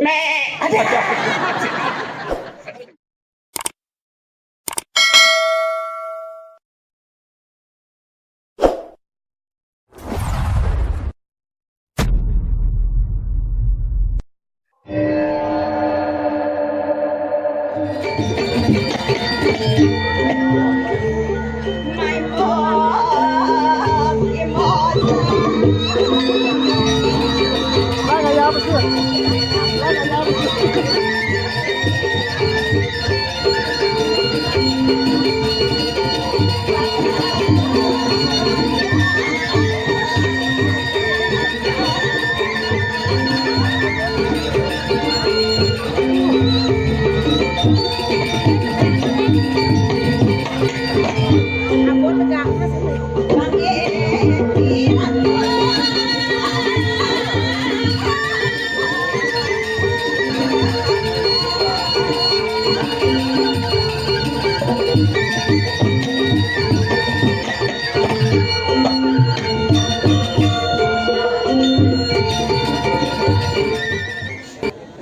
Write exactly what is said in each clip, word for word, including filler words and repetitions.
Mek. Aduh.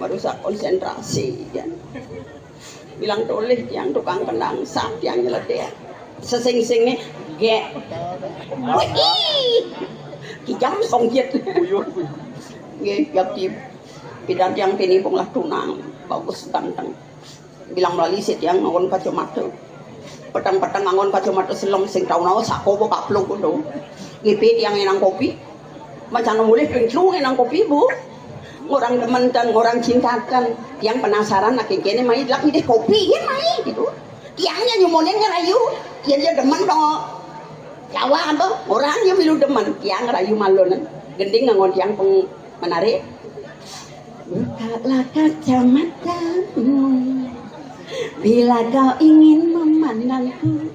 Merusak konsentrasi, ya. Bilang tolih tiang tukang kendang, sah tiang nyeledik. Sesing-sing nih, gek. Wih, kijang songkit. Nggih, yakti. Pidan tiang pini pun lah tunang, bagus ganteng. Bilang melali si tiang nganggon kacamata. Petang-petang nganggon kacamata selem sing tau naos sako bo kaplung kudu. Ngipi tiang ngenang kopi. Macam mulih ping telu ngenang kopi, Bu. Ngorang demen tan, ngorang cinta tan. Tiang penasaran nak kene mai delak ngidih kopi, yen mai gitu. Tiang nya nyumonin ngerayu, yen dia demen dong. Jawa apa? Orang dia milu demen. Tiang ngerayu malun. Gending nganggon tiang peng menarik. Bukalah kacamatamu bila kau ingin memandangku.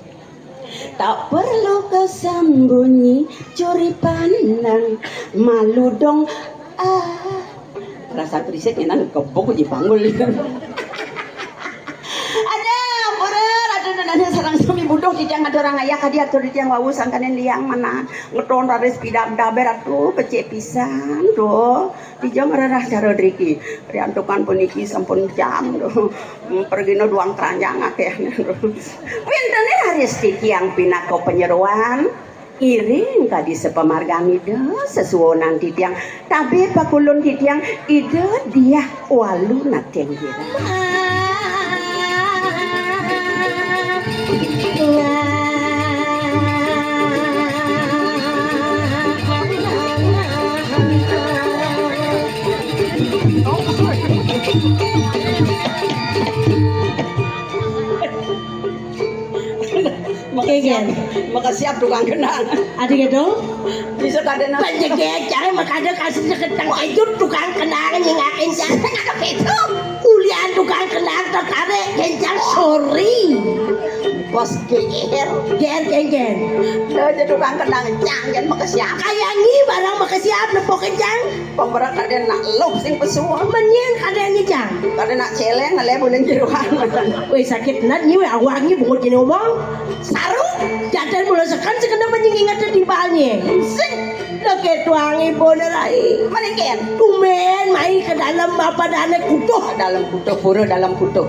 Tak perlu kau sembunyi curi pandang. Malu dong. Ah. Rasa krisik ngenang kebok uji panggul. Ada, ampura, ratu dan anak sarang sami buduh titiang ada orang ayah kadi atur titiang wau sangkaning liang mana ngeton raris pidak daber atu becik pisan tuh. Titiang ngererah cara driki. Riantukan puniki sampun jam tuh. Pergina duang keranjang akeh. Wintene raris titiang pinaka penyeruan. Iring kadi sepamargan Ida, sesuunan titiang, tabe pakulun titiang, Ida Diah Walu Natyang Girang. Makasiap, makasiap tukang kendang. Adi gitu? Bisa kada nang. Penjegek, jangan makada kasih seketang itu tukang kendang nyingakin jangan itu. Kuliah tukang kendang tertarik kencang, sorry. Bos G R. G R kencang. Lo aja tukang kendang jangan makasiap. Kayak ni barang makasiap nepok kencang. Pemberat ada nak lo sing pesuang. Menyen kada nyejang. Kada nak celeng, ale bulan jeruan. Weh, sakit nat ni, weh, awak ni bungut ni omong. Saru. Jadal mula sekan sekena menyingingat di balnya. Sing. Leke tuang ibu nerai. Mana ken? Tumen mai ke dalam apa dana kutuh. Dalam kutuh, pura dalam kutuh.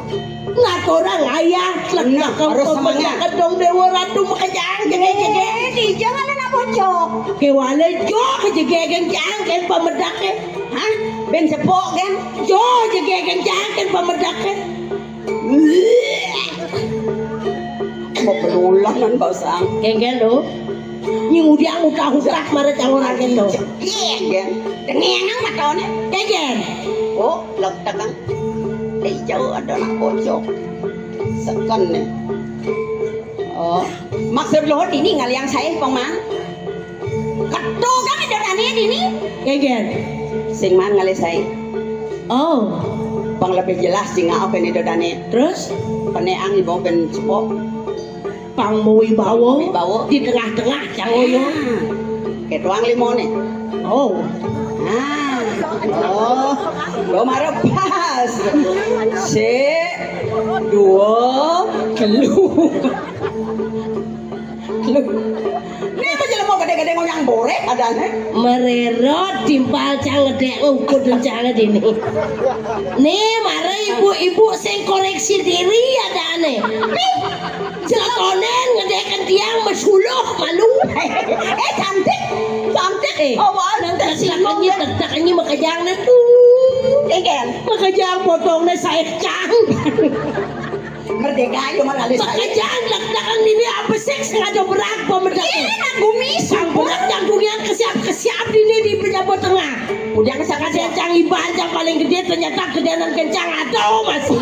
Ngaturang ayah, nah, harus semangat. Kedong Dewa Ratu makejang, jege, jege. Eh, di jangan nak bocok. Ke wale jo, jege, genjang, ken pemedak, eh. Hah? Ben sepok, kan? Jo, jege, genjang, ken pemedak, eh. Mau berulang kan, Bosang? Genggel, lo. Nying udiang utah-utah, mara cang orang gitu. Jege, kan? Dengar nang matone. Genggel. Oh, lek tegang. Hijau ada nak bocok. Seken nih. Oh, maksud luhur dini ngaliang sae pang man. Ketu kan ada tani dini. Geger. Sing man ngalih sae. Oh. Pang lebih jelas sing ngau kene dodane. Terus? Peneang ibu ben cepok. Pang mawibawa. Mawibawa. Di tengah-tengah cang oyo. Ah. Ketuang limone. Oh. Ah. Oh. Lo mara pas. Sik, dua, telu. Telu. Ni apa jelema gede Kadang ngoyang borek adané. Mererot timpal cang ngedék ukud rencana dini. Nih, mara ibu-ibu sing koreksi diri adané. Nih, jelekonen ngedéken tiang mesuluh malu. Eh, cantik. Cantik. Eh, awak nang tersinggung tetekenyi, ya. Tetekenyi makejang deh tuh. Keken. Makejang potongnya saya cang. Merdeka, cuma alis saya. Makejang deg-degan dini apa sih sengaja berat pemedak. Iya, nak gumi. Sang berat yang dunia kesiap-kesiap dini di penyabot tengah. Udah kesangka cang iban, cang paling gede, ternyata gedenan kencang atau masih.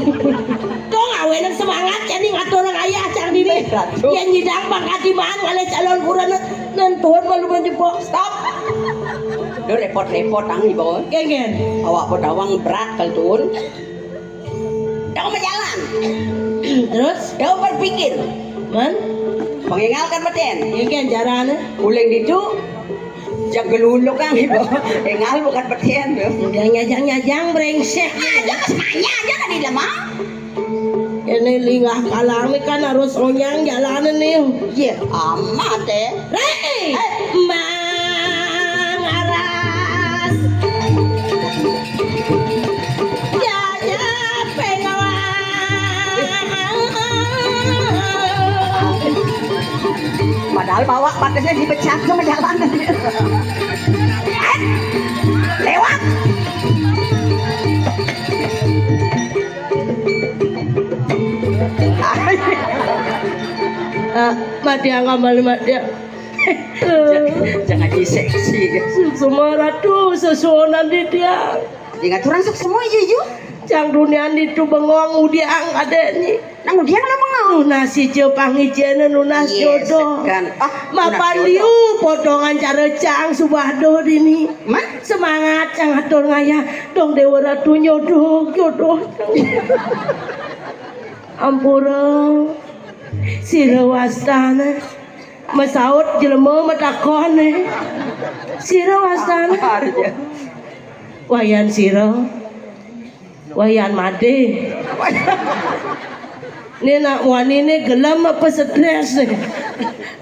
Tuh ngawenan semangat, jadi ngatur orang ayah cang dini. Berat, tuh. Yang nyidang pangkat iman, ngalih calon kurang, nentuan malu menjebok. Stop. Lu repot-repot, ang ibu. Gengen. Awak apa tawang berat kal tuun. Dau majalan. Terus? Dau berpikir. Man? Pengingal kan beten. Gengen jarane. Uling ditu, jageluluk ang ibu. Engal bukan beten tuh. Udah nyajang-nyajang, brengsek. Aja mas manya aja tadi lemah. Ini lingah kalang nih kan harus onyang jalanan nih. Iya, amat, eh. Rei! Eh. Mang Aras. Ya, ya, pengawa. Padahal bawa patisnya dipecat sama jalan. Eh, lewat. Ah, mati angka malu mati. Jangan, jangan seksi. Semua ratu sesuonan di dia. Ingat orang sok semua, iya, iya. Cang dunian itu bengong udiang adeknyi. Nang udiang lo bengong. Lunas ijo pangijene, lunas jodoh. Segan. Ah, lunas jodoh. Mapan liu potongan cara cang subado dini. Man? Semangat cang atur ngayah. Dong Dewa Ratu nyodoh, jodoh. Ampura. Sira wastane. Mesaut jelema metakone. Sira wastane. Apa aja? Wayan sira. Wayan made. Ini nak wani ini gelem apa stres nih?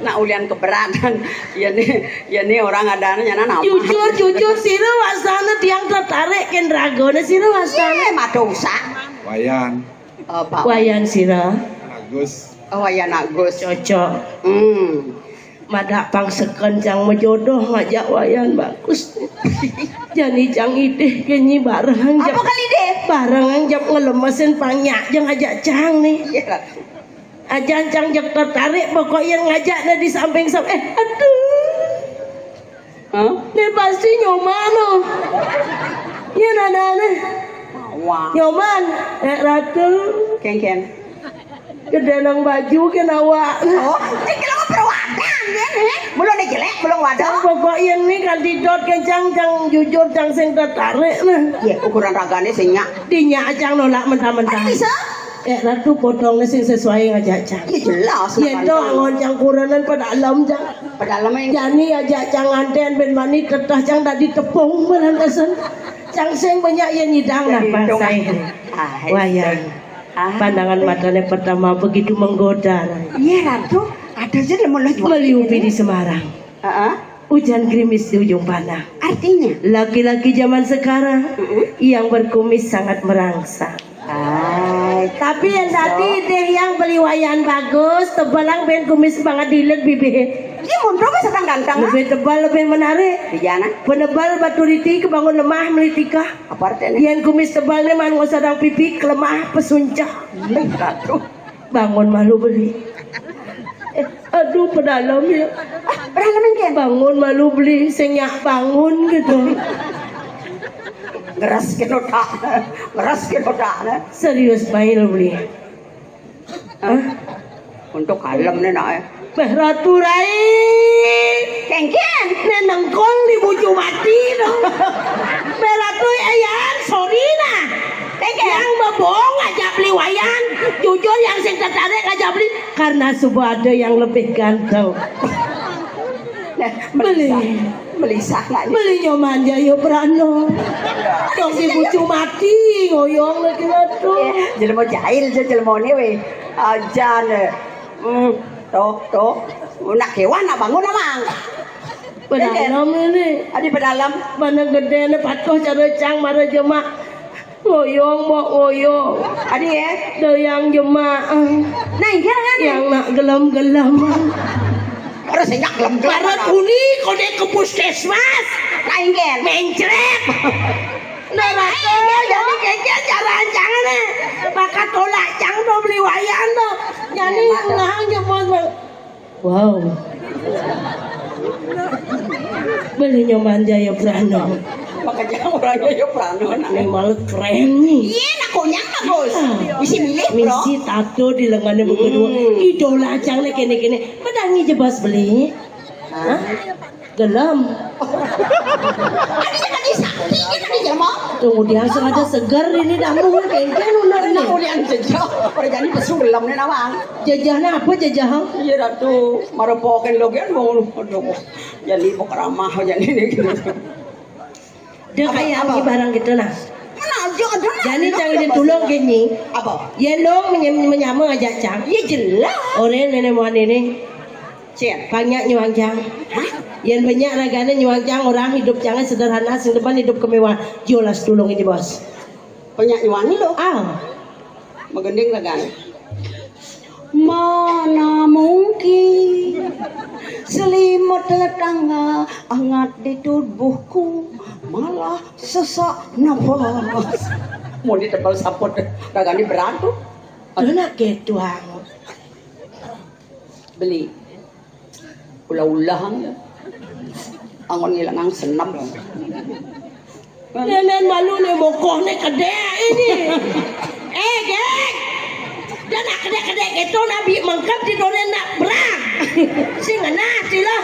Nak ulian keberatan. Ya nih, ya nih orang adanya nama. Jujur, jujur, sira wastane tiang tertarik ken ragane sira wastane. Iya, mada usah. Wayan. Oh, Pak. Wayan sira. Agus. Oh, Wayan Agus. Cocok. Hmm. Madak pang seken cang majodoh ngajak Wayan bagus. Jani cang idih kenyi bareng jep. Apa kali deh? Bareng jep ngelemesin panyak jeng ajak cang nih. Iya, Ratu. Ajan cang jep tertarik pokok yang ngajak dah di samping sam-, eh, aduh. Hah? Nih pasti nyoman, oh. Iya, nana, nih. Wah. Nyoman, eh, Ratu. Ken, ken. Gede nang baju ken awak. Oh, cek lo perwakilan, ya, nih. Belum deh jelek, belum wadah. Cang pokok yang nih kan didot ken cang, cang jujur, cang sing tertarik, nah. Iya, ukuran ragane sing nyak. Dinyak cang nolak mentah-mentah. Ada bisa? Eh, Ratu potongnya sing sesuai ngajak cang. Iya, jelas. Yen to angon cang kurenan pada alam cang. Pada alam yang jani ajak cang nganten ben mani tetah cang tadi tepung merantasan. Cang sing banyak yang nyidang nah. Jadi, bangsa dong. Ini. Ah, Wayan. Ah, pandangan matanya pertama begitu menggoda. Iya, Ratu. Ada aja lemah juga. Meliupi di Semarang. Heeh. Hujan gerimis di ujung pandang. Artinya? Laki-laki zaman sekarang yang berkumis sangat merangsang. Hai. Tapi yang tadi deh yang beli wayan bagus, tebalang ben kumis banget dilet bibir. Iya, mun berapa sedang ganteng, ah? Lebih tebal, lebih menarik. Iya, nah. Penebal batu riti kebangun lemah melitika. Apa artinya? Yang kumis tebal nih man ngusah dang pipi kelemah pesuncah. Aduh. Bangun malu beli. Eh, aduh, pedalem ya. Ah, pedalem engke? Bangun malu beli, sing nyak bangun gitu. Ngeres ke otak. Ngeres ke otak, nah. Serius main lu beli. Hah? Untuk kalem nih, nak, eh. Beh, Ratu Rai. Kengkian. Nek nengkol di bucu mati dong. Beh, Ratu, eh, ya, sorry nah. Kengkian. Yang bebohong aja beli wayan. Jujur yang sing tertarik aja beli. Karena subuh ada yang lebih ganteng. Nah, beli. Melisah, melisah lah. Beli nyoman ya, yo, Prano. Dong di bucu mati, ngoyong lagi, Ratu. Eh, jelema jahil, jelema ini, weh. Aja, nih. Hmm, tuh, tuh. Nak kewan, nak bangun, Amang. Pedalem ini. Adi pedalem. Mana gedéna patuh cara cang mara jemak. Ngoyong, Mbok, ngoyong. Adi, ya? Dayang jemak. Nah, inggih, kan? Yang nak gelem-gelem. Ora sing nak gelem-gelem. Barat uni kode ke puskesmas. Nah, inggih. Mencret. Nah, rasa jadi keke cara cangné. Bakat tolak cang do beli wayan do. Jadi nah jemak, Mbok. Wow. Beli nyoman Jaya Prano. Makanya orang Jaya Prano, nah. Ini malah keren nih. Iya, nak konyang bagus. Ah. Misi milih, bro. Misi tato di lengannya begitu. Hmm. Idola cang nih kene-kene. Pedangi jebas beli. Hah? Gelem. Tadi jangan disakti, ya, tadi jelema. Kemudian sengaja segar ini damu, kengken udah ini. Nah, kemudian jejah. Pada jadi pesu gelem nih, nawang. Jejahnya apa jejah? Iya, Ratu. Marapokin logian mau. Aduh. Jadi mau keramah, jadi ini gitu. Dia apa, kayak apa? Barang gitu, nah. Mana aja ada, nah. Jadi cang ini tulung gini. Apa? Yén dong menyama ngajak cang. Iya, jelas. Orang nenek muan ini. Cén. Banyak nyuang cang. Hah? Yén banyak ragané nyuang cang, orang hidup cangé sederhana, sing depan hidup kemewahan. Jelas tulung ini, Bos. Banyak nyuang lo? Ah. Magending ragané. Mana mungkin selimut tetangga hangat di tubuhku, malah sesak nafas. Mau ditebal saput, ragané berat tuh. Lu nak gitu, Ang. Beli. Ulah-ulah, ya. Anggon ngilangang senam. Nenen malu né bokoh né kedék ini. Eh, Gék. Dah nak kedék-kedék itu nabi mengkep di donen nak berang. Sing ngena sila.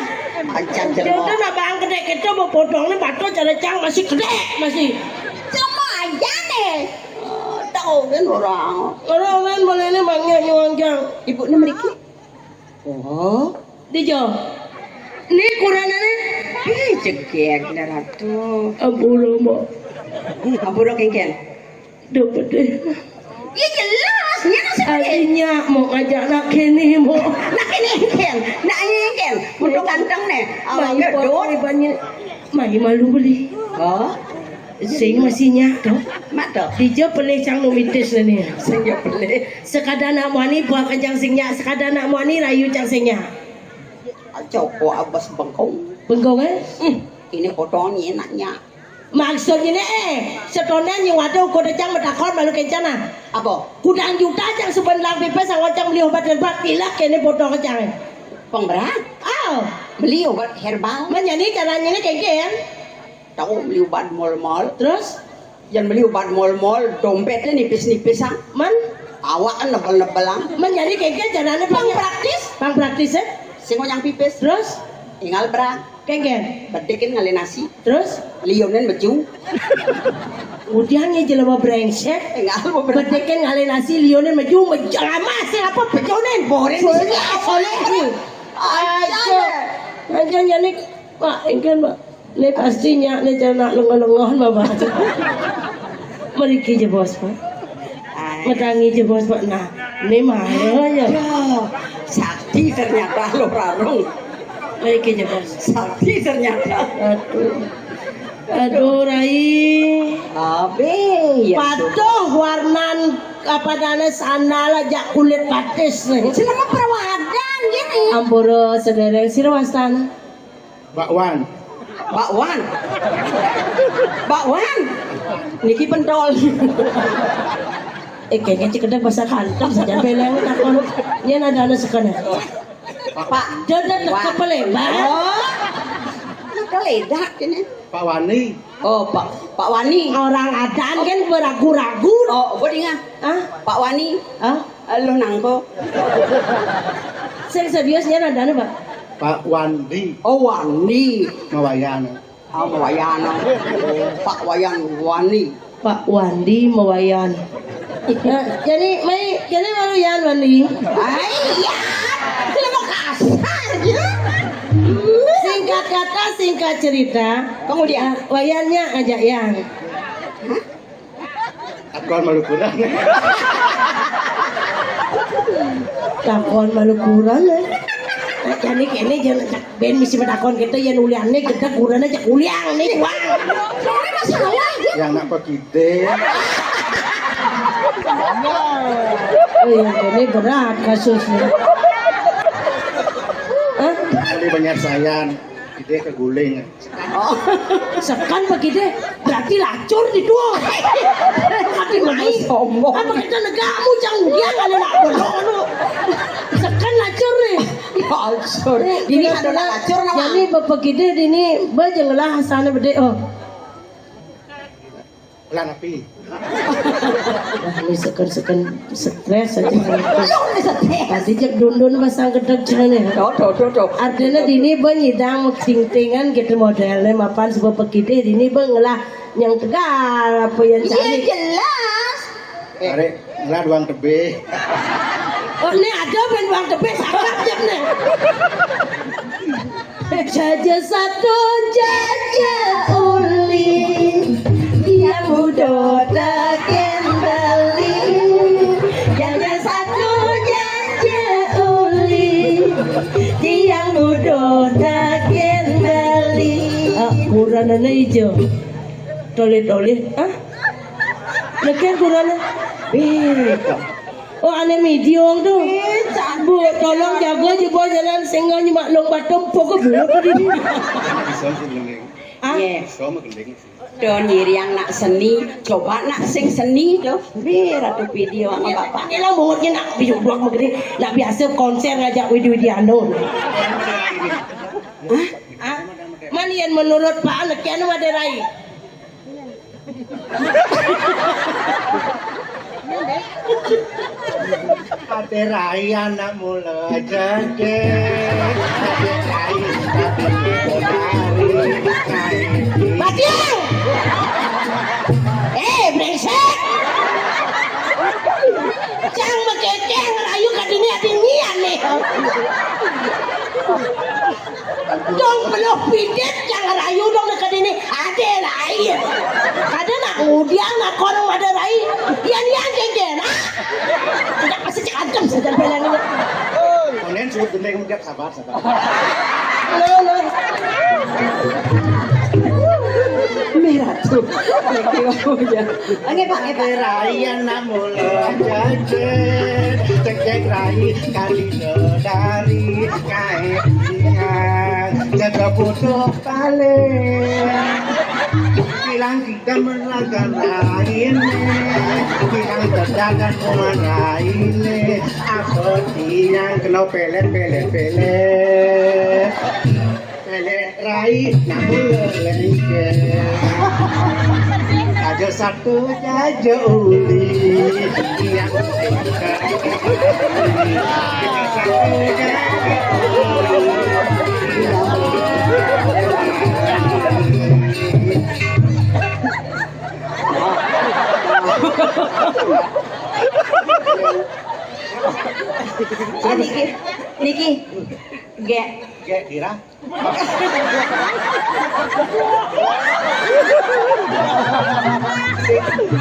Acan jelema. Dia nak bang kedék itu mau potong né batu cara cang masih kedék masih. Cuma aja né. Tahu kan orang. Orang kan boleh né bangnya nyuang cang. Ibu né meriki. Oh, di jo. Ni kurang né. Ih, cegek dah Ratu. Ampura, Mbok. Ampura kengken. Dapat deh. Ya jelas, ya nasib. Artinya mau ngajak nak kene, Mbok. Nak kene kengken. Nak kene kengken. Untuk ganteng né. Awak gedut. Mai malu beli. Oh. Sing masih nyak to. Mak to. Dija pelih cang nu mitis né. Sing ya pelih. Sekada nak muani buah kencang sing nyak, sekada nak muani rayu cang sing nyak. Copo abas bengkong. Bengkong, eh? Hmm. Ini fotonya enaknya. Maksudnya né, eh, setonan yang waduh kode cang betakon malu kencana. Apa? Kudang juta cang sebenlang pipes anggo cang beli obat herbal tilak kene foto kencang. Pang berang? Oh. Beli obat herbal. Menjadi caranya né kengken. Tahu beli obat mall-mall. Terus? Yang beli obat mall-mall, dompetnya nipis-nipis, ah. Men? Awak kan nebel-nebel, ah. Men jadi kengken caranya pang praktis? Pang praktis, eh? Sing yang pipis. Terus? Tinggal berang. Kengken. Bedikin ngalih nasi. Terus? Lionen meju. Udian ya jelema brengsek. Tinggal mau berang. Bedikin ngalih nasi, lionen meju, meju lama sih apa pejonen? Boring. Soalnya, soalnya. Aja. Aja jadi Pak, engken, Pak. Né pasti nyak né cara nak lengoh-lengoh, Bapak. Meriki jebos, Pak. Medangi jebos, Pak. Nah, né mara ya. Aduh, sakti ternyata lo rarung. Meriki jebos. Sakti ternyata. Aduh. Aduh, Rai. Abe, ya. Patuh warnan apa dana sandal aja kulit batis né. Selama perawadan gini. Ampura sedereng sira wastan. Bakwan. Bakwan. Bakwan. Niki pentol. Eh, kayaknya cek kedek bahasa kantong saja beleng takon. Yen ada anu sekene. Pak. Dodot kepelebat. Oh. Keledak ini. Pak Wani. Oh, Pak, Pak Wani. Orang adan kan beragu-ragu. Oh, apa dengan? Hah? Pak Wani. Hah? Lu nangko. Sing serius nya nadane, Pak? Pak Wandi. Oh, Wandi. Mawayan. Ah, Mawayan. Pak Wayan Wani. Pak Wandi Mawayan. Nah, jadi mai kene baru Yan Wandi. Ai, ya. Sudah mau kasar ya. Singkat kata, singkat cerita. Kemudian? Nah, Wayannya ngajak Yan. Takon malu kurang. Takon malu kurang, eh. Jani kéné jani ben misi matakon kéto yén uliané gedeg gurana jak uliang né, Bang. Ora masalah, ya. Yang nak pegidé. Oh, yang ini berat kasusnya. Hah? Ini penyelesaian. Gedé keguling. Oh. Sekan pegidé, berarti lacur di dua. Tapi main. Sombong. Apa kita negakmu, Cang? Dia kan nak berdoa lu. Sekan lacur nih. Ya, lacur. Ini adalah lacur nama. Jadi, bepegidé ini, ba jeng lah sana bedé, oh. Lah, napi? Wah, ini seken-seken stres aja. Tadi jek dundun pasang gedeg jane. Tuh, tuh, tuh, tuh. Artinya dini ba nyidang tingtingan gitu modelnya mapan sebab pegidé dini ba ngelah yang tegal apa yang. Iya, cari. Jelas. Aré ngelah doang tebih. Oh, ini ada ben doang tebih, cakep jek nih. Jaja satu, jaja uli, yang muda tak kendali. Jaja satu, jaja uli, yang muda tak kendali. Ah, kuranane ijo. Toleh-toleh, ah? Leken kurana. Eh, oh, ane midiong tuh. Eh, cantik. Bu, tolong jago aja, Bu, jalan sehingga nyemak long batom pokok bu tadi. Bisa sih gending. Ah? Iya. Bisa mah gending sih. Don nyiriang nak seni, coba nak sing seni tuh. Bi ratu video sama bapak. Ini lah mulutnya nak biudok begini, nak biasa konser ngajak Widi Widiano. Hah? Ah? Man yen menurut Pak Nek anu Madé Rai. Ate rai anak mula jage, ate rai, ate rai. Mati! Eh, brengsek! Cang makeke ngerayu kadini ati nian nih. Dong peluh pidet cang ngerayu dong dekat ini. Ade lain. Kada nak ngudiang nak korong ada rai. Yan yan jenggen. Ah. Tidak pasti cek antem saja beleng. Konen suruh gendeng muda sabar sabar. Lo lo. Merah tuh. Oke, Pak, oke, Pak. Raya namula jajet, cekek rai kali dari kae. Jaga putu pale. Bilang kita meraga lain, bilang terdadak lain. Apa tiang kena pelet, pelet, pelet. Lelek rai, namun lelengke. Aja satu, aja uli. Yang Niki, niki, gek. Gek, kira.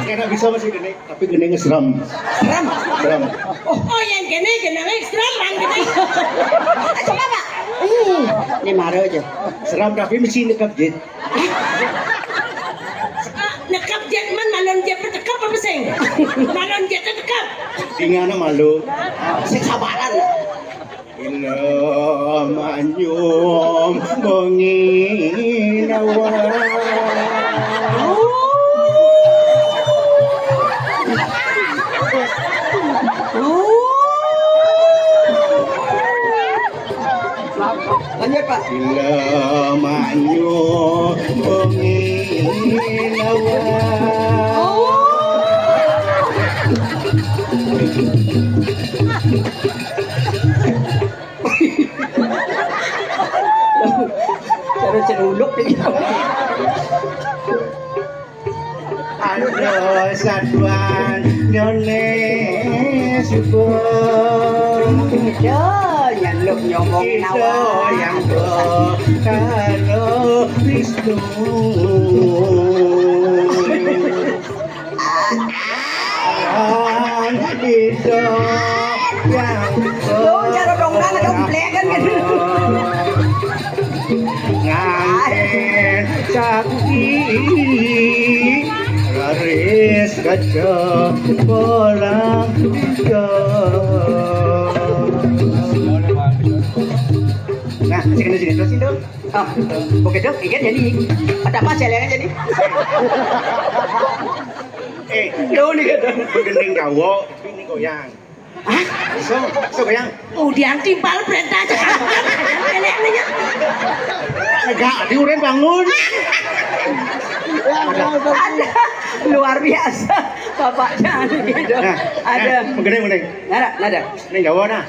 Enak bisa masih gini, tapi gini ngeseram. Seram. Seram. Oh, oh, yang gini, gini, seram, yang gini. Coba, Pak. Ini maro aja. Seram, tapi mesti nekap jit. Ah, nekap jit, man, malon jit, tekap apa sing? Malon jit, tekap. Dingana malu. Sing sabaran. Ila manyum bengi dawa. Lanjut, Pak. Ila manyum bengi dawa. Cara celuluk nih. Ada satuan nyone syukur. Yo, nyeluk nyomong nawa. Yang karo Wisnu. Ida yang Lo cara dong kan ada blegan Nganten sakti raris kaca bolang. Nah, sini, sini, terus itu. Oh, oke, Dok, iya jadi. Ada apa, celengan jadi? Eh, lo nih, gending Jawa, ini goyang. Hah? So, so goyang. Udah timpal perintah aja. Enggak, di urin bangun. Ada, luar biasa bapaknya. Nah, ada. Nah, begini, begini. Nada, nada. Ini Jawa, nah.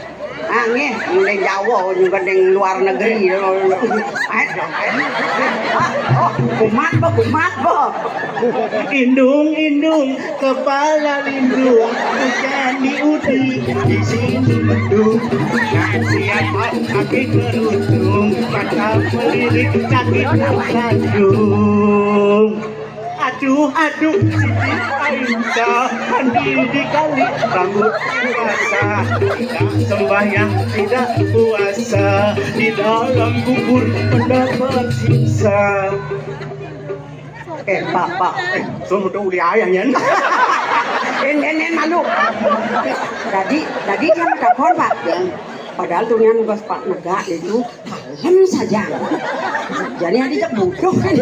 Ah, nggih, ning Jawa juga ning luar negeri. Eh, oh, kumat apa, kumat apa? Indung, indung, kepala lindung, hujan di udi, di sini mendung. Nah, siapa sakit beruntung, mata melirik sakit kandung. Aduh, aduh, Siti Aisyah, mandi di kali rambut basah. Tidak sembahyang, tidak puasa, di dalam kubur mendapat siksa. Eh, Pak, Pak. Eh, so mutu uli ayah, Nyan. En, en, en, malu. Tadi, tadi dia minta kon, Pak. Padahal tuh Nyan nggak Pak negak itu, kalem saja. Jadi ada cek butuh kan.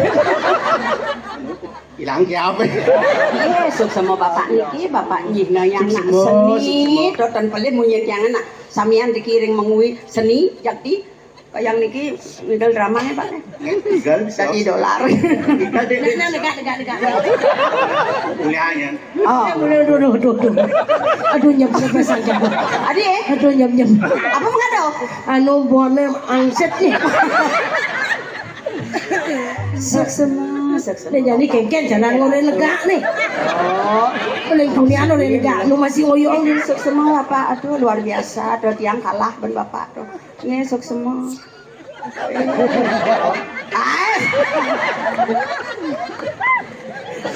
Hilang ke apa? Iya, sok sama bapak niki, bapak nggih nah yang nak seni, doten pelih munyin yang nak samian dikiring mengui seni, jakti yang niki middle drama ya, Pak. Tinggal bisa. Jadi dolar. Tinggal deh. Nah, nah, degak, degak, degak. Kuliahnya. Oh, aduh, aduh, aduh, aduh. Aduh, nyem, nyem, nyem, nyem. Adi, eh? Aduh, nyem, nyem. Apa mengado? Anu, bonem angset nih. Sok semua, sok semua. Nih, jadi kengken jalan ngore legak nih. Oh, paling dunia ngore legak, lu masih ngoyong. Sok semua, Bapak. Aduh, luar biasa. Aduh, tiang kalah ben Bapak tuh. Nih, sok semua. Ah.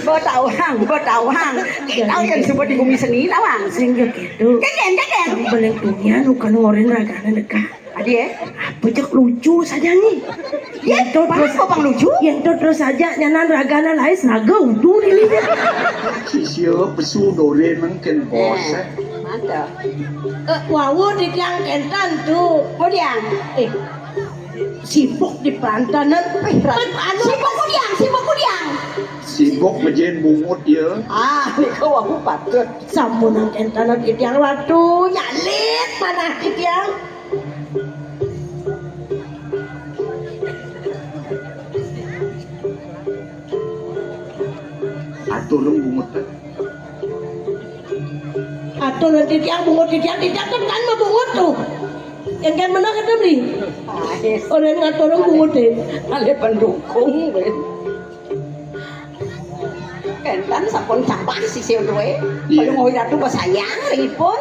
Bo tawang, bo tawang. Tahu yang sebut di bumi seni, tawang. Sing gitu. Kengken, kengken. Paling dunia lu kan ngorin ragana legak. Adi, eh? Apa cek lucu saja nih? Ya, itu terus apa lucu? Ya, itu terus saja nyanan ragana lais raga udu dilinya. Sisya pesu dore mungkin bos. Eh, mantap. Eh, wawu di tiang kentan tuh. Mau diang? Eh, sibuk di pantanan. Eh, anu, sibuk ku diang, sibuk ku diang. Sibuk mejen bungut ya. Ah, ini kau aku patut. Sampunan kentanan di tiang ratu, nyalit panah di tiang. Atur dong bungut. Atur dong titiang bungut, titiang, titiang kan kan mah bungut tuh. Yang kan mana kata beli? Orang ngatur dong bungut deh. Ale pendukung, weh. Kentan sampun campah sisih duwe. Iya. Kalau mau ratu basayang ringipun.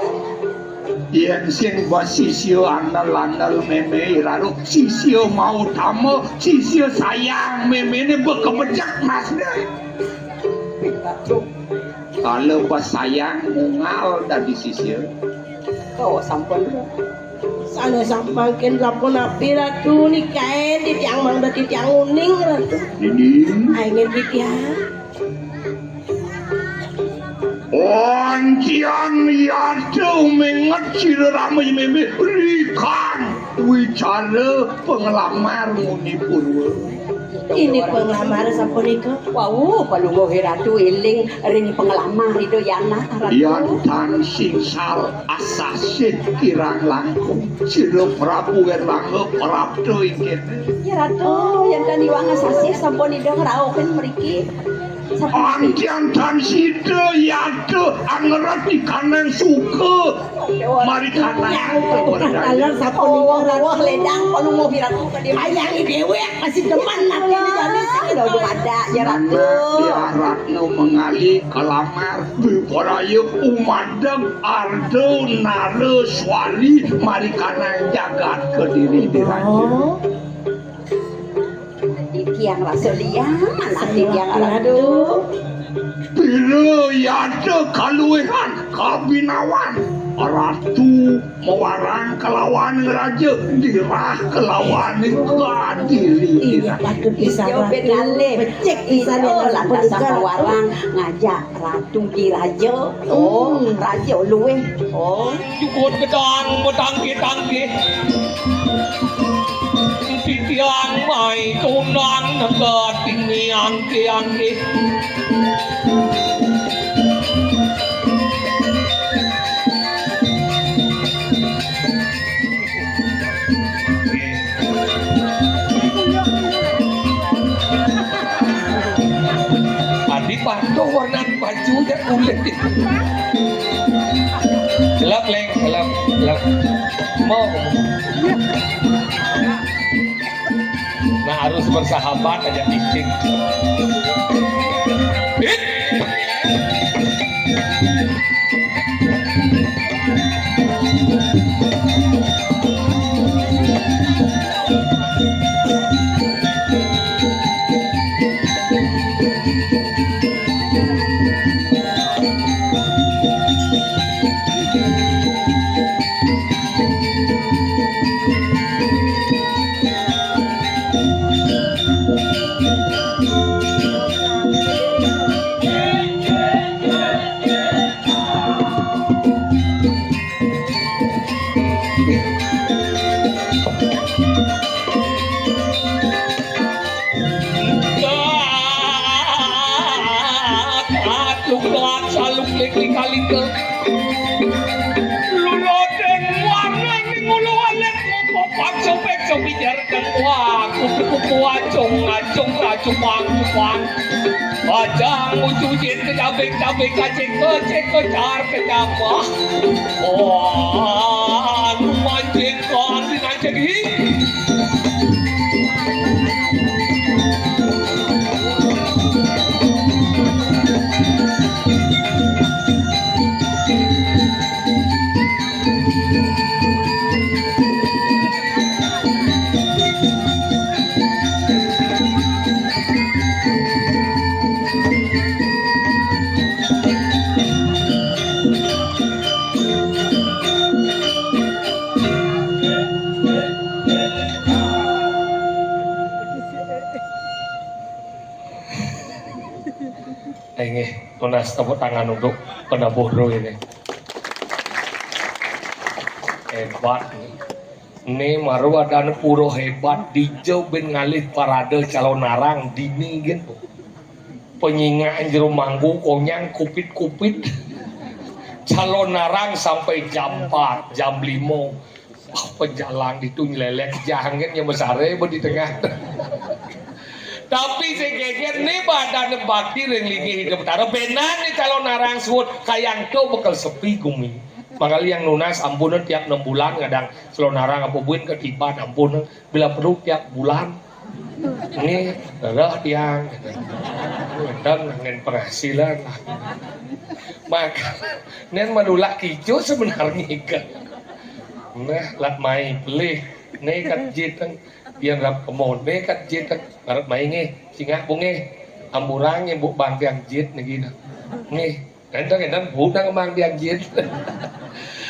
Yen sing basisya andel-andel meme raruk sisya mau tama, sisya sayang memene bekebejek masne. Ratu. Kalau basayang mungal dadi sisya. Oh, sampun. Sana sampangkin lapun api ratu nikae titiang mangda titiang uning ratu. Ini. Aingin titiang. Oncian yada menget sira rame meme rikan wicara penglamar muni purwa. Ini penglamar sapunika. Wau, palungguh ratu iling ring penglamar ida yana ratu. Yan tan singsal asasih kirang langkung. Sira Prabu Erlangga prapta ing kene. Ya ratu, yang kan iwang asasih sampun ida ngrauhin mriki. Antian tan sida yada angerat ikanang suka. Mari kanang. Taler sapunika ratu. Wah, ledang palungguh ratu kediri. Ayangi dewek masih demen nanti di dalam sini. Udah pada ya ratu. Ya ratu mengali kelamar. Wibaraya umadeg arda nara swari mari kanang jagat kediri diraja. Oh. Iki yang rasa liang, anak iki yang ratu. Pira yada kaluwihan kabinawan. Ratu mewarang kelawan raja, dirah kelawan kadiri. Iya, patut bisa. Yo, ratu. Becik bisa. Oh, lantas apa warang ngajak ratu di raja. Oh, hmm, raja luwih. Oh. Cukup gedang, bedangkih-dangkih. Titiang mai tunang negati miangkih-angkih. Adi patuh warna baju dan kulit. Gelap, Leng, gelap, gelap. Mau. Nah, harus bersahabat aja, cicing. Hit. Lugat saluk lek lika-lika. Lulodeng warna ning ulu alit, ngukup paksa-paksa pijar kang wah, kupu-kupu acung-acung kacupang-cupang. Bajang ucu jit kecabik-cabik kacik-kecik kejar kecabah. Wah, anu mancing kang dinanjegi. Eh, nggih, tunas tepuk tangan untuk penabuh ini. Hebat. Ini maru ada pura hebat, dija bin ngalih parade calonarang dini gitu. Penyingan jero mangku konyang kupit-kupit. Calonarang sampai jam empat, jam lima. Wah, penjalang ditu nyelelek jangan yang besare di tengah. Tapi sing geger nih badan bakti ring linggih Ida Betara. Benan nih calonarang suud kayang to bekel sepi gumi. Makanya yang nunas ampun tiap enam bulan kadang calonarang apa buin ketiban ampun bila perlu tiap bulan. Nih, darah tiang. Kadang ngen penghasilan. Maka nen menolak kicu sebenarnya ke. Nah, lak mai pelih. Nih kat jiteng. Pian rap kemon, be kat jiteng, ngarep mai nggih, singak bu nggih. Amburang nyebuk bangkiang jit niki nah. Nggih, enten-enten budang bangkiang jit.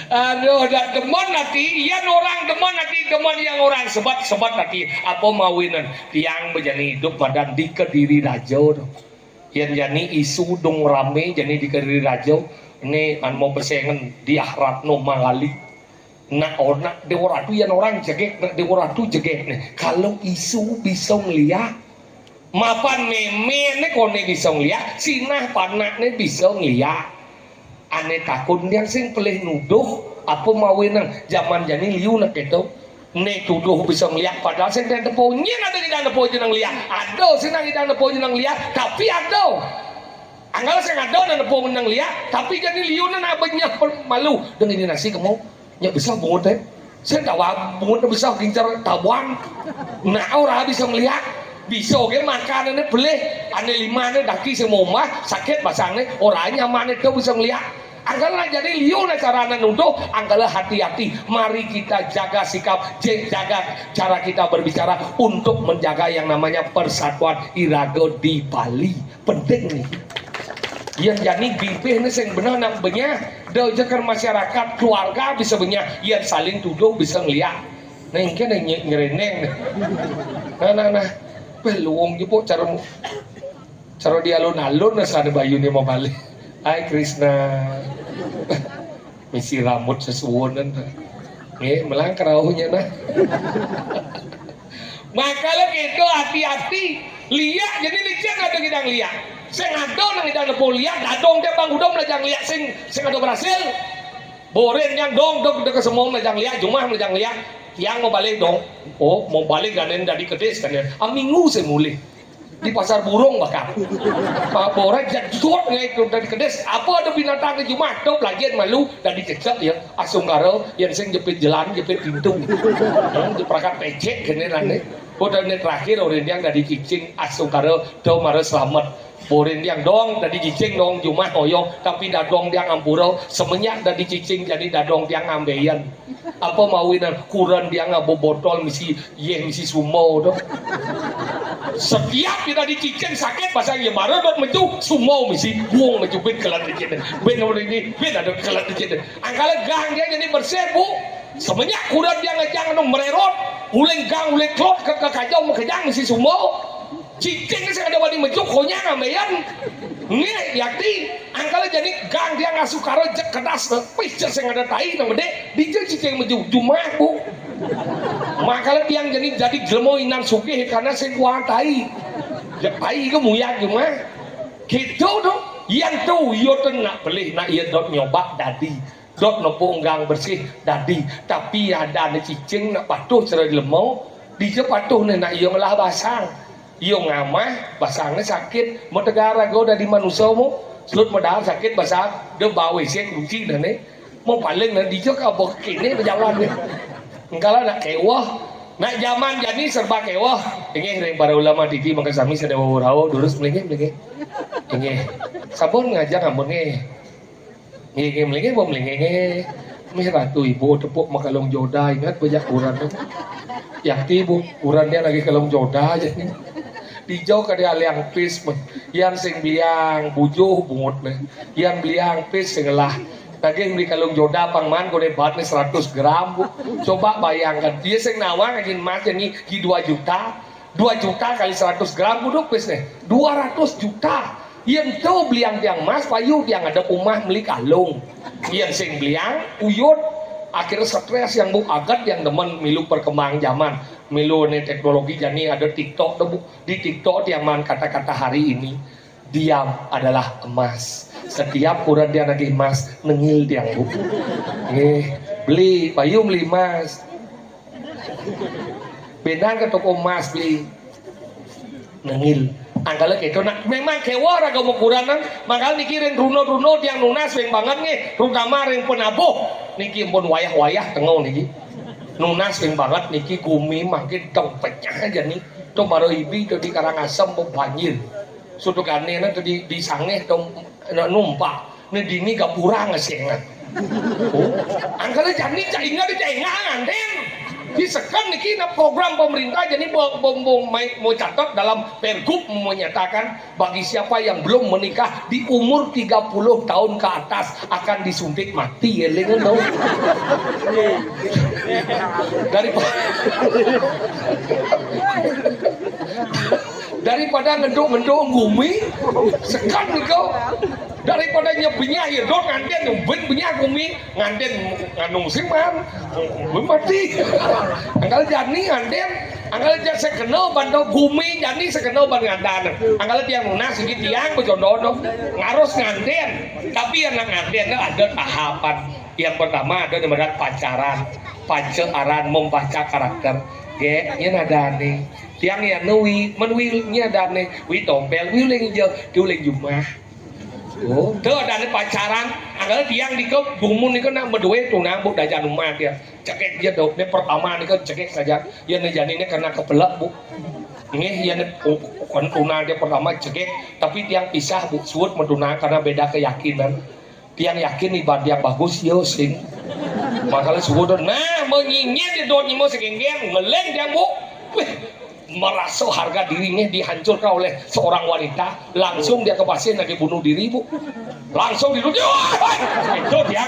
Aduh, dak demen ati, yan orang demen ati, demen yang orang sebat, sebat ati. Apa mawinan? Tiang bejani hidup madan di Kediri Raja tu. Yan jani isu dung rame jani di Kediri Raja. Ni an mau besengen Diah Ratno Mangali. Nak or-, nak Dewa Ratu yan orang jegek, nak Dewa Ratu jegek nih. Kalau isu bisa ngeliat, mapan meme nih kone bisa ngeliat, sinah panak nih bisa ngeliat. Ane takut yang sing pelih nuduh, apa mawe nang zaman jani liu nak keto. Nih tuduh bisa ngeliat, padahal sing dan tepo nyen ada kita tepo jenang liat. Ada sing nang kita tepo jenang liat, tapi ada. Anggal sing ada nang tepo jenang liat, tapi jani liu nang apa nyah malu dengan ini nasi kamu. Nya bisa bungut teh. Saya tawa bungut bisa gincar tabuan. Nah, ora bisa ngeliat. Bisa ge makanane belih. Ane limane daki sing momah, sakit basane, ora nyamane do bisa ngeliat. Angkala jadi liu na carana nuduh, angkala hati-hati. Mari kita jaga sikap, j-, jaga cara kita berbicara untuk menjaga yang namanya persatuan iraga di Bali. Penting nih. Yang jani bibih nih sing bener nak benyah. Dah aja kan masyarakat, keluarga bisa benyah, yén saling tuduh bisa ngeliak. Nah, engké nah nye- nyereneng nah. Nah, nah, nah. Beh, luung jebuk cara cara di alun-alun nah sana bayuné mau balik. Hai Krisna. Misi rambut sesuwunan. Nggih, melang kerauhnya nah. Makanya gitu hati-hati. Liak jadi licin ada ngidang liak. Sing ada nang ngidang nepuk liak, dadong dia bang udah melajang liak sing sing ada berhasil. Boren yang dong dong dong semua melajang liak, jumah melajang liak. Yang mau balik dong. Oh, mau balik ganen dari kedis kan ya. Ah, minggu saya mulih. Di pasar burung bakal. Pak Boren jadot ngai dari kedis. Apa ada binatang di jumah? Tuh pelagian malu dari cecek ya. Asungkara yang sing jepit jalan, jepit pintu. Hmm, jeprakat pecek gini lah nih. Udah ini terakhir orang yang dari cicing asungkara tuh mara selamat. Boren yang dong dari cicing dong jumah oyong tapi dadong yang ampura semenyak dari cicing jadi dadong yang ambeyan. Apa mawinan kuran dia ngabo botol misi yeh misi sumau tu. Setiap kita dicicing sakit pasal ya marah dot metu sumau misi buang metu bin kelat dicicing. Bin orang ini bin ada kelat dicicing. Angkala gang dia jadi bersih bu. Semenyak kuran dia ngejang anu mererot, uling gang uling klot ke ke kacau mekejang misi sumau. Cicing sing ada wani mejuk konyang ambeyan. Nggih, yakti angkala jani gang dia ngasuh karo jek kedas pijer sing ada tai nang bedek dija cicing mejuk jumah bu. Makala tiang jani jadi jelema inan sugih karena sing kuat tai. Jek tai ke muyang jumah. Gitu dong. Yang tu yo tu nak beli nak iya dot nyoba dadi. Dot nopo enggang bersih dadi. Tapi ada ni cicing nak patuh cara jelema. Dija patuh ni nak iya ngelah basang. Iyo ngamah, basangnya sakit. Mau tegar raga dari manusia mu. Selut medar sakit basang. Dia bawa isek kunci dah ni. Mau paling nanti je ke abah kini berjalan ni. Engkala nak kewah. Nak zaman jani serba kewah. Ingin ring para ulama titi maka sami sedewa urawa durus melingih melingih. Ingin. Sabun ngajak amun ngeh. Ngingim lagi apa melinging eh. Mih ratu ibu tepuk makalung joda ingat bejak kuran tu. Yakti bu, kuran dia lagi kalung joda aja ni. Dijau ka dia aliang pis meh. Yan sing beliang bujuh bungut meh. Yan beliang pis sing lah. Daging beli kalung joda pang man kone bat ni seratus gram bu. Coba bayangkan dia sing nawang aja mas ni ki dua juta. Dua juta kali seratus gram buduk pis nih. Dua ratus juta. Yen tu beliang tiang mas payu tiang ada umah meli kalung. Yen sing beliang uyut akhirnya stres yang bu agat yang demen milu perkembangan zaman. Milu ni teknologi jani ada TikTok tu bu. Di TikTok tiang man kata-kata hari ini. Diam adalah emas. Setiap kurang dia nagih emas, nengil tiang bu. Eh, beli, payu beli emas. Benang ke toko emas beli. Nengil. Angkala keto nak memang kewah raga mukuranan, makal niki ring runo-runo tiang nunas weng banget nggih, terutama ring penabuh. Niki pun wayah-wayah tengau niki. Nunas weng banget niki gumi makin tong pecah aja nih. Tuh baru ibi tuh di Karangasem banjir. Sutukane na tuh di, di sangeh tuh numpak. Ni dini gapura ngesengan. Oh, angkala jani cainga di cainga nganten. Di sekan niki na program pemerintah jadi mau mau mau, mau catat dalam pergub menyatakan bagi siapa yang belum menikah di umur tiga puluh tahun ke atas akan disuntik mati eling dong. Daripada daripada ngenduk-ngenduk gumi sekan kau daripada nyebenyah ya dot nganten nyebin benyah gumi nganten nganu siman gumi mati angkal jani nganten angkal jani sekeno ban gumi jani sekeno ban ngantan angkal tiang nunas iki tiang bejodoh dong ngarus nganten tapi yang nganten ada tahapan yang pertama ada di pacaran pacaran membaca karakter ge ini ada nih tiang ya nui menwi nya ada nih wi tompel wi uling je wi uling jumah oh tuh ada nih pacaran angkal tiang di ke gumun nih kena berdua tunang bu dajan rumah dia cekek dia dok ini pertama nih kan cekek saja ya nih jani ini karena kepelak bu nih ya nih kon tunang dia pertama cekek tapi tiang pisah bu suut meduna karena beda keyakinan Tiang yakin ibadah yang bagus yo sing. Makanya suhu tu nah menyinyir di dot nyimo segenggen ngeleng tiang bu. Wih, Merasa harga dirinya dihancurkan oleh seorang wanita, langsung dia ke pasien lagi bunuh diri, Bu. Langsung dirujuk. Itu dia.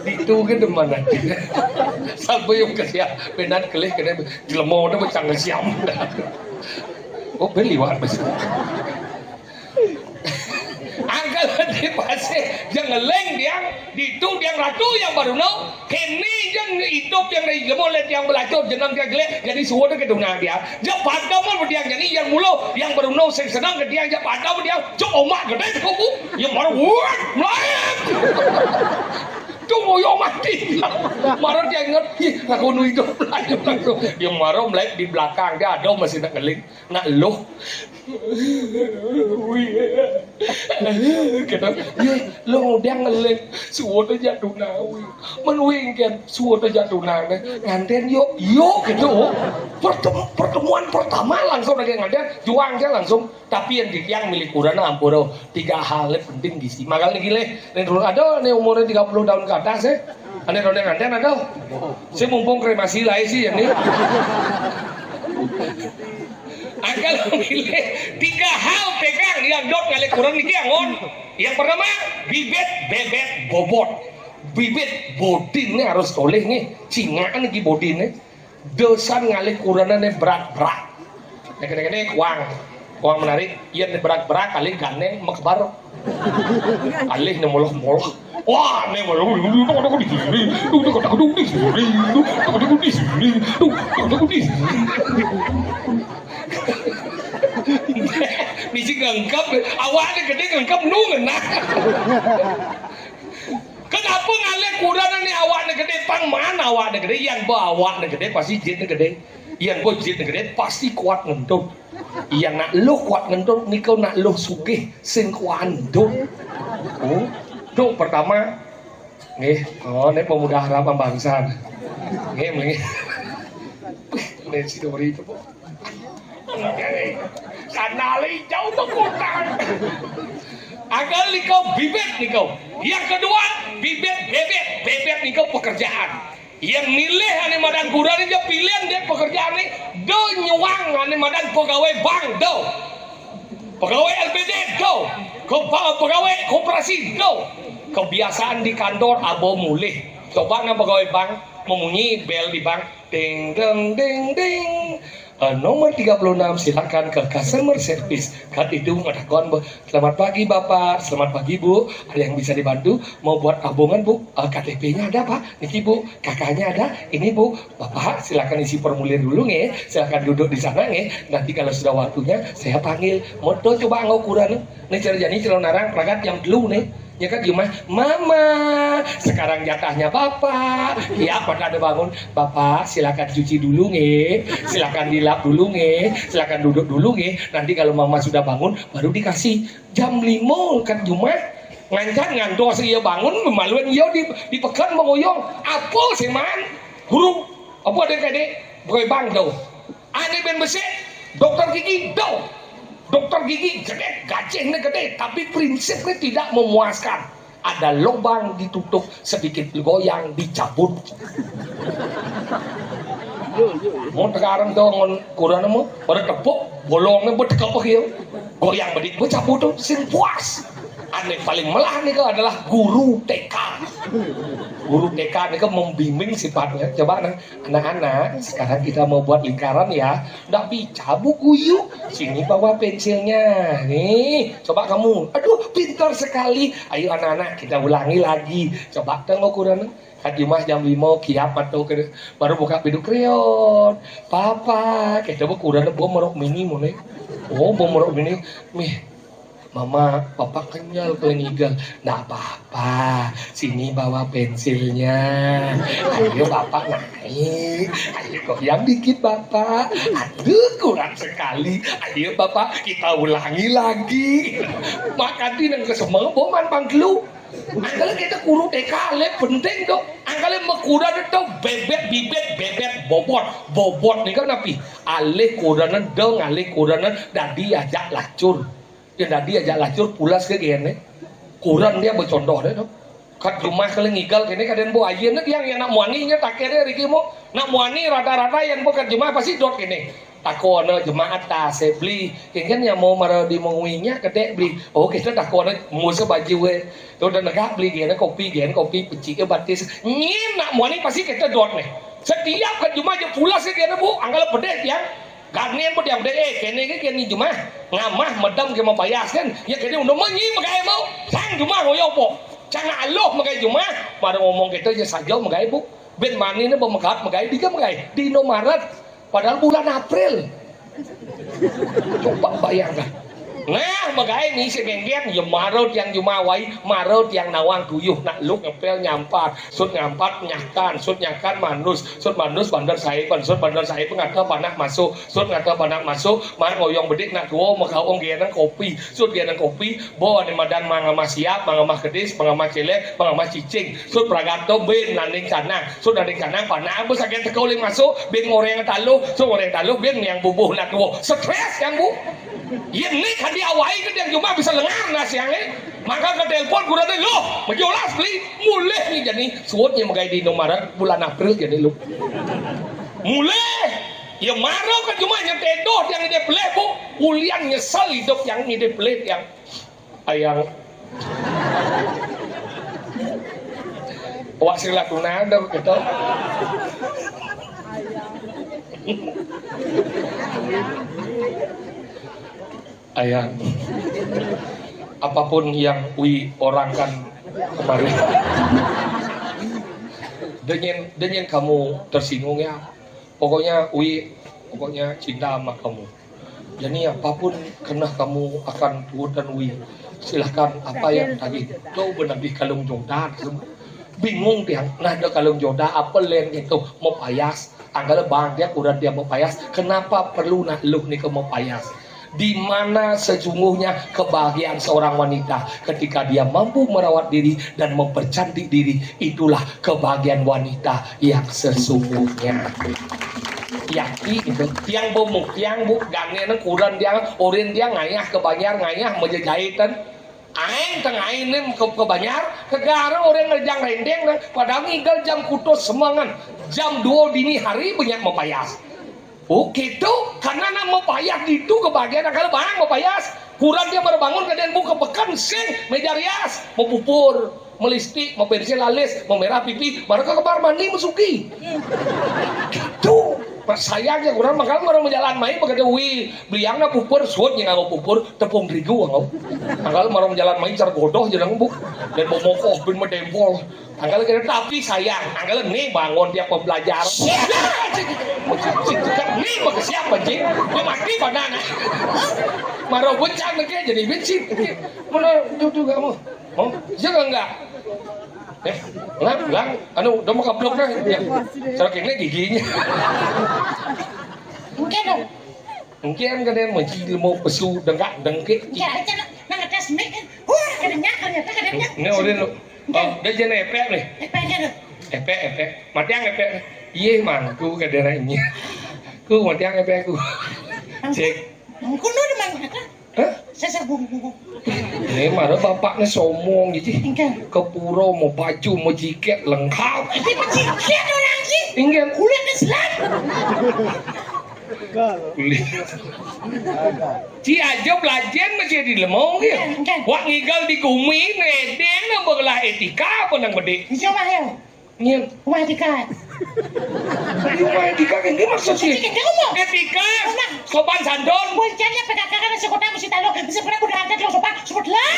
Itu ke demen aja. Sampai yang kerja benar kelih kena jelema udah macam siam. Oh, beli wak besi. Angkal di pasir, jengeleng tiang, ditu tiang ratu yang baru no, kini jeng hidup yang dari jemo oleh tiang belajar jenang tiang jelek, jadi suara ke duna dia. Dia pada mau tiang jadi yang mulu, yang baru no sing senang ke tiang, dia pada mau tiang, cok omak gede kubu, yang baru wah, melayang. Tunggu yo mati. Marah dia ingat, ih, aku nu hidup lagi langsung. Yang marah mulai di belakang dia ada masih nak ngeling. Nak loh. Wih. Kata, "Ye, lo dia ngeling. Suara jatuh nawi. Menuing kan, suara jatuh nawi. Nganten yo, yo gitu." Pertem- pertemuan pertama langsung lagi nganten, juang aja langsung. Tapi yang di yang milik kurana ampura tiga hal yang penting gisi. Makanya gile, nih dulu ada nih umurnya tiga puluh tahun ke atas ya. Ada ronde nganten ada. Saya mumpung kremasi lah sih yang ini. Angkal milih tiga hal pegang yang dok ngalih kurang niki angon. Yang pertama, bibit bebet bobot. Bibit bodin nih harus toleh nih. Cingaan nih bodin nih. Dosan ngalih kurana nih berat-berat. Nek nek nek kuang. Kuang menarik. Iya nih berat-berat kali gandeng mekbar. Alih nih moloh-moloh. Wah, nih moloh. Duduk di sini. Duduk di sini. Duduk di sini. Duduk di sini. Misi ngengkep, awaknya gede ngengkep nu ngenah. Kenapa ngalih kurana nih awaknya gede? Pang mana awaknya gede? Yang bawa awaknya gede pasti jitnya gede. Yang bawa jitnya gede pasti kuat ngentut. Yang nak lo kuat ngentut, nih kau nak lo sugih sing kuat ngentut. Oh, tuh pertama, nih, oh, nih pemuda harapan bangsa. Nih, nih. Nih, story itu, Bu. Karena jauh kekuatan. Agar nih kau bibit nih kau. Yang kedua, bibit bebet, bebet nih kau pekerjaan. Yang milih ane madan kurang aja pilihan dia pekerjaan nih, do nyuang ane madan pegawai bank do, pegawai L P D do, ko- pegawai koperasi do. Kebiasaan di kantor abo mulih. Coba nang pegawai bank memunyi bel di bank, ding ding ding ding. Eh, nomor tiga puluh enam, silakan ke customer service. Kat itu ngetakon, "Selamat pagi Bapak, selamat pagi Bu, ada yang bisa dibantu? Mau buat tabungan Bu, eh, K T P-nya ada Pak? Niki Bu, K K-nya ada? Ini Bu, Bapak silakan isi formulir dulu nge, silakan duduk di sana nge. Nanti kalau sudah waktunya saya panggil." Moto coba ngau kurang. Nih cara jani kalau narang pragat yang dulu nih. Ya kan, Jumah, "Mama, sekarang jatahnya Bapak." Ya, pada ada bangun, "Bapak, silakan cuci dulu nge, silakan dilap dulu nge, silakan duduk dulu nge. Nanti kalau Mama sudah bangun, baru dikasih." Jam lima kan Jumah, ngancan ngantos ia bangun, memaluan ia di, di pekan mengoyong. Apa sih man? Guru, apa ada kade? Goy bang dong. Ane ben besik, dokter gigi dong. Dokter gigi gede, gajinya gede, tapi prinsipnya tidak memuaskan. Ada lubang ditutup, sedikit goyang dicabut. Mau sekarang tuh ngon kurang mau pada tepuk bolongnya buat tepuk ya. Goyang bedik, buat cabut tuh sing puas. Ane paling melah nih adalah guru T K. Guru T K nih kan membimbing sifatnya. Coba nah, "Anak-anak, sekarang kita mau buat lingkaran ya." Ndak bisa, Bu Guru. "Sini bawa pensilnya. Nih, coba kamu." "Aduh, pintar sekali." "Ayo anak-anak, kita ulangi lagi." Coba tengok kurang. Kat Jumah jam lima kiap atau ke, baru buka pintu kreon. "Papa, kita bu kurang bu merok mini mone." "Oh, bu merok mini." "Mih, Mama, Papa kenyal kalau ngigal." "Ndak apa-apa. Sini bawa pensilnya. Ayo Bapak naik. Ayo goyang dikit Bapak. Aduh, kurang sekali. Ayo Bapak, kita ulangi lagi." Makan di nang kesemua boman bangkelu. Angkala kita guru T K, alih penting to. Angkala makurenan to bebet bibit bebet bobot. Bobot nika napi? Alih kurenan da ngalih kurenan dadi ajak lacur. Yén dadi ajak lacur pulas ké géné. Kuren dia bercontoh deh to. Kat jumah kala ngigel kéné kadén bu, ayeuna tiang yén nak muani nya takér riki mo. Nak muani rata-rata yén bu kat jumah pasti dot kéné. Takona jemaat ta sé beli. Kéngkén nya mau mara di mengui nya kedék beli. Oh, kita takona musa baju wé. To da negak beli géné kopi, géné kopi pecik batis. Nyén nak muani pasti kita dot nih. Setiap kat jumah je pulas ké géné bu, angkala pedih tiang. Ganén pun tiang deh, eh, kéné ké kéné jumah. Ngamah medem ké mapayas kan. Ya kéné undang menyi megai mau. Sang jumah ngoyo po. Cang aluh megai jumah. Mara ngomong kita je saja megai bu. Bin mani né pemegat megai, dika megai. Di Indomaret. Padahal bulan April. Coba bayangkan. Nah, megai ni si genggen, ya mara tiang jumah wai, mara tiang nawang tuyuh, nak luk ngepel nyampar. Sut ngampat nyakan, sut nyakan manus, sut manus bandar saiban, sut bandar saiban ngata panak masuk, sut ngata panak masuk, mar ngoyong bedik nak tuo, makaong genang kopi, sut genang kopi, bo ane madan mangamah siap, mangamah kedis, mangamah celek, mangamah cicing, sut pragato bin nanding kanang, sut nanding kanang panak, bus agen teka uling masuk, bin ngoreng taluh, sut ngoreng taluh, bin yang bubuh nak tuo, stres yang bu. Yén né kadi awai ke tiang jumah bisa lengar nah siang né. Maka ke telepon guru tadi, "Loh, majolas beli, mulih ni jani." Suut nya megai di Indomaret bulan April jani lu. Mulih. Ya mara ke jumah nya tedoh tiang ide pelih bu. Ulian nyesel hidup tiang ide pelih tiang. Ayang. Wak sila tunang dah gitu. Ayang, apapun yang Wi orangkan kemarin, dengan dengan kamu tersinggung ya. Pokoknya Wi, pokoknya cinta sama kamu. Jadi apapun kena kamu akan turutan Wi. Silahkan apa yang tadi. Kau benar di kalung jodoh. Bingung tiang, nah da kalung jodoh apa lén gitu, mapayas. Angkala bang dia kurenan dia mapayas. Kenapa perlu nak luh nika mapayas? Di mana sesungguhnya kebahagiaan seorang wanita? Ketika dia mampu merawat diri dan mempercantik diri, itulah kebahagiaan wanita yang sesungguhnya. Yakin itu. Tiang bu, tiang bu, ganén kurenan tiang, orin tiang ngayah ke banjar, ngayah majajahitan. Aing tengah ini ke, ke banjar, kegara orang ngerjang rendeng nah, padahal ngigel jam kutus semengan, jam dua dini hari banyak mapayas. Oh gitu, karena nak mapayas ditu kebahagiaan kalau bang mapayas. Kurenan dia baru bangun kadén buka peken sing meja rias, mau pupur, melistik, mau pensil alis, mau merah pipi, baru ke kamar mandi masuki. Gitu. Pas sayangnya kurenan mangkal orang menjalan main begitu wi, beliangna pupur, suut nya nganggo pupur, tepung terigu nganggo. Angkal marong jalan main cara godoh jeneng bu. Dan bomokoh bin medempol. Angkal kira tapi sayang, angkal nih bangun tiap pembelajar. Siap. Cik, cik, cik, nih mau ke siapa cik? Dia mati pada anak. Marong bencang nih jadi bensin. Mana tuh tuh kamu? Oh, jaga enggak? Eh, lang, lang, anu, udah mau kablok dah. Ya. Cara kene giginya. Mungkin dong. Mungkin kan yang menci mau pesu dengkak dengkik. Ya, aja nak, nang atas mic. Wah, kadangnya, ternyata kadangnya. Ini udah lu. Oh, udah jangan epek nih. Epek aja lu. Epek, epek. Mati yang epek. Iya, mangku kadang ini. Ku mati yang epek ku. Cek. Mangku lu di mana? Hah? Saya saya bung bung. Ini mana bapaknya sombong gitu. Enggak. Ke pura mau baju, mau jiket lengkap. Ini pejiket orang sih. Enggak. Kulit Islam. Kulit. Ci aja belajar masih di lemong ya. Enggak. Wak ngigal di gumi, nedeng nang begelah etika apa nang bedik. Bisa mah ya. Nyen. Rumah etika. Rumah etika kan dia maksud sih. Etika ngomong. Etika. Ngomong. Sopan santun. Boy, jangan ya P K K kan masih kota masih tahu. Bisa pernah udah ada kalau sopan, sebutlah.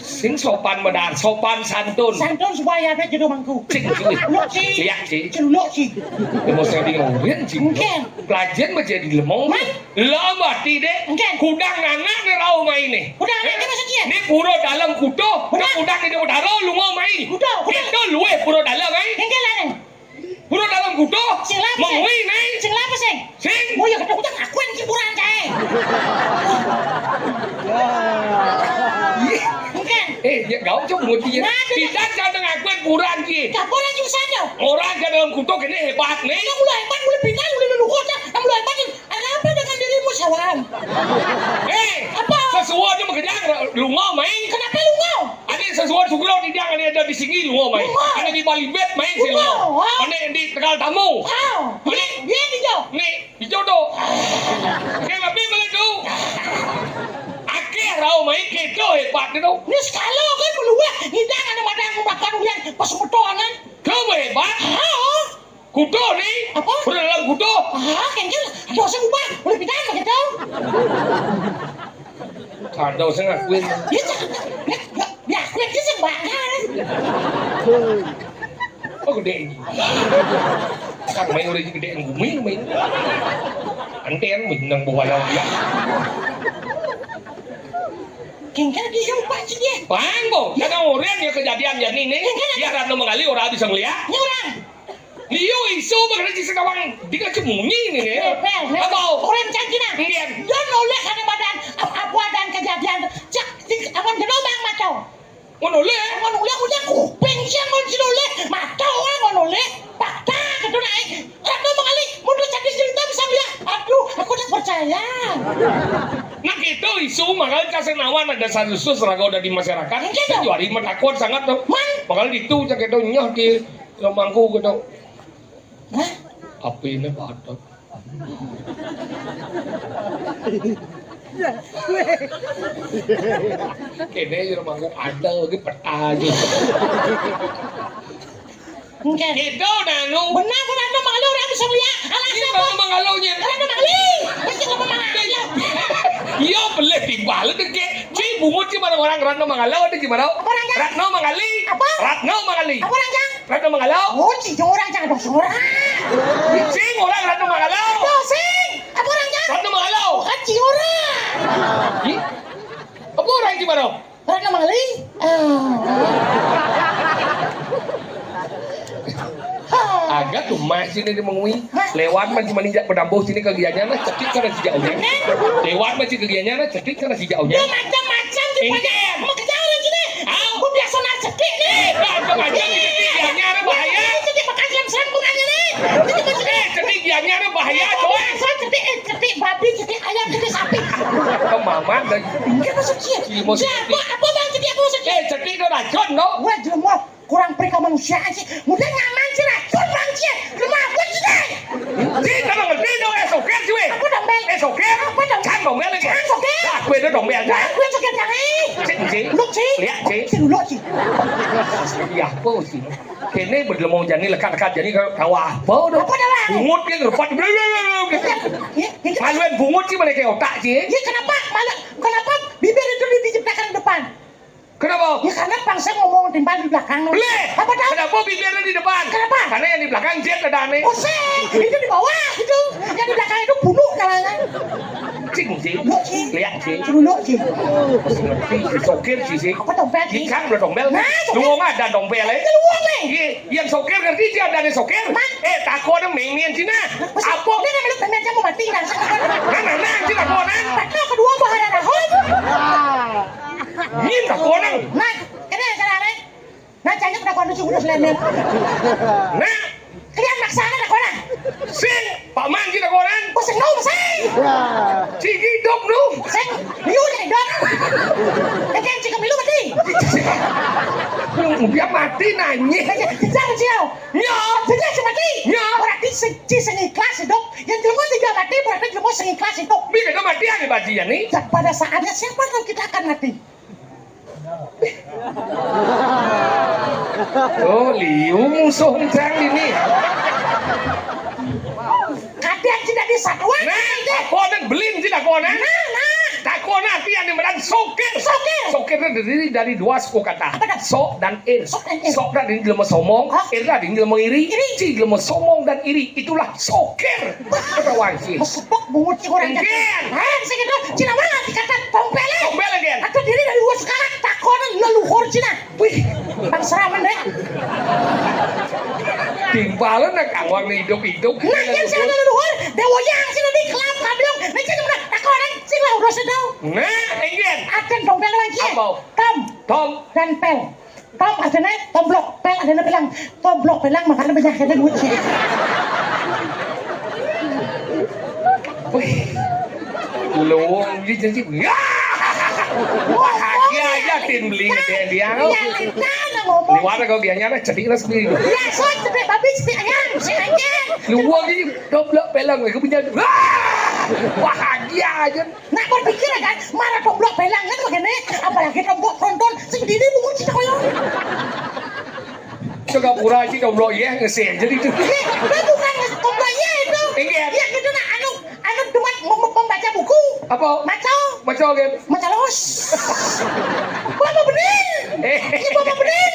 Sing sopan benar, sopan santun. Santun supaya ada jodoh mangku. Cik, cik. Celuluk sih. Lihat sih. Celuluk sih. Emosi di ngomongin sih. Mungkin. Pelajaran menjadi lemong. Man. Lah mati dek. Enggak. Kudang anak ni rauh main ni. Kudang anak ni maksudnya? Ni pura dalam kutuh. Kudang. Kudang ni utara lunga main. Kutuh, kutuh. Itu luwih pura dalam main. Enggak lah ni. Pura dalam kutuh. Sing lah apa sing? Mengui main. Sing lah apa sing? Sing. Oh ya ketuk kutuh aku yang hiburan cai. Enggak. Eh, ya kau coba ngerti ya. Nah, tidak. Tidak jangan ngakuin kurang ki. Apa lagi sana? Orang ke dalam kutuk ini hebat nih. Yang mulai hebat, mulai pintar, mulai leluhur, yang mulai hebat. Ada apa dengan dirimu, sawan? Eh, apa? Sesuatu mengejar lu ngomong. Kenapa lu ngomong? Ada sesuatu sugra tidak ada, ada di sini lu ngomong. Ada di Bali bet main sih lu. Ada yang di Tegal Tamu. Ini, ini dia. Nih, Ijo tu. Kaya babi bala tu. Akeh rau mai keto hebat tu. Ni sekala kan meluah ngidang anak madan makan uyan pas betul kan. Kamu hebat. Ha. Kudo ni. Apa? Udah dalam kudo. Ah, kengkel. Ada usah ubah. Boleh pindah begitu. Ada usah ngakuin. Ya, ya, ya, ya, ya, ya, ya, ya. Oh, gede ini. Kan main udah gede yang bumi main. Anten main nang bawah lawan dia. Kengkal dia yang pak sih dia. Pang bo, kadang orang ya kejadian jadi ni. Kengkal dia Ratna Mangali orang bisa ngeliat. Ni orang. Liu isu mengenai si sekawang dia kemunyi ni ni. Apa? Orang canggih nah. Enggak. Dia noleh ada badan apa dan kejadian. Cak, aman gelombang macam. Ngono le. Ngono le, aku jangan kuping sih, ngono sih le. Mata orang ngono le. Patah gitu naik. Ratna Mangali, mundur jadi cerita bisa lihat. Aduh, aku tak percaya. Nah gitu isu makanya kasih nawan ada satu sus raga udah di masyarakat. Gitu. Juari menakut sangat tuh. Man. Makanya itu cak itu nyoh di rumahku gitu. Hah? Api ini padat. Kene yo mangkok ada lagi peta aja. Enggak. Itu nanu. Benar, benar, Ratna Mangali orang bisa melihat. Alah, ini siapa? Ratna Mangali nya. Ratna Mangali. Macam apa Mangali? Iya, boleh timbal deke. Ci bungut ci mana orang Ratna Mangali ada ci mana? Apa orang Ratna Mangali. Apa? Ratna Mangali. Apa orang Ratna Mangalau. Oh, ci orang jangan dong orang. Sing orang Ratna Mangalau. Aduh, sing. Apa orang jangan? Ratna Mangalau. Kan ci orang. Ih, apa orang ci mana? Ratna Mangali. Ah. Agak tuh mas ini dia mengui. Hah? Lewat mah cuma injak pedambuh sini kegiatannya cetik karena sejauhnya. Lewat mah sih kegiatannya cetik karena sejauhnya. Dia macam-macam sih. Enggak. Mau kejauhan sini. Au. Aku biasa nak cetik ni. Eh, tak macam-macam ni cetik, dianya ada bahaya. Ini cetik makan siang-siang bukannya ni. Ini cetik. Eh, cetik, dianya ada bahaya, coy. Biasa cetik, eh, cetik babi, cetik ayam, cetik sapi. Kemaman dah. Enggak masuk sih. Ilmu cetik. Apa, apa bang cetik, apa masuk sih? Eh, cetik tu racun tu. Wah, jelma. Kurang perikamanusiaan sih. Mudah nyaman sih racun bang sih. Jelma apa sih deh? Ci, kalau ngerti dong, eh, sokir, cuy. Apa dombel? Eh, sokir. Apa dombel? Kan dombel, kan? Kan sokir. Dah, gue itu dombel, kan? Dah, gue sokir, kan? Ci, ci. Lu, ci. Lihat, ci. Ci, lu, ci. Iya, apa sih? Kene berdelemo jani lekat-lekat jani kawah apa dah? Apa dah, Bang? Bungut dia ngerepat. Blablabla. Iya, iya. Maluan bungut sih mana kayak otak sih. Iya, kenapa? Malah, kenapa bibir itu diciptakan di depan? Kenapa? Ya, karena bangsa ngomong timbal di belakang. Boleh. Apa tahu? Kenapa bibirnya di depan? Kenapa? Karena yang di belakang jet ada aneh. Pusing. Itu di bawah itu. Yang di belakang itu buluk namanya. Cing, cing. Buluk, cing. Lihat, cing. Buluk, cing. Ngerti, si sokir, sih, sih. Apa dompet, cing? Ikan udah dompel. Nah, dompet. Luwung ada dompel, eh. Itu luwung, eh. Iya, yang sokir ngerti sih ada nih sokir. Mas. Eh, takut ada mengmian Cina. Apa? Ini kan lu pengen kamu mati kan? Nah, nah, nah, Cina kau, nah. Kedua bahaya dah, hop. Nyin ka konang. Nah, kene cara ne. Nah, cangkep dah konang suku dah selemen. Nah, kalian maksana dah konang. Sing, Pak Man kita konang. Oh, sing nom sing. Cigi dok dong. Sing, liu jadi dok. Ejen cik milu mati. Dia mati nanya. Jejak ciau. Nya. Jejak si mati. Nya. Berarti si, si sing ikhlas hidup. Yang jelma tidak mati berarti jelma sing ikhlas hidup. Bi kita mati ada bajian ni. Dan pada saatnya siapa tahu kita akan mati. Oh, liu musuh encang ini. Kadang tidak disatuan. Nah, takut dan belin tidak kau nah. Nah, nah. Takut nanti yang dimeran sokir. Sokir. Sokir itu terdiri dari dua suku kata. Apa dah? Sok dan ir. Sok dan ir. Sok dan ini jelma somong, hah? Ir dan ini jelma iri. Iri. Ci jelma somong dan iri. Itulah sokir. Ketahuan sih. Mesepok bungut sih orang. Enggak. Hah, bisa gitu. Cina mana dikata tompel, eh? Tompel, enggak. Atau diri dari luar sekarang takut leluhur Cina. Wih, bang seraman deh. Timbalan nak awak ni hidup-hidup. Nah, yang saya ada luhur, dewa yang sini di kelam kablong. Nah, jadi mana? Tak orang sih lah udah sedau. Nah, enggak. Akan tompel lagi. Apa? Tom. Tom. Dan pel. Tom artiné tomblok, pel artiné pélang. Tomblok pélang makanya banyak kata duit. Wih. Luwung iki janji. Ya. Bahagia aja tim beli gedé dia. Iya, iya, ngomong. Liwat kok dia nyana cedik lah sendiri. Iya, so cedik babi, cedik ayam, cedik anjing. Luwung iki tomblok pélang, aku punya. Wah. Bahagia aja. Nak berpikir kan, marah tomblok pélang kan begini, apalagi tomblok tronton, sing dini bungut cita koyo. Coba pura aja tomblok ya ngesel jadi itu. Iya, dia bukan tomblok ya itu. Iya. Iya gitu nah, anu, anu cuma mem- membaca buku. Apa? Maco. Maco kan? Maco los. Bapak bener. Eh. Iya, Bapak bener.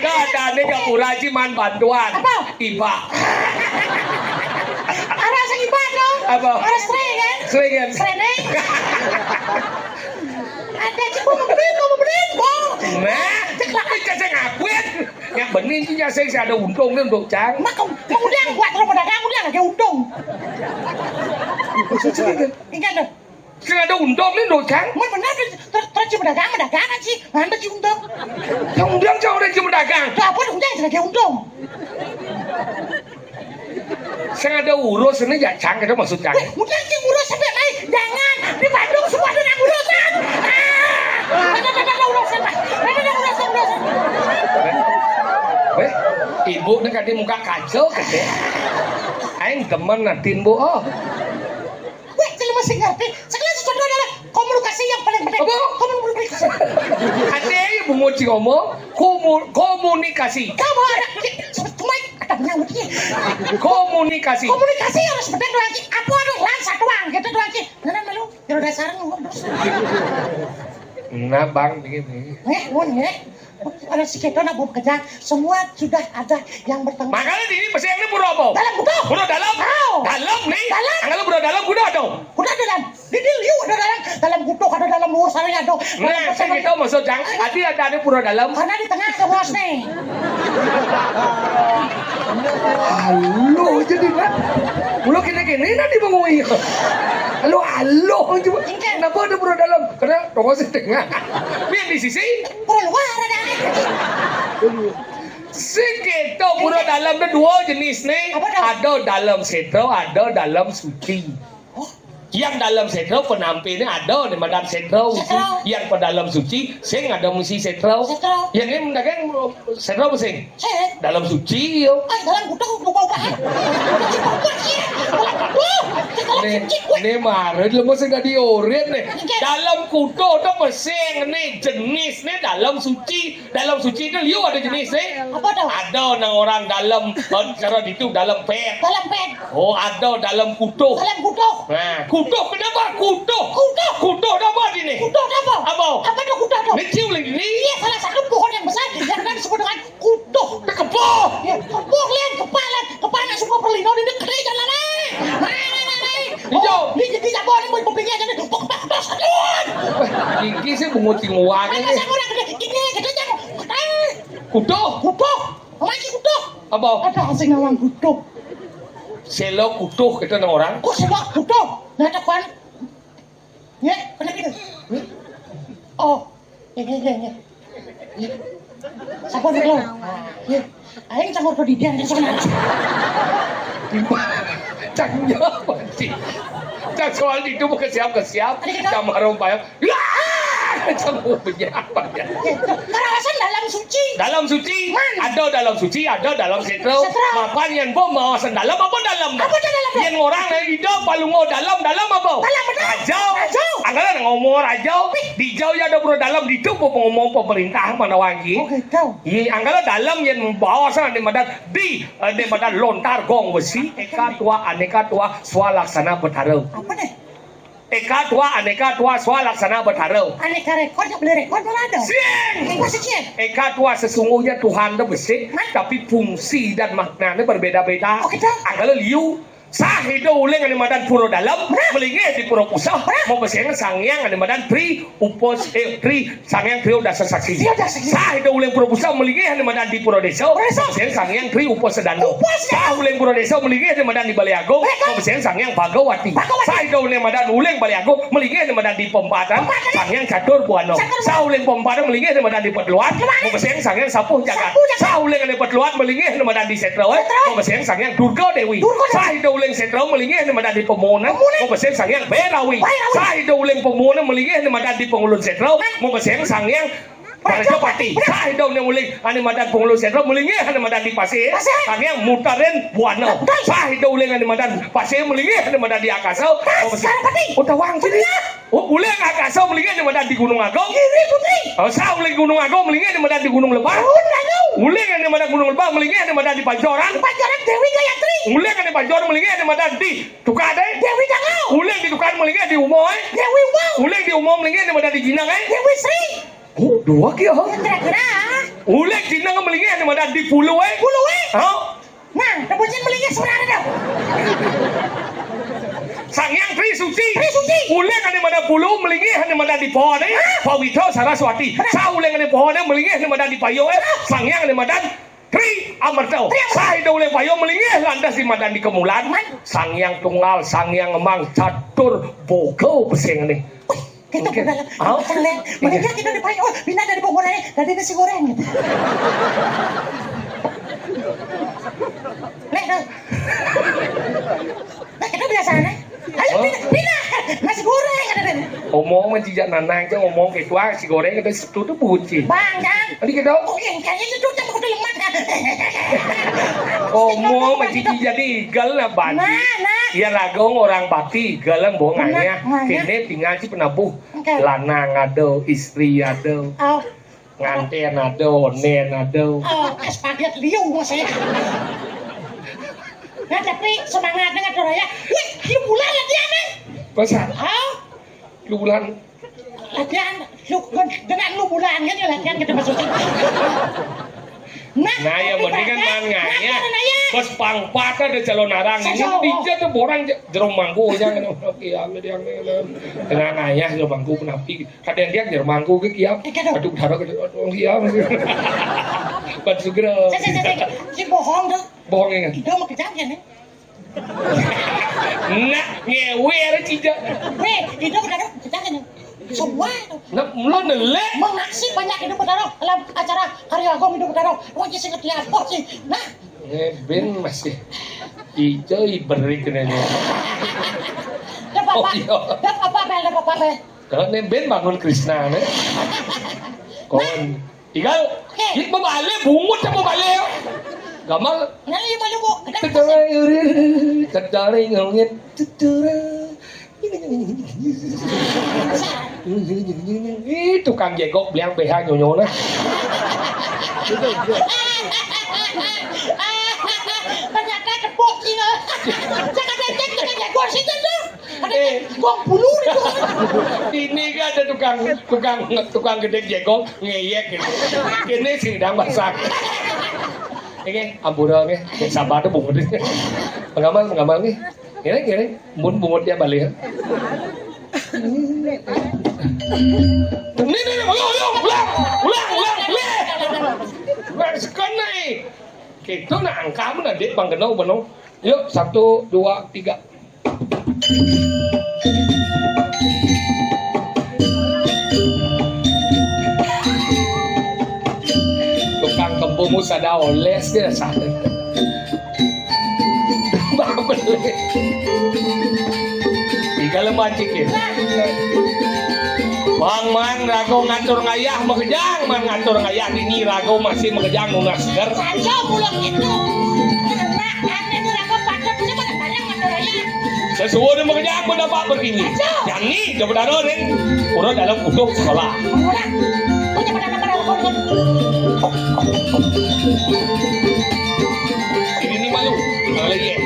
Gak ada nih, gak pura aja man bantuan. Apa? Iba. Ada sing iba dong. Apa? Ada sré kan? Sré kan? Sréné. Ada cek mau bener, mau bener, mau. Nah, cek lah. Cek ngakuin. Yang bening sih ya sing ada untung kan, Mbok Cang. Mak, mau dia buat lo pedagang, dia lagi untung. Maksudnya kan? Ingat dong. Sing ada untung nih, Mbok Cang. Mau bener, terus terus si pedagang, pedagang kan sih, mana si untung? Yang untung cang orang si pedagang. Tuh apa untung, lagi untung. Sing ada urus ini ya, Cang, kita maksud Cang. Weh, udah sih urus sampai naik, jangan. Di Bandung semua ada yang urusan. Ah, ada ada ada urusan, Pak. Ada ada urusan urusan. Weh, ibu nih kan di muka kacau, kecil. Aing demen nantin, Bu. Oh. Weh, jelema sing ngerti. Sekalian contoh adalah komunikasi yang paling penting. Apa? Komunikasi. Ada yang mau ngomong, komu- komunikasi. Kamu ada, cuma ada yang begini. Komunikasi. Komunikasi harus bener doang ki. Apa ada lan satu ang gitu doang ki. Nah, nah, lu, ya udah sarang lu terus. Nah, Bang, begini. Eh, mun ya. Kalau si kita nak buat kerja, semua sudah ada yang bertanggung. Makanya di ini pasti yang ini pura apa? Dalam kuda. Pura dalam? Tahu. Dalam nih. Dalam. Kalau pura dalam kuda ada. Kuda dalam. Di, di liu ada dalam. Dalam kutuk ada dalam luar sana ada. Nah, saya gitu maksud Jang. Tadi ada ada pura dalam. Karena di tengah ada bos nih. Halo, jadi kan. Ulo kene-kene nanti mengui. Halo, halo, coba. Kenapa ada pura dalam? Karena toko setengah. Biar di sisi. Pura luar ada. Sing kita pura dalam ada dua jenis nih. Apa dah? Ada dalam setro, ada dalam suci. Oh. Yang dalam setro penampilnya ada di madam setro. Setro. Yang ke dalam suci, sing ada misi setro. Setro. Yang ini mendagang setro apa sing? Sing. Dalam suci yo. Ah, dalam kuda lupa lupa. Dalam kuda sih. Dalam kuda. Dalam suci. Ini marah dulu mesti gak diorit nih. Dalam kuda ada pesing nih jenis nih dalam suci. Dalam suci itu liu ada jenis nih. Apa tuh? Ada nang orang dalam, eh, cara itu dalam pet. Dalam pet. Oh, ada dalam kutuh. Dalam kutuh. Nah, kutuh kenapa? Kutuh. Kutuh. Kutuh apa ini? Kutuh apa? Apa? Apa tuh kutuh tuh? Ini cium lagi ini. Iya, salah satu pohon yang besar yang akan disebut dengan kutuh. Kebo. Ya, kebo lian kepala, kepala semua perlindungan ini kering jalan eh. Nah, nah, nah, nah. Hijau. Oh, ini jadi apa nih mau kopinya jadi kok kok kok. Iki sih bungut sing wani. Mana saya kurang gede. Ini gede aja. Eh. Kutuh. Kutuh. Lagi kutuh. Apa? Ada sing ngawang kutuh. Selo kutuh kita nang orang. Kok selo kutuh? Nah, ada kuan. Ya, kenapa itu? Oh, ya, ya, ya, ya. Ya. Siapa nih lo? Ya. Ayo kita ngobrol di dia, dia sana. Cang jawab sih. Cang soal itu bukan siap ke siap. Ada kita. Cang marung bayang. Wah! Cang mau punya apa ya? Karawasan dalam suci. Dalam suci. Man. Ada dalam suci, ada dalam setro. Setro. Mapan yang bom bawasan dalam apa dalam? Apa dalam? Yang orang dari hidup palungo dalam, dalam apa? Dalam apa? Rajau. Rajau. Anggaran ngomong rajau. Di jauh ya ada pura dalam di itu ngomong pemerintah mana wangi. Oh, gitu. Iya, anggaran dalam yang bawasan ada madan di, eh, di madan lontar gong besi. Eka tua, aneka tua, swalaksana betara. Apa nih? Eka tua, aneka tua, swalaksana betara. Aneka rekor, ya beli rekor mana ada? Sing! Apa sih, Cien? Eka tua sesungguhnya Tuhan itu besik, tapi fungsi dan maknanya berbeda-beda. Oh, gitu? Anggaran liu, Saida uling ané madan Pura Dalem, malinggih di Pura Puseh, mapasihan Sang Hyang ané madan Tri Upas-, eh, Tri, Sang Hyang Tri Dasa Saksi. Tri Dasa Saksi. Saida uling Pura Puseh, malinggih ané madan di Pura Désa, mapasihan Sang Hyang Tri Upasedana. Upasedana. Saha uling Pura Désa, malinggih ané madan di Balé Agung, mapasihan Sang Hyang Bhagawati. Bhagawati. Saida uling madan uling Balé Agung, malinggih ané madan di Pempatan, Pempatan. Sang Hyang Catur Buana. Catur Buana. Saha uling Pempatan, malinggih ané madan di Peteluan, Peteluan. Mapasihan Sang Hyang Sapuh Jagat. Sapuh Jagat. Saha uling ané Peteluan, malinggih ané madan di Sétra, eh. Sétra. Mapasihan Sang Hyang Durga Déwi. Durga Déwi. Saida uling Sétra, malinggih ané madan di Pemohon, eh. Pemohon. Mapasihan Sang Hyang Bérawi. Bérawi. Saida uling Pemohon, malinggih ané madan di Pangulun Sétra, mapasihan Sang Hyang Prajapati. Prajapati. Saida uling ané madan Pangulun Sétra, malinggih ané madan di Pasih, Pasih. Sang Hyang Mutarin Buana. Betul. Saida uling ané madan Pasih, malinggih ané madan di Akasa, Pas-, mapasihan Saraswati. Utawang sini. Betul. U-, uling Akasa, malinggih ané madan di Gunung Agung. Giri Putri. Oh, saha uling Gunung Agung, malinggih ané madan di Gunung Lebah. Gunung Agung. Uling ané madan Gunung Lebah, malinggih ané madan di Pancoran. Pancoran Déwi Gayatri. Uling ané Pancoran, malinggih ané madan di Tukad, eh. Déwi Tangau. Uling di Tukad, malinggih di Uma, eh. Déwi Uma. Uling di Uma, malinggih ané madan di Jineng, eh. Déwi Sri. Oh, dua kia, ha? Kira-kira. Uling Jineng, malinggih ané madan di Pulu, eh. Pulu, eh. Ha? Nah, rebutin malinggih sebenarnya dah. Sang Hyang Tri Suci. Tri Suci. Uling ané madan Pulu, malinggih ané madan di Pohon, eh. Hah? Pawitra Saraswati. Benar. Saha uling ané Pohon, eh, malinggih ané madan di Payung, eh. Hah? Sang Hyang ané madan Tri Amerta. Tri Amerta. Saida uling Payung, malinggih lantas di madan di Kemulan. Man. Sang Hyang Tunggal, Sang Hyang Emang, Catur Boga pesengané. Wih, gitu. Oké. Bener. Ah? Bener, Lé. Iya. Mending kita di Payung. Oh, pindah dari Bogor, eh. Dari nasi goreng. Lé, tuh. Nah, itu biasanya. Ayo, oh, pindah, pindah. Nasi goreng, ada deh. Omong mah jijak nanang, cang omong gitu, ah, si goreng ada setu tuh buci. Bang, Cang. Tadi gitu. Oh, iya, kayaknya itu tuh, Cang, udah lemah, kan? Omong mah jijak jadi igal lah, Bang. Nah, nah. Iya, raga orang bakti, igal lah, bohong. Nah, aja. Nah, nah. Kéné tinggal si penabuh. Oké. Lanang ada, istri ada. Oh. Ngantén ada, onén ada. Oh, es paget liu maksudnya. Nah, tapi semangatnya nggak ada ya. Wih, lu bulan latihan, eh? Masa? Oh. Lu bulan. Latihan, lu, dengan lu bulan kan ya latihan kita maksudnya. Nah, nah, ya, tapi mendingan kan, man ngayah. Nah, nah, ya. Bos pangpat ada calon arang ini. Saja, oh. Dija tuh borang je-, jerong mangku aja kan. Oké, ya, dia, dia, dia. Tengah ngayah jerong mangku kenapi. Kadang dia nyer mangku ke kiam. Eh, kadang. Aduh, darah ke, aduh, kiam. Bat segera. Cek, cek, cek, cek. Si bohong tuh. Bohong ya. Itu mau kejadian nih. Nak ngewe ada cija. Weh, itu kadang kejadian nih. Semua itu. Nak mula nelek. Mengaksi banyak itu, Betara, dalam acara Karya Agung itu, Betara. Wah, sing ngerti apa sih? Nah. Eh, ben masih. Ija iberik ini. Dah apa? Oh, iya. Dah apa, Bel? Dah apa, Bel? Kalau nembén bangun Krishna né. Kon. Igal. Oké. Ki mabalé, bungut apa mabalé? Gamal. Nah, iya, malu, Bu. Kedai, kedai, ngongit, tutura. Ih, tukang jégog bilang B H nyonyo nah. Ternyata tepuk, iya. Saya kata, "Cek, cek, cek, gua sih, cek, cek." Ada, eh, gong bulu nih, gong. Ini kan ada tukang, tukang, tukang gedé jégog ngéyék gitu. Ini sing dang basah. Ini ampura nih, sabar tuh bungut. Pengamal, pengamal nih. Ini, ini, mun bungut dia balik. Ini, ini, ulang, ulang, ulang, ulang, ulang. Wes kena. Kita nak angka mana, Dik, bang kena, benar. Yuk, satu, dua, tiga. Tukang kembung sada oles dia, sada. Babel. Tiga lemah cikit. Bang, man, rago ngatur ngayah makejang, man ngatur ngayah dini rago masih makejang nunas seger. Saja pulang itu. Anak, anak itu rago patut, coba bareng ngatur ngayah. Sesuai dengan pekerjaan pun dapat berkini. Jani, coba daro ring. Urut dalam kutub sekolah. Orang punya pada pada orang. Ini nih malu. Kalau iya.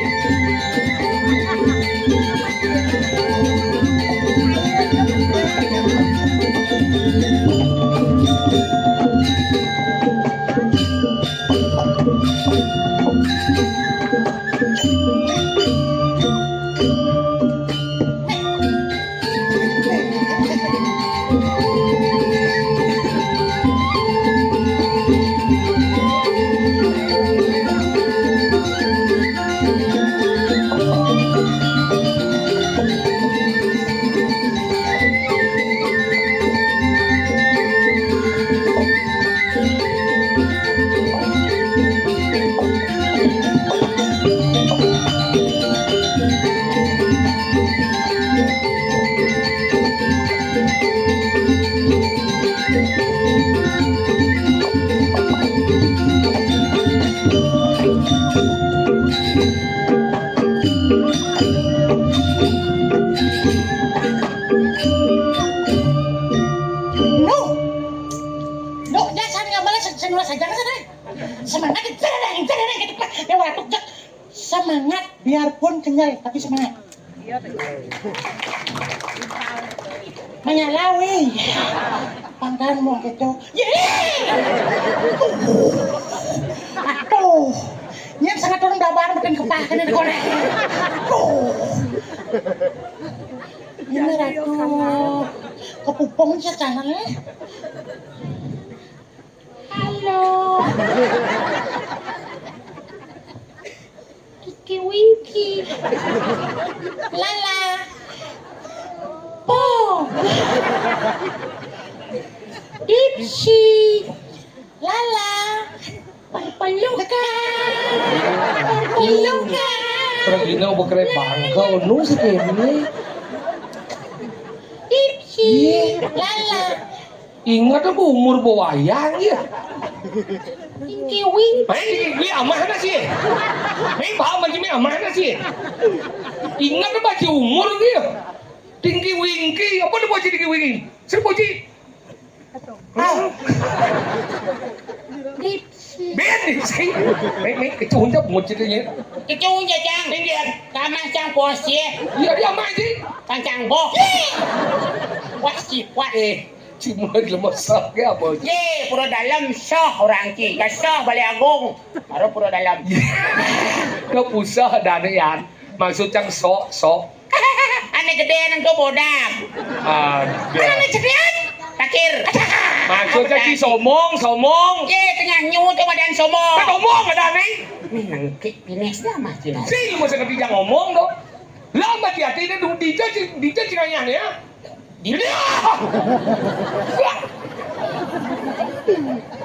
Biasa nih, malah sen-, sen-, saja kan, sana. Semangat, jadang, jadang, gitu, Pak. Ya, waduh, jak. Semangat, biarpun kenyal, tapi semangat. Menyalawi. Pangkalan mau gitu. Ye! Aduh. Ini sangat turun dabar, makin kepah, kena digoreng. Aduh. Ini ratu kepupung sih tangannya. Halo. Kiki Winky. Lala. Po. Dipsy. Lala. Pelukan. Pelukan. Pergina bekerja bangga, nu si Kemi. Ipsi. Lala. Ingat aku umur bawayang ya. Tinggi wing. Main tinggi wing amah na sih. Main bawa macam ni amah na sih. Ingat aku baca umur dia. Tinggi wingki, apa dia baca tinggi wingki? Saya baca. Ah. Dipsi. Ben, Dipsi. Mek, mek, kecunjak buat ceritanya. Kecunjak, Cang. Tinggi, kan? Kamah, Cang, pos, ya. Iya, dia main, sih. Kancang boh. Wah, sifat. Eh, cuma lemes, ya, bos. Ye, pura dalam, soh orang, Ci. Ya, soh, Balai Agung. Baru pura dalam. Kau pusah, dah, ni, Yan. Maksud, Cang, sok, sok. Ane gede nang tu bodak. Ada. Ane cedean. Takir. Maksudnya si somong, somong. Ye, tengah nyu tu badan somong. Kan omong ada ni. Ni nangkik pinis dah mah cina. Si lu masa ketiga ngomong tu. Lama hati-hati dia duduk di judge, di judge ngayah ni ya. Di dia.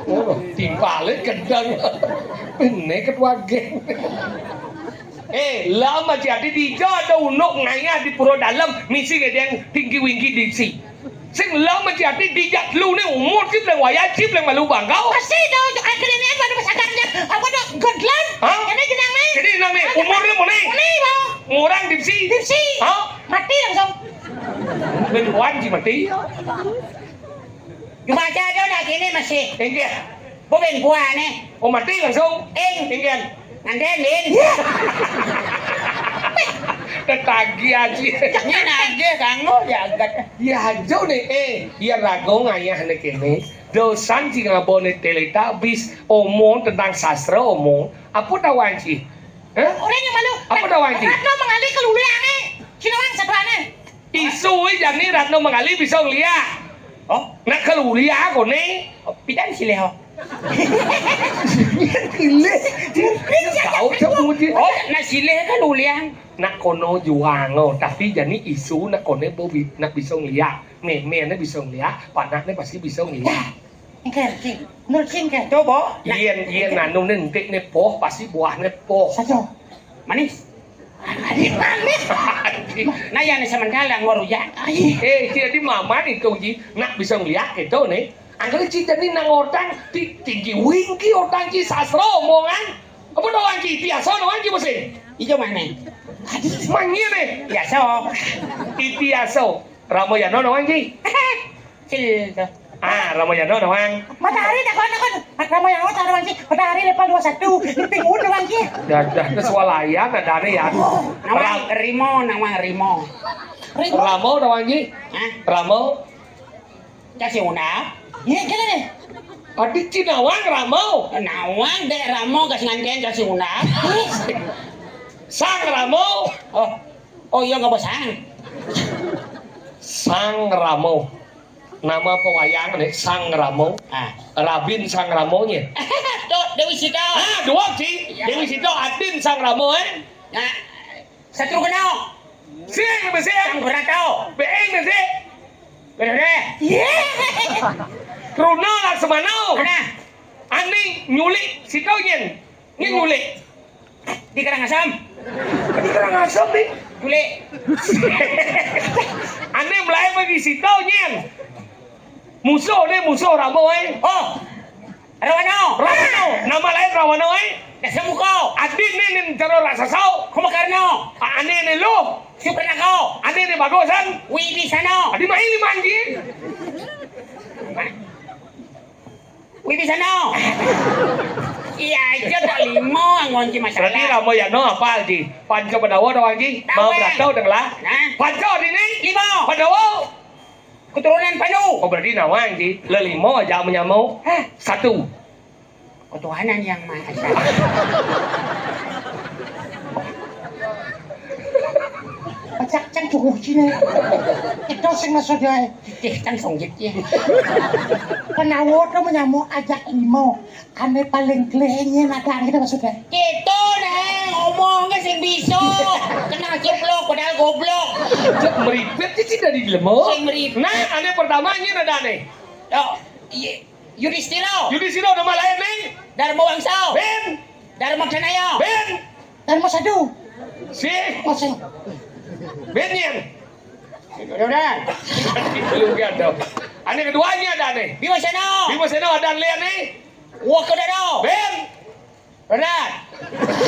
Oh, timpalin kendang. Ini ketua geng. Eh, lama jadi dija ada unuk ngayah di pura dalam, misi gedeng tinggi winggi dipsi. Sing lama jadi dija lu ni umur cip leng wayah cip leng malu bangkau. Pasti tu, akhirnya ni pada pasakan dia, apa tu, godlan? Hah? Ini jenang ni. Jadi jenang ni, umur ni muni? Muni, bang. Ngurang dipsi? Dipsi. Hah? Mati langsung. Ben wan si mati. Cuma aja dia nak kini masih. Inggih. Bo ben buah ni. Oh, mati langsung? Ing. Inggih. Nanti, Min. Tetagi aja. Ini nagih kanggo jagat. Ya, aja ni, eh. Ya, rago ngayah ni kini. Dosan si ngabo ni teletabis. Omong tentang sastra, omong. Apa tawan si? Hah? Orang yang malu. Apa tawan si? Ratno mengali keluliang ni. Sini orang satu aneh. Isu, eh, jani Ratno Mangali bisa ngeliat. Oh? Nak keluliah kau ni. Oh, pidan silih, oh. Silih. Tahu tak mungkin. Oh, nak silih kan ulian. Nak kono juang, oh. Tapi jani isu nak kono bobi, nak bisa ngeliat. Meme ni bisa ngeliat, panak ni pasti bisa ngeliat. Engke, engke. Nul sing ke. Coba. Nah. Yen, yen anu ni entik ni poh, pasti buah ni poh. Saja. Manis. Aduh, manis. Nah, yang ni sementara yang baru ya. Ai. Eh, jadi mama ni tu ji, nak bisa ngeliat gitu ni. Angkali ci jadi nang otang, ti-, tinggi winggi otang ci sastra omongan. Apa doang ci, biasa doang ci mesti. Ijo mana? Manggil ni. Biasa. Itiaso. Ramayana doang ci. Cil tu. Ah, Ramayana doang. Matahari dah kau nak kau. Ramayana tak doang ci. Matahari level dua satu. Penting udah doang ci. Dah, dah, tu swalayan ada ni ya. Nawang Rimo, nawang Rimo. Rimo. Ramo nawang ci. Hah? Ramo. Kasih undang. Ye, kena ni. Adik ci nawang Ramo. Nawang dek Ramo kasih nganten kasih undang. Sang Ramo. Oh. Oh iya, nggak bosan. Sang Ramo. Nama pewayang ni Sang Ramo. Ah. Rabin Sang Ramonya. Tu Dewi Sita. Ah, dua ci. Iya. Dewi Sita, Adin Sang Ramo, eh. Nah, satu kena. Sing, besi. Sang Berato. Beeng, besi. Berde. Ye. Runa Laksamana. Mana? Ani nyulik Sita nyen. Nyen nyulik. Di Karangasem. Di Karangasem ni. Nyulik. Ane mulai bagi Sita nyen. Musuh ni musuh Ramo eh. Oh. Rawana. Rawana. Nama lain Rawana eh. Dasamuka. Adin ni nin cara raksasa. Kumakarna. Ane ni lo. Supranaka. Ane ni bagusan. Wibisana. Adi main ni manji. Wibisana. Iya aja tak lima anggon ci masalah. Berarti Ramayana apa, Ji? Panca Pandawa to, Ji? Tahu, eh. Mahabharata dong lah. Nah. Panca dini? Lima. Pandawa. Keturunan Pandu. Oh, berarti nawang, Ji. Lelima aja menyamuk. Hah? Satu. Ketuhanan yang Maha Esa. Pacak cang cukup cine. Itu sing maksudnya. Titih cang songgit ya. Pandawa to menyamuk ajak lima. Ane paling klih nyén ada gitu maksudnya. Gitu, Neng. Omongnya sing bisa. Kena jeblok, padahal goblok. Cek meripit sih dari lemo. Sing meripit. Nah, ane pertama nyén ada nih. Yo, iya. Yudhistira. Yudhistira nama lain nih. Dharma Wangsa. Ben. Dharma Dhanaya. Ben. Dharma Sadu. Si. Masih. Ben nyén. Udah. Lu gak ada. Ane keduanya ada nih. Bimasena. Bimasena ada lihat nih. Wah, kedada. Ben. Benar.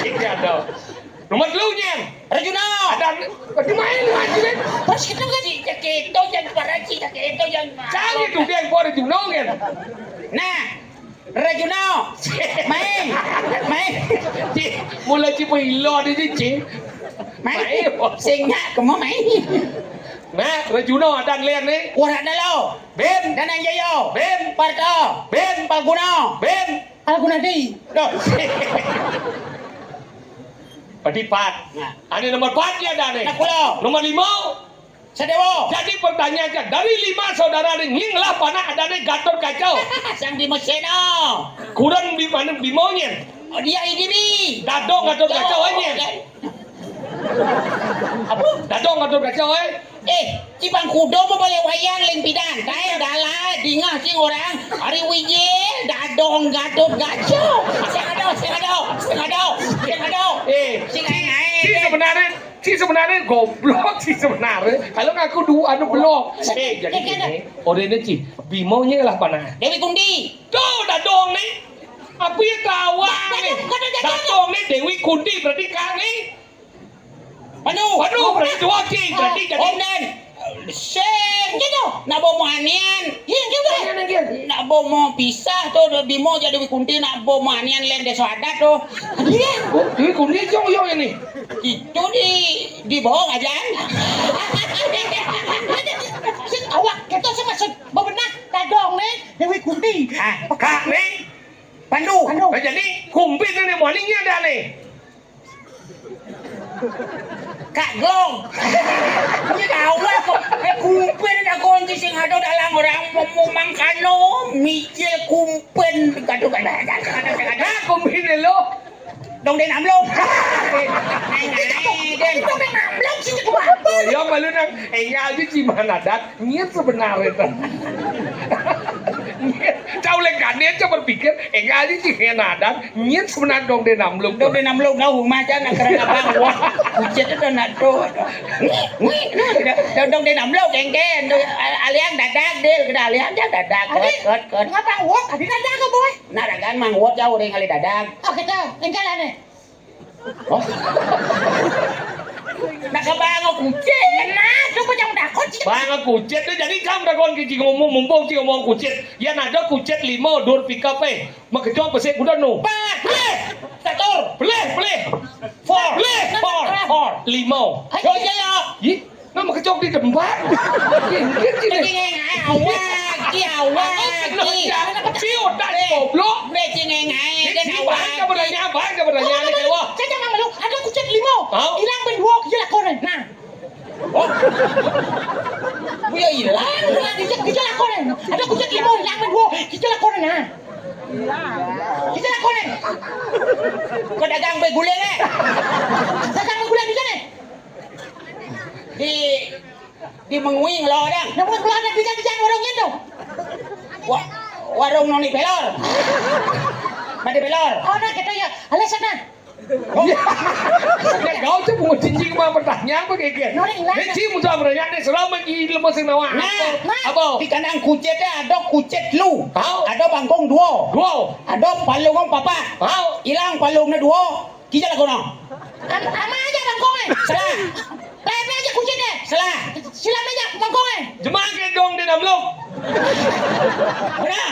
Iya dong. Nomor telu nyén. Arjuna. Ada, berarti main lagi, Ben. Terus kita nggak sih? Ya gitu, jangan para sih, ya gitu, jangan. Cari tuh dia yang buat Arjuna kan. Nah, Arjuna. Main. Main. Ci, mulai ci pahilo di ci. Main. Main. Sing nyak kemo main. Nah, Arjuna ada lihat nih. Wara ada lo. Ben. Dananjaya. Ben. Parta. Ben. Palguna. Ben. Aku nanti. Loh. Berarti empat. Nah. Ane nomor empat ya, Dane. Nah, kulo. Nomor lima. Sadewa. Jadi pertanyaan kan, dari lima saudara ring ling lah panak adane Gatot Kaca. Sang Bimasena. Kurang di mana Bimanya? Oh, dia ini bi. Dadong Gatot Kaca, oh, ini. Apa? Dadong Gatot Kaca, eh. Eh, Cipang Kudo mau balik wayang ling pidan. Kae dalah dingah sing orang. Ari Wijil, Dadong Gatot Kaca. Sing ada, sing ada, sing ada, sing ada. Eh, sing ae, ae. Si sebenarnya, si sebenarnya goblok si sebenarnya. Kalau ngaku dua anu blok. Eh, jadi gini. Ora ini ci, Bimanya lah panak. Dewi Kundi. Tuh, Dadong nih. Apa ya kawan nih? Dadong nih Dewi Kundi berarti kang nih. Aduh, aduh, berarti dua ki, berarti jadi. Om Den. Sing gitu. Nak bawa manian. Iya, gitu. Nak bawa pisah tuh, Bimo jadi Dewi Kundi nak bawa manian len desa adat tuh. Iya. Oh, Dewi Kundi jong yo ini. Itu di di bohong aja. Sing awak kita sih maksud bebenah Dadong nih Dewi Kundi. Ah, kak nih. Pandu. Pandu. Nah, jadi kumpit nih maninya ada nih. Kak Glong. Ini tahu apa? Eh, kumpin dah kunci sing ada dalam orang mau mangkano, mikir kumpin. Gaduh, gaduh, gaduh, gaduh, gaduh. Nah, kumpin lo. Dong den amblong. Nai, nai, den. Dong den amblong sih itu apa? Ya, malu nang. Eh, ya, aja sih mana adat. Nyet sebenarnya tuh. Nyet. Cau lek gane aja berpikir, eh, kali sih kena adat. Nyet sebenarnya dong den amblong. Dong den amblong, nah, rumah aja, nak kerana bang, wah. Kucet itu nak tuh. Dong, dong den amblong, kengken. Tuh, al-, aliang dadak, dil. Kena aliang aja dadak. Kot, kot, kot. Ngapa wok? Adi dadak kok, boy. Nah, dagan mang wok jauh deh kali dadak. Oh, gitu. Kengken aneh. Oh. Nak ka bango kucit. Nah, coba jangan takut sih. Bango kucit tu jadi kam takon ke ci ngomong, mumpung ci ngomong kucit. Ya nada kucit lima dur pickup eh. Makejong pesik kuda no. Empat. Boleh. Satu. Boleh, boleh. Four. Boleh. Four. Four. Lima. Ayo, ya, ya. Ih. Nama kecok di tempat? Inggir sini. Cing ae awak, ki awak, ki. Si otak goblok. Be cing ae, kan awak. Baca bertanya, baca bertanya, ini keluar. Saya jangan malu, ada kucit lima. Hah? Hilang ben dua, kita lakonan. Nah. Oh. Buya hilang. Nah, kita, kita lakonan. Ada kucit lima, hilang ben dua, kita lakonan. Nah. Kita lakonan. Kau dagang be gulai, eh? Dagang be gulai di sana. Di, di Menguing lo dang. Namun kalau ada tiga tiga orang itu. Wa-, warung noni pelor. Mati pelor. Oh, nah, kita ya. Alasan, nah. Oh. Ya, kau tu pungut cicing mah pertanyaan apa kaya gini? Noni lah. Ni ci mudah bertanya ni selama di lemas sing nawa. Nah, apa? Di kandang kucit ada kucit lu. Tahu? Ada bangkong dua. Dua. Ada palung papa. Tahu? Hilang palungnya dua. Kita lakonan. Am-, ama aja bangkongnya. Salah. Pepe aja kucitnya. Salah. Silam aja bangkongnya. Jemaah ke dong di dalam lok. Benar.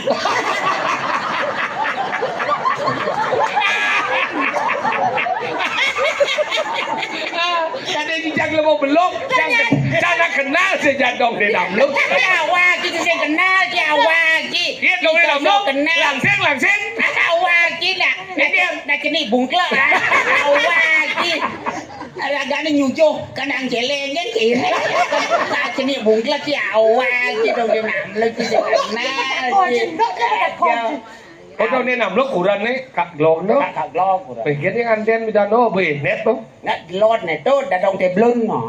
Goblok, cang, cang kenal sejak dong di Damluk. Awak kita sing kenal, ki awak ki. Iya, dong di Damluk. Kenal. Langsing, langsing. Awak ki nak, nak, nak kena bungklek, ah. Awak ki. Agaknya nyujuh, kandang celeng kan kira. Nak kena bungklek, ki awak ki dong di Damluk, ki sing kenal, ki. Cendok kan ada kunci. Oh, dong ni Damluk kuran ni, Kak Glok tu. Kak, Kak Glok kuran. Pikir ni nganten bidang tu, benet tu. Nak gelot ni tu, dadong teblon, ha?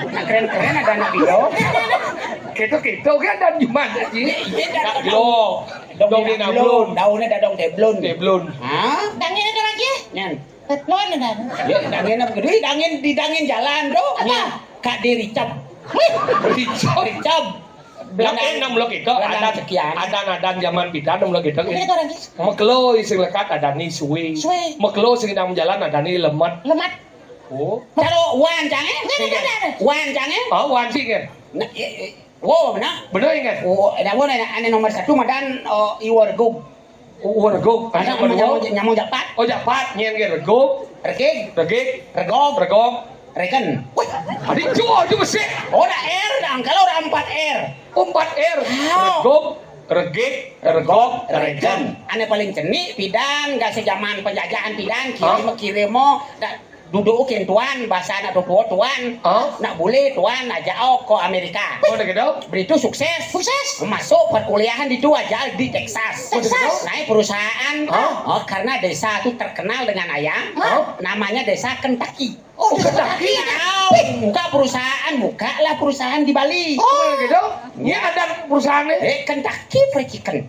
Nak keren-keren ada anak bidong. Kita-kita kan dan juman, Ji. Iya, iya, Kak Glok. Dong ni Damluk. Daun ni dadong teblon. Teblon. Ha? Dangin ada lagi? Nyan. Teblon ada. Ya, dangin apa kedua? Dangin, di dangin jalan tu. Apa? Kak Diricap. Ricap. Ricap. Belanda. Lok enam lok itu, Belanda adan, sekian. Adan-adan zaman kita enam lok itu. Iya, orang Makelo sing lekat ada ni suwe. Suwe. Makelo sing nang jalan ada ni lemet. Lemet. Oh. Kalau wan cang, eh? Wan cang, eh? Oh, wan sing, eh? Nah, eh, eh. Oh, benar? Benar, ingat. Oh, ada wan, ada, ada nomor satu madan, oh, Iwa Regog. Iwa Regog. Ada nyamuk, nyamuk japat. Oh, japat, nyen ke Regog. Regig. Regig. Regog. Regog. Regen. Wih, ada jua tu mesti. Oh, dah R dah. Kalau dah empat R. Empat R. Regog, regik, regog, regen. Ane paling cenik pidan, dah sejaman penjajahan pidan, kirim, kirim mo, dah duduk ukin tuan, bahasa anak tutua tuan, nak boleh tuan ajak au ke Amerika. Oh, dah gitu? Beritu sukses. Sukses. Masuk perkuliahan di tu aja di Texas. Texas. Naik perusahaan. Oh, karena desa tu terkenal dengan ayam, namanya desa Kentucky. Oh, Kentucky. Tahu, buka perusahaan, bukalah perusahaan di Bali. Oh, gitu. Ini ada perusahaan ni? Eh, Kentucky Fried Chicken.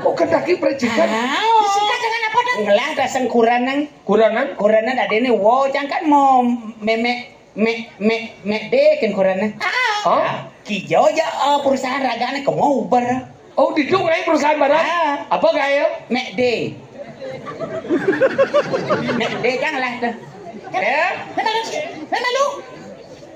Oh, Kentucky Fried Chicken. Tahu. Disingkat dengan apa, Dang? Ngelah dasang kuranan. Kuranan? Kuranan ada ni, wow, jangan kan mau memek, mek, mek, mek deh kan kuranan. Ah. Hah? Kijau aja, eh, perusahaan ragana ke mau Uber. Oh, didung ai perusahaan barang. Ah. Apa gaya? McD. McD janganlah tu. Ya? Memang lu, memang lu.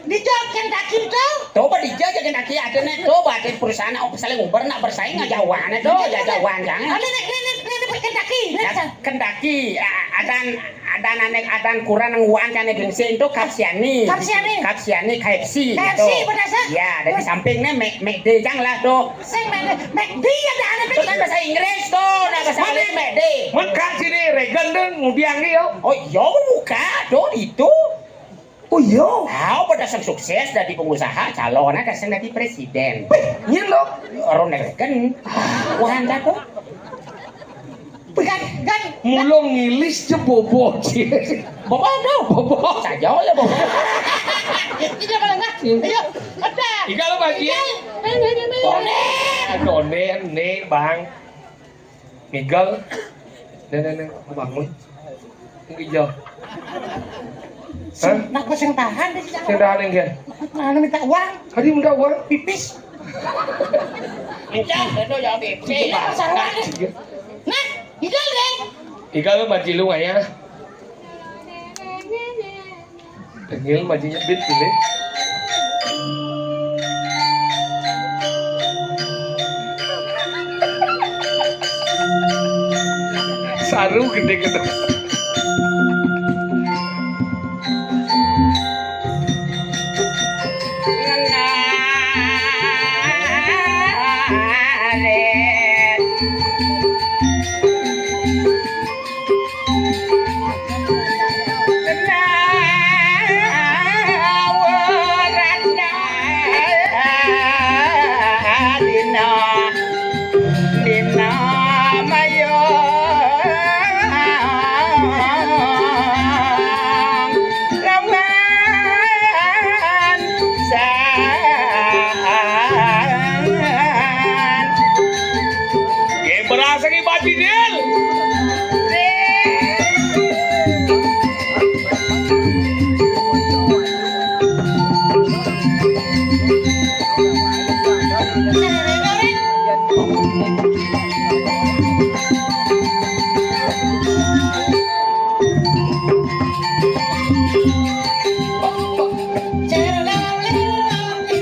Di Jogja Kentucky tu. Coba di Jogja Kentucky ada ni, coba ada perusahaan apa saling Uber nak bersaing aja wan tu, ya jawan jangan. Ini, ini, ini, ini Kentucky. Ya, Kentucky. Ah, ada Adan anek, adan kuran nang waan kane gengsi itu Kapsiani. Kapsiani. Kapsiani, K F C, K F C gitu. Pada sa-, ya, dari sampingnya Mek-, McD jang lah tuh. Sing Mek-, McD ada anak itu kan bahasa Inggris tuh, nah bahasa Inggris McD. Maka sini Reagan deh ngudiang dia. Oh iya, buka tuh itu. Oh iya. Tahu pada sing sukses dari pengusaha, calonnya ada sing dari presiden. Wih, iya loh. Orang Reagan. Wah, anda tuh. Gan, gan. Mulung ngilis je bobo, Ci. Bobo tu. Bobo. Saja ya bobo. Ini apa lengah? Ayo, ada. Igal apa, Ci? Igal. Ini, ini, ini. Tonen. Ah, tonen, ni, Bang. Igal. Ni, ni, ni. Bangun. Igal. Hah? Nak sing tahan, dia sing tahan. Sing tahan yang dia. Mana minta uang? Tadi minta uang? Pipis. Kencang, itu ya, Beb. Iya, masalah. Nah, igal deh. Igal lu maju lu, ya. Tengil majunya bit ini. Saru gede gitu. Dina, dina mayo lawan sa-, Oke, berasa ki Pak Didil.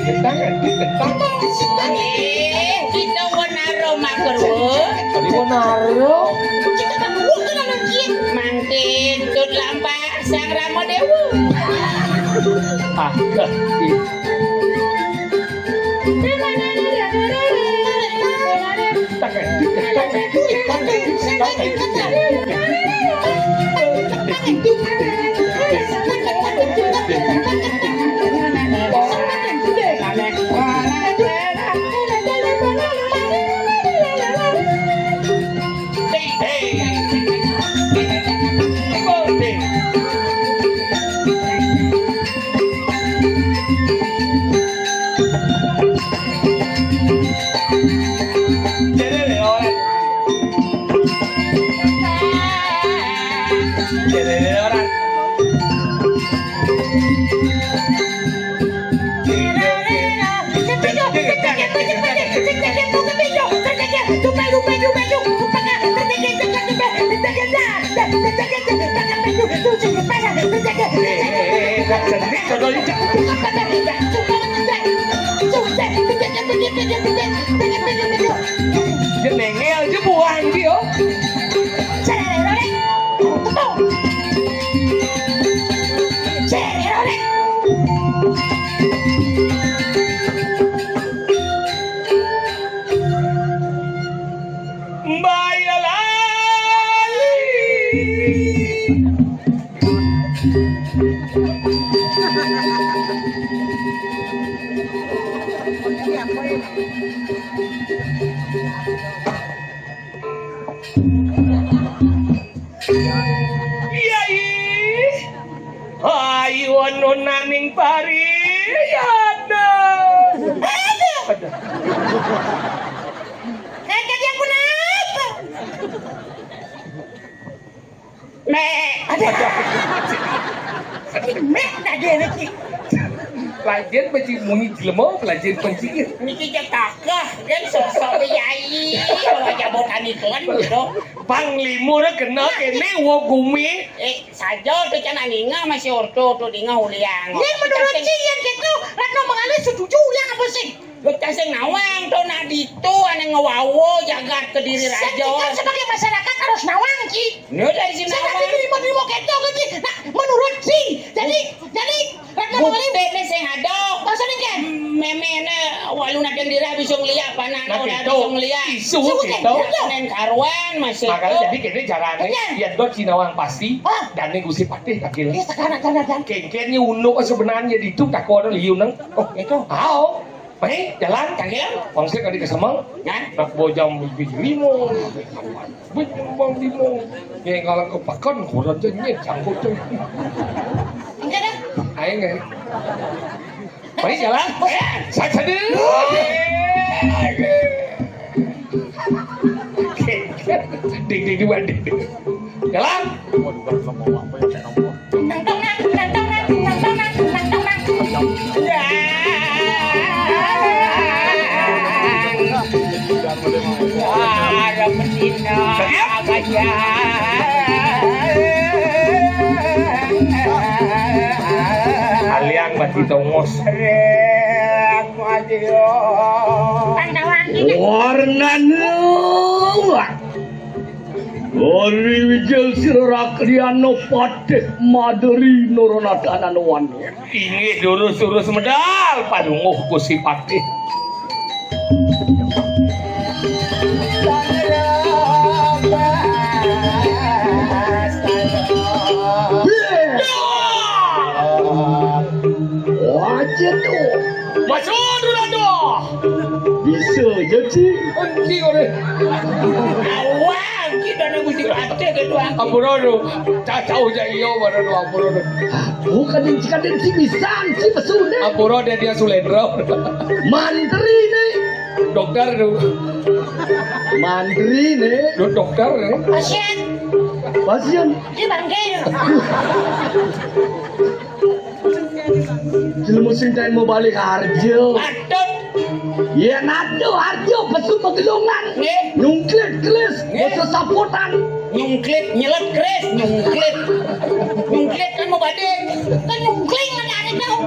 Getang, getang. Eh, kita Wonaro Makro. Tadi Wonaro. Jenenge aja buang dia. Mbak Yolali. Iya, ih. Ayo, nunaning pari. Ya, aduh. Aduh. Kaget ya, kenapa? Mek. Aduh. Mek, tadi ada sih. Lajen beci muni jelema, lajen pencikir. Niki cekakeh, kan sosok yai, wajah botanikon gitu. Panglima ora kena kene, wo gumi. Eh, saja tu cenah ningeh masih orto tu ningeh uliang. Yen menurut Ci, yen gitu, Ratna Mangali setuju uliang apa sih? Lu teh sing nawang to nak ditu ane ngewawo jagat Kediri Raja. Kan sebagai masyarakat harus nawang, Ci. Lu dari sini nawang. Sing lagi terima-terima keto, Ci. Nah, menurut Ci, jadi, jadi Ratna Mangali bukti sing ada. Maksudnya kan? Memene walu nadeng dira bisa ngeliat apa anak udah bisa ngeliat. Isu gitu. Nen karuan masih. Makanya jadi kene carane yen do Ci nawang pasti. Dane Gusti Patih kagil. Iya, sekarang, sekarang, sekarang. Kengkennya unduk sebenarnya ditu tak ada liu neng. Oh, itu. Ayo. Mai, jalan, kagil. Wangsit kali kesemeng. Nah, nak bojam biji limo. Biji limo. Yang kalau ke pakan, kurang je nyet, campur je. Enggak dah. Ayo, enggak. Mai, jalan. Saya tadi. Ding, ding, ding, ding. Jalan. Aliang bati tongos. Warnanya. Ari wijil sira Rakliana Patih Madari Naranadana wani. Inggih durus-durus medal panunguh Gusti Patih. Wajah tuh. Masuk dulu tuh. Bisa aja, Ci. Kunci oleh. Awang, kita nunggu di pantai kedua. Ampura do. Cacau ja iyo, mana do ampura do. Bukan yang cika dan ci bisan, ci pesune. Ampura dia, dia Sulendra. Mantri nih. Dokter do. Mantri nih. Do dokter nih. Pasien. Pasien. Di bangke. Jelema sing taen mau balik arjo. Patut. Yen aduh arjo pesu pegelongan. Nggih. Nyungklit kelis, nggih, basa sapotan. Nyungklit nyelet keris, nyungklit. Nyungklit kan mau bading. Kan nyungkling kan aneh tau.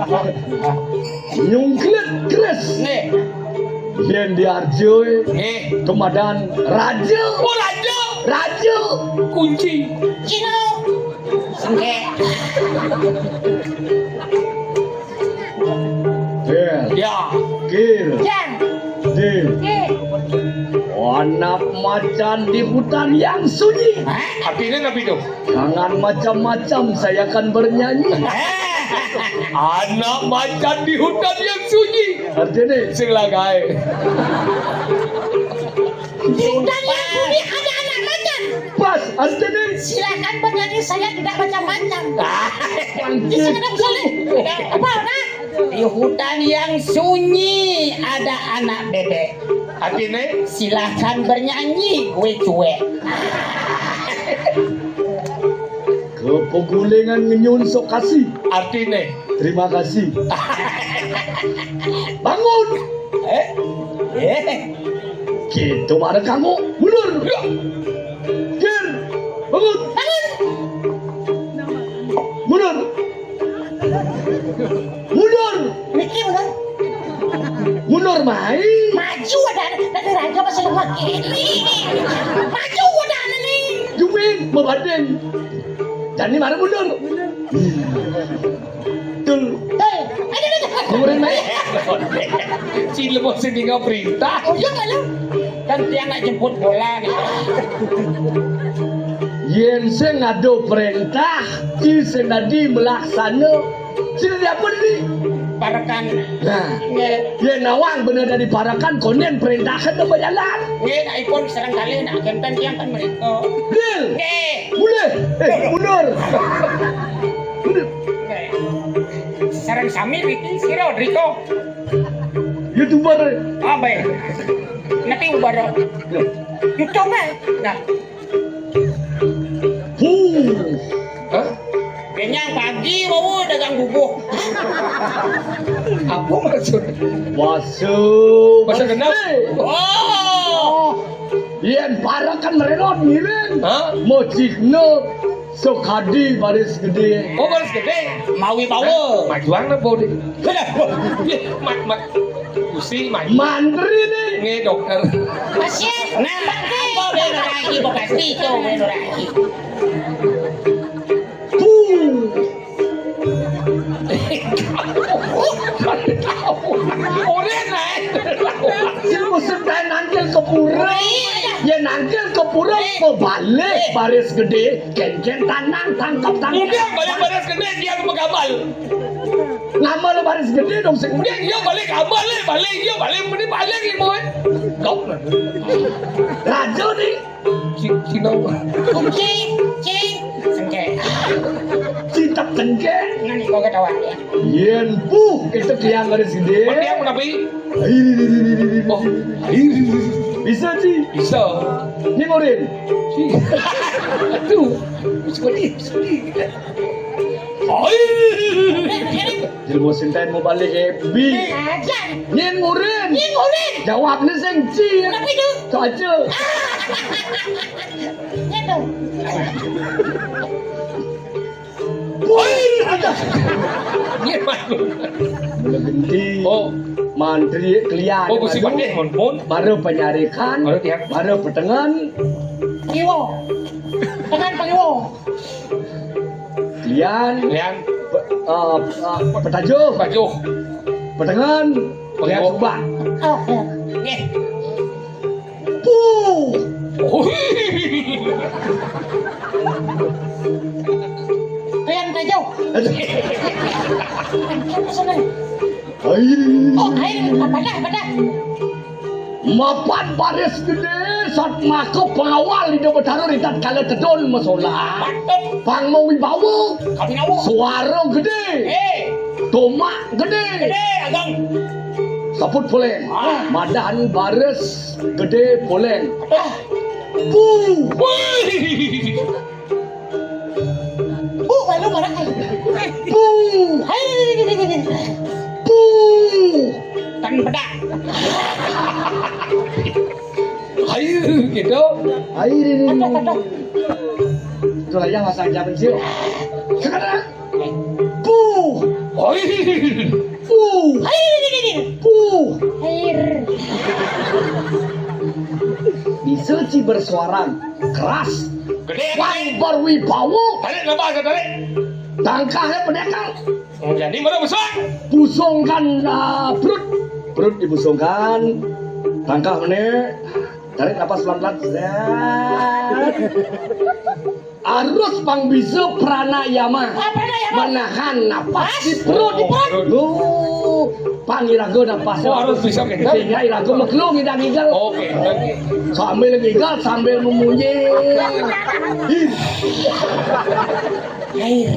Nyungklit keris. Nggih. Yen di arjo, nggih, kemadan raja. Oh, raja. Raja. Kunci. Cina. Sengke. Anak macan di hutan yang sunyi. Artinya napi to? Jangan macam-macam, saya akan bernyanyi. Anak macan di hutan yang sunyi. Artinya? Sing lagae. Di hutan yang sunyi ada anak macan. Pas, artinya? Silakan bernyanyi, saya tidak macam-macam. Bangkit. Apa, Nak? Di hutan yang sunyi ada anak bebek. Artinya? Silahkan bernyanyi, gue cuek. Ke pegulingan ngenyun sok kasih. Artinya? Terima kasih. Bangun. Eh? Eh? Gitu mana kamu? Mundur. Ya. Ger, bangun. Bangun. Mundur. Mundur. Niki mundur. Mundur mai. Maju ada, ada raja masih lemah kiri. Maju ada nih. Jumin, mau banding. Jani mana mundur? Tul. Hei, ayo, ayo. Mundur mai. Cilemu sing tinggal perintah. Oh, iya, malu. Kan tiang nak jemput bola nih. Yen sing ngado perintah, ci sing dadi melaksana. Sing dadi apa tadi? Parekan. Nah, nggih. Yen nawang bener dadi parekan, konden perintahkan to berjalan. Nggih, nak ipun sareng kalih nak kenten tiang kan mereka. Dil. Nggih. Mulih. Eh, mundur. Mundur. Nggih. Sareng sami niki sira Drika. YouTuber. Apa ya? Nanti ubar. Loh. YouTube, eh. Nah. Huh. Hah? Kenyang pagi mau dagang bubuk. Apa maksud? Masuk. Masuk kenal? Oh. Yen parekan merelot ngiring. Hah? Mojikno Sokadi baris gede. Oh, baris gede. Mawi bawa. Majuang apa, Dik? Ih, mat, mat. Usi, maju. Mantri nih. Nge, dokter. Pasien. Nah, apa ben lagi, kok pasti itu ben lagi. Tuh. Ora, Nek. Sing musim kae nangkil ke pura. Iya. Ya nangkil ke pura, kok balik baris gede, ken-ken tanang, tangkap, tangkap. Udah, balik baris gede, dia ke Pegabal. Ngamal baris gede dong, sing. Udah, iya balik, abal, eh, balik, iya balik, mending balik, ibu, eh. Kau. Raja nih. Ci-, Cina. Cing, cing, cengkeh. Citap cengkeh. Ngan iko ketawa ya. Yen puh, itu tiang baris gede. Mati aku nabi. Air, air, air, air, air, air. Oh, air. Bisa, Ci? Bisa. Ini ngurin. Ci. Aduh, bisa, Ci, bisa, Ci. Air. Jilmu sinten mau balik, eh, bi. Ajan. Nyen ngurin. Nyen ngurin. Jawabnya sing ci. Tapi itu. Sojo. Nyen dong. Woi, ada. Nyen, Mas. Mula genti. Oh. Mantri kelian. Oh, Gusti Patih, mon, pun. Baru penyarikan. Baru tiap. Baru petengan. Iwo. Tengan pangiwo. Lian. Lian. Pe-, eh, eh, petajuh. Petajuh. Petengan. Lian. Petajuh. Subang. Oh, ya. Nggih. Puh. Oh. Lian petajuh. Aduh. Aduh, seneng. Air. Oh, air. Apa dah, apa dah? Mapan baris gede, satmaka pengawal Ida Betara ri tatkala tedun masolah. Patut. Pang mawibawa. Kapinawa. Suara gede. Eh. Tomak gede. Gede, ageng. Saput poleng. Ah. Madan baris gede poleng. Ah. Puh. Wih. Puh, malu marah. Puh. Hai. Puh. Tan pedak. Hai, gitu. Hai, ini, ini, ini. Aduh, aduh. Itulah yang masang jam pensil. Sekarang. Puh. Hai. Puh. Hai, ini, ini, ini. Puh. Air. Bisa ci bersuara keras. Gede, gede. Wah, berwibawa. Balik, napa, balik? Tangkahnya pendekar. Oh, jadi mana busung? Busungkan, ah, perut. Perut dibusungkan. Tangkah meneh. Tarik napas pelan-pelan. Zat. Harus pang bisa pranayama. Ah, pranayama. Menahan napas di perut. Di perut. Loh, pang iraga napas. Oh, harus bisa kita. Sehingga iraga makelo ngidang-ngidang. Oke, oke. Sambil ngidang, sambil memunyi. Ih. Air.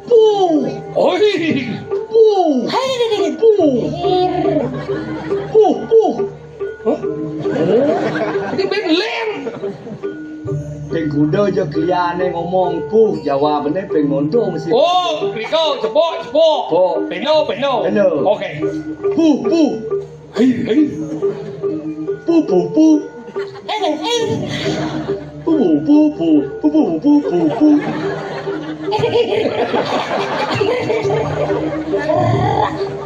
Puh. Oi. Puh. Hai, hai, hai, hai. Puh. Puh, puh. Hah? Ini ben lem. Ping kuda aja kliane ngomong puh, jawabane ping ngonto mesti. Oh, Riko, cepok, cepok. Pok. Peno, peno. Peno. Oke. Puh, puh. Hai, hai. Puh, puh, puh. Puh, puh, puh, puh, puh, puh, puh, puh, puh.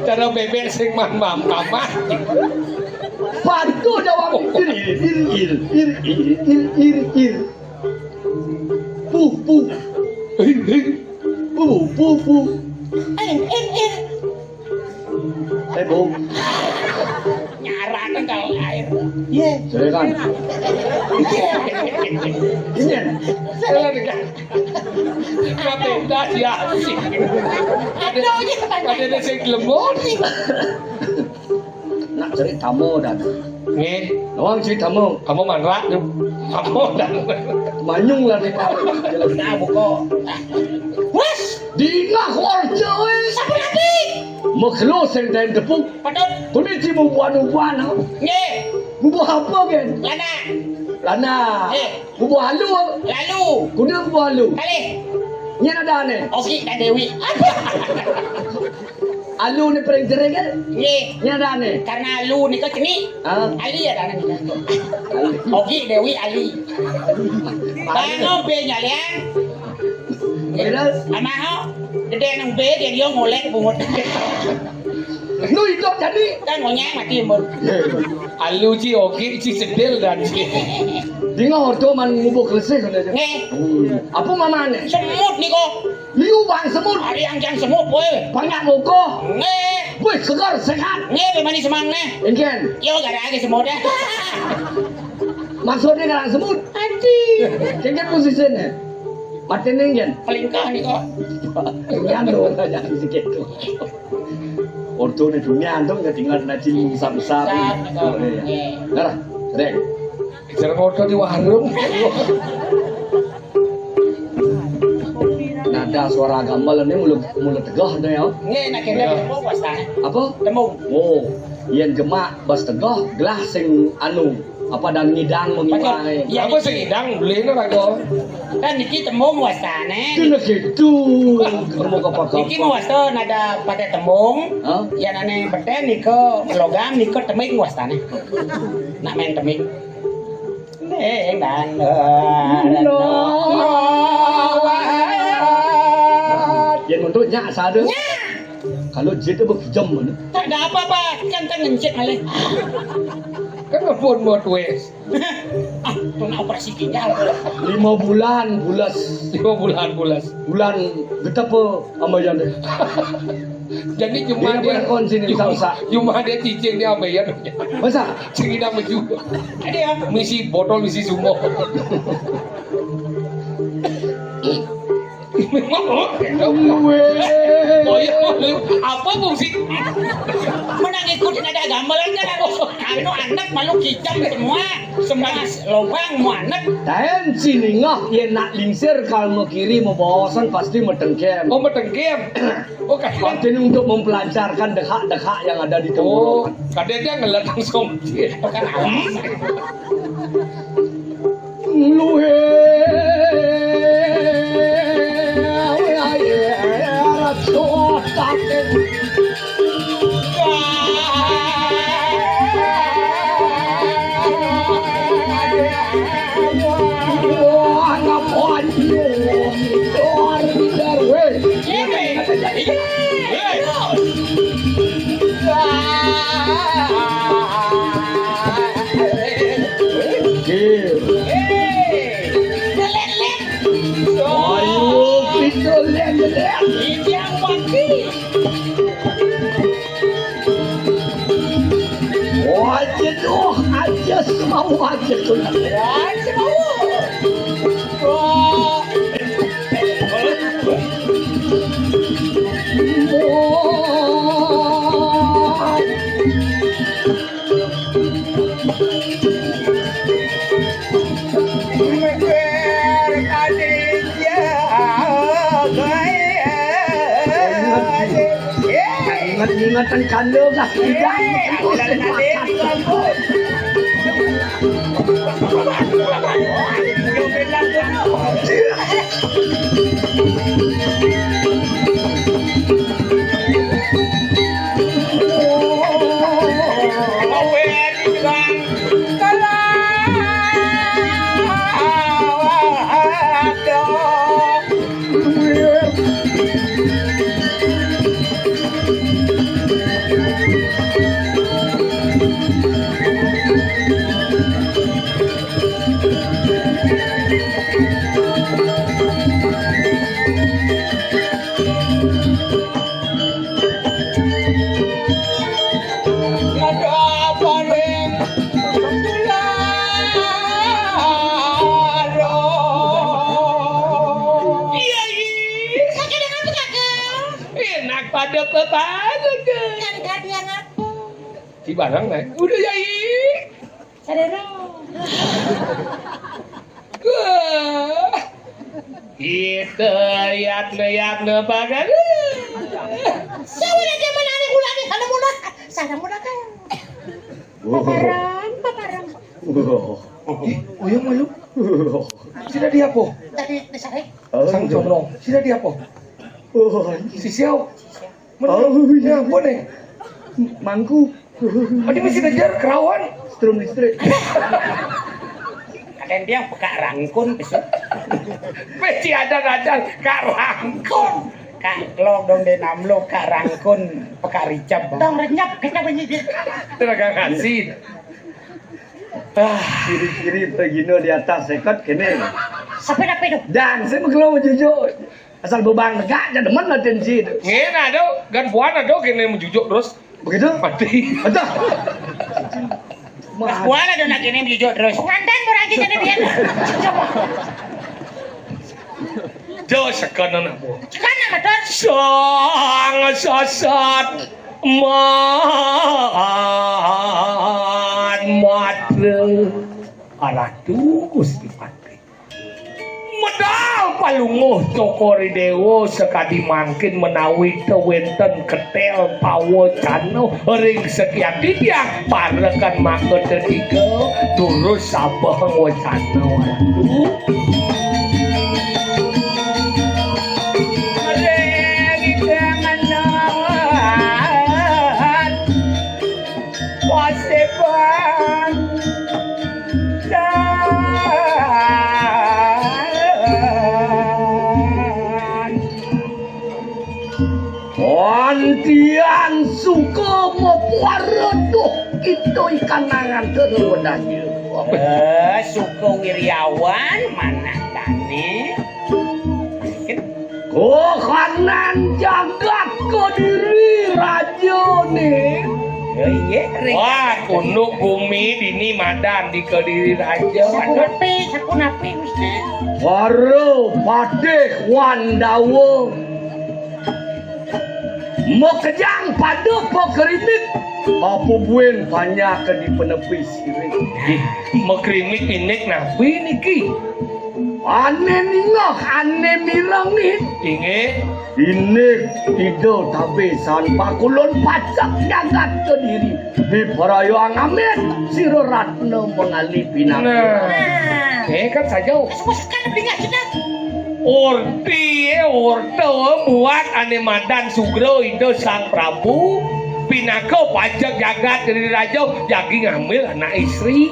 Cara bebek sing mam mam mamah. Bantu jawab. Ir, ir, ir, ir, ir, ir, ir, ir, ir. Puh, puh. Hei, hei. Puh, puh, puh. Eh, eh, eh. Eh, Bu. Nyarane kalau air. Iya. Silakan. Iya. Silakan. Kabeh ndas ya. Aduh, iya, ada sing lemot. Nak cerit tamu dan. Nggih. Nawang cerit tamu. Kamu manrak tuh. Kamu dan. Manyung lah nih, Pak. Jelas. Nah, buko. Wes, dingah warja wis. Sampun ati. Makelo sing den tepuk. Patut. Kuwi ci mbuh-mbuhan. Nggih. Mbuh apa, Gen? Lanang. Lanang. Nggih. Mbuh alu. Lalu. Kuwi mbuh alu. Kalih. Nyen adane. Oki dan Dewi. Aduh. Alu ni pring jering kan? Nggih. Nyen adane. Karena alu nika cenik. Ah. Ali adane nika. Ali. Oki Dewi Ali. Bang Obe nyalian. Terus? Anak ho, gede nang be dia dia ngolek bungut. Lu hidup jadi? Kan ngonyang mati mun. Alu ci oke ci sedil dan ci. Di ngordo man ngubuk lesih ngono aja. Nggih. Hmm. Apa mamane? Semut niko. Liu bang semut. Ari yang jang semut kowe. Banyak moko. Nggih. Wih, segar sehat. Nggih, be mani semang neh. Engken. Yo gara age semut ya. Maksudnya ngarang semut. Adi. Engken posisine. Matine engken. Pelingkah niko. Engken to aja sikit to. Ordo ne dunia antum ketinggalan najin usap-usap. Usap, niko. Nggih. Nah, Rek. Jarang ordo di warung. Nada suara gamelan ini mula, mula tegah to ya. Nggih, nek kene tembung wastane. Apa? Tembung. Oh, yen gemak bas tegah gelah sing anu, apa dan ngidang mengimange. Iya, apa sing ngidang? Boleh no kok. Kan niki tembung wastane. Kena gitu. Tembung apa? Niki mau wasta nada pakai tembung. Hah? Yen ane beten nika logam nika teming wastane. Nak main teming. Ning dan. Yen untuk nyak sadu. Nyak. Kalau jit itu begijem mana? Tak ada apa-apa, kan kan ngencet malih. Kan ngebun mau tuwes. Ah, kena operasi ginjal. Lima bulan bulas. Lima bulan bulas. Bulan getep ambayan deh. Jadi cuma dia, dia bukan kon sini, cuma, usah, usah, cuma dia cicing dia ambayan. Masa? Sing ina meju. Ada ya? Misi botol, misi semua. Weh. Oh iya, apa fungsi? Menang ikutin ada gamelan kan harus anu anak malu kijam semua, semua lobang mau anak. Taen siningah yen nak lingsir kal mau kiri mau bawasan pasti metengkem. Oh, metengkem. Oh, kadang. Artinya untuk mempelancarkan dehak-dehak yang ada di tenggorokan. Oh, kadang dia ngelet langsung. Bukan alas. Luhe. Ayo, kita lihat-lihat. Ini yang pagi. Mau aja tuh. Ya, sing mau. Wah. Ingat-ingatan kandung lah. Iya, iya. Kakak dengan kakak. Enak pada pepada, kan? Kan dia ngapa? Di barang, kan? Udah, ya, iya. Sadero. Wah. Kita yatna-yatna pagar. Sawana jaman ané ulane kana mula. Sana mula kan. Paparan, paparan. Ih, oyong malu. Sira di apa? Tadi disarek. Sang Jono. Sira di apa? Oh, si Siau. Oh, iya. Apa nih? Mangku. Adi mesti kejar kerawan. Strum listrik. Kadang dia pekak rangkun, bisa. Mesti ada-ada Kak Rangkun. Kak Lok dong, dia namlo Kak Rangkun, pekak ricap. Dong renyap, kita bunyi dia. Tenaga kasih. Ah. Kiri-kiri begino di atas sekot kene. Sampai apa itu? Dan saya mau jujuk. Asal bebang tegak, jangan demen latihan sih. Ngena do, gan buana do kene menjujuk terus. Begitu? Mati. Betul. Mas, buana do nak kene menjujuk terus. Ngandan murah aja jadi dia. Coba. Jo sekan anak buah. Sekan anak, Don. Sang sasat man matre. Aratu Gusti Patih. Medal palungguh Cokor I Dewa sakadi mangkin menawi teu wénten ketél pawacana ring sakiat titiang parekan mangga tetiga durus sabeh wacana. Waduh. Ring danganan paseban. Wantian suka mapuara duh kita ikan nangan terus dahil. Eh, suka wiryawan manah dané. Kohanan jagat Kediri Raja né. Ya, iya, Rek. Wah, unduk bumi dini madan di Kediri Raja. Sapunapi, sapunapi, Gusti. Para patih Wandawa. Makejang pada pakrimik, apa buin panjak di penepi siring. Makrimik indik napi niki? Ané ningeh, ané mireng nih. Inggih. Indik Ida Tabisan Pakulun pacak jagat Kediri. Diparayang amit sira Ratna Mangali pinaka. Nah. Eh, kan saja. Wis, wis, kan beli nggak sudah. Orti, eh, orta buat ané madan sugra Ida Sang Prabu pinaka pacak jagat Kediri Raja, jagi ngambil anak istri.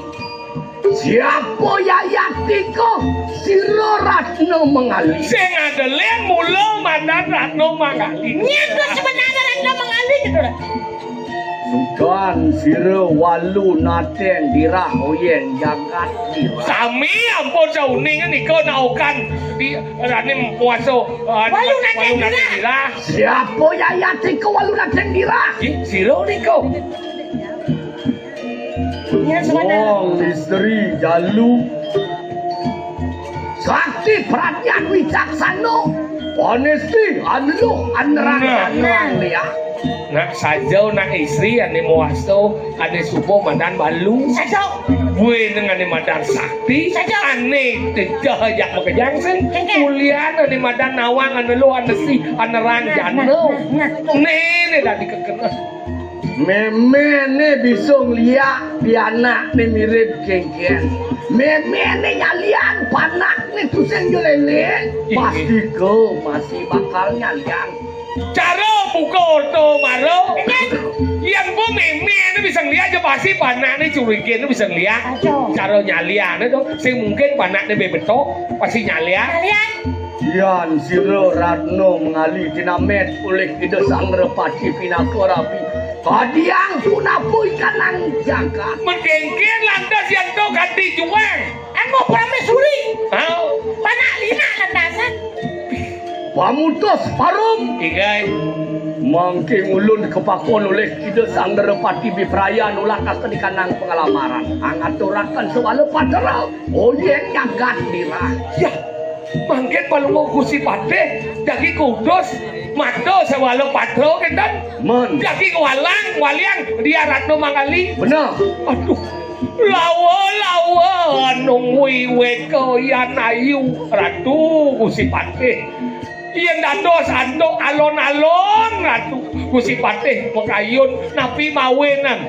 Siapa yayati ko? Sira Ratna Mangali. Sing adelén mula madan Ratna Mangali. Nyén to sebenarnya Ratna Mangali gitu, Rat? Sudan sira walu nateng dirah oyeng jagat dirah. Sami ampun sauning nika naukan di ranim puasa, eh, walu nateng dirah. Siapa yayati ko walu nateng dirah? Ih, sira nika. Wong istri jalu. Sakti pradnyan wicaksana. Panesti aneluh anerang. Nah. Aneluh ya. Nak saja nak istri ane mawasta, ane suba madan balu. Saja. Buin ane madan sakti. Saja. Ane tejah jak makejang sing. Saja. Ulian ane madan nawang aneluh anesi anerang. Nah, jana. Nah, nah, nah. Nene dadi kekeneh. Méméné bisa ngléak pianakné mirib kénkén. Méméné nyalian panakné tusing ja lélék. Ih. Pastika masih bakal nyalian. Cara buka oto mara. Yén ba méméné bisa ngléak ja pasti panakné curigané bisa ngléak. Aduh. Cara nyaliané to, sing mungkin panakné bé beto, pasti nyalian. Nyalian. Yan sira Ratna mangali dinamét olih Ida Sang Narapati pinaka rabi. Kadiang punapa ikanang jagat. Medengkén lantas yan to kanti juang. Anggo praméswari. Hah? Panak linak lantasan. Pamutus parum. Igai. Mangké ngulun kapakon olih Ida Sang Narapati biprayan ulah kasta dikanang panglamaran. Angaturaken sawala patra. Oyéng nyagat lirah. Yah. Mangkin palungguh Gusti Patih, jagi kutus, mata sawala patra kénten. Men. Jagi walang, waliang, Diah Ratna Manggali. Bener. Aduh, lawa, lawa, nungwi weka yan ayu, Ratu Gusti Patih. Yén dados antuk alon-alon, Ratu Gusti Patih makayun, napi mawinan.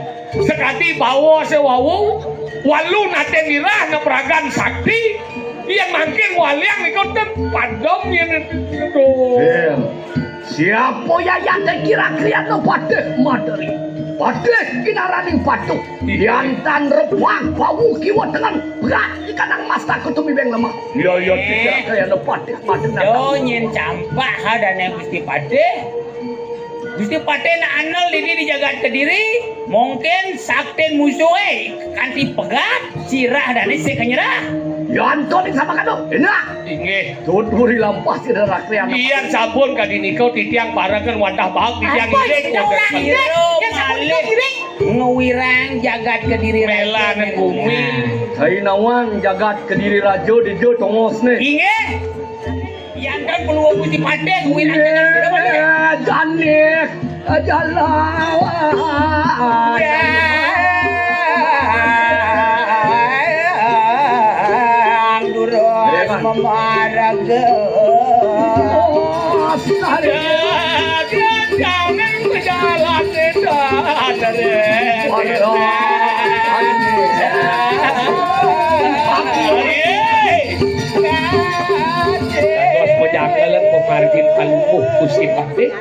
Sakadi bawa sawau, walu naté nirah nepragan sakti, yén mangkin waliang nika ten padem yén. Aduh. Iya. Siapa yayate kira-kira no patih maderi? Patih kinaraning patuh. Yan tan rebak bau kiwa tengen. Berat ikanang mastaka tumibeng lemah. Iya, iya, kira-kira no patih maderi. Yo, nyén campak ha dane Gusti Patih. Gusti Patih nak andel dini di jagat Kediri, mungkin saktin musuhé kanti pegat, sirah dane sing kanyerah. Yan to ning sama kado, enak. Inggih. Tuturi lampah sira rakrian. Iya, sampun kadi nika titiang parengan wantah baak titiang. Apa iring, itu wantah orang baak. Sira. Yang sampun malih iring. Ngewirang jagat Kediri. Mela Raja nang bumi. Nah. Kai nawang jagat Kediri Raja dija tongosne. Inggih. Yan kan keluar Gusti Patih, kuwi nang. Eh, janik, jalan. Yang durus memaraga. Oh, jangan berjalan di dalam. Dados pajakelan pamargin Palungguh Gusti Patih.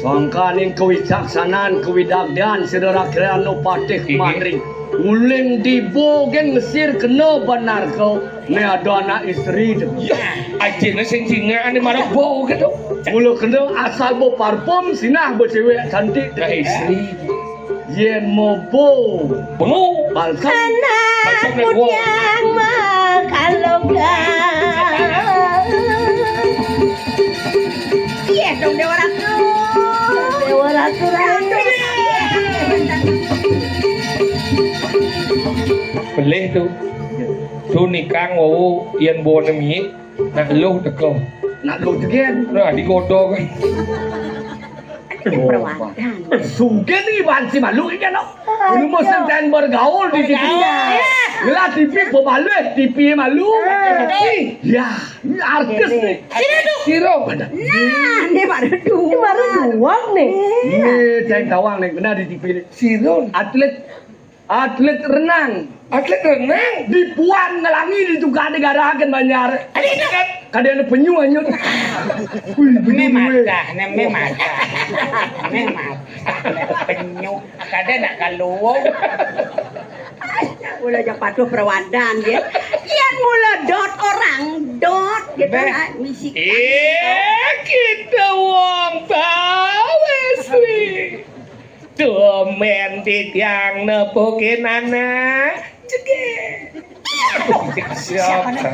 Sangkaning kawicaksanan, kawidagdan, Sira Rakrana Patih. Inggih. Kumandring. Uling dibo gén ngesir kena banarka, né ada anak istri to. Yah, ajine sing cingak ané marep bo gitu. Mula kena asal bo parfum, sinah bo cewek cantik. Nah, istri. Yén mobo. Bengu. Balsam. Anak balsam dan gua. Kudang makalonggang. Iya dong, Dewa Ratu. Dewa Ratu, Ratu. Pelih tu. Tu nikang wau yén bawa nemi. Nak luh teka. Nak luh tegén. Nah, digoda kan. Perwatan. Sugih ni banci malu iki, no. Ini mesti dan bergaul di T V. Bergaul. Ngelah T V pemalih, T V malu. Ah. Ya, ini artis ni. Sira tu. Sira. Nah, ini baru dua. Ini baru dua ni. Ini ceng tawang ni, kena di T V ni. Sira. Atlet Atlet renang. Atlet renang? Di Puan Ngelangi di Tuka Negara akan Banjar. Ada, ada. Kada ada penyu anyut. Wih, ini bener, weh. Matah, ini matah. Ini matah. Penyu. Kada nak kalau. Mula aja patuh perawadan dia. Yang mula dot orang, dot gitu. Beh. Misi. Eh, kita wong tahu sih. Tumben titiang nepukin anak. Cegek. Siapa nih?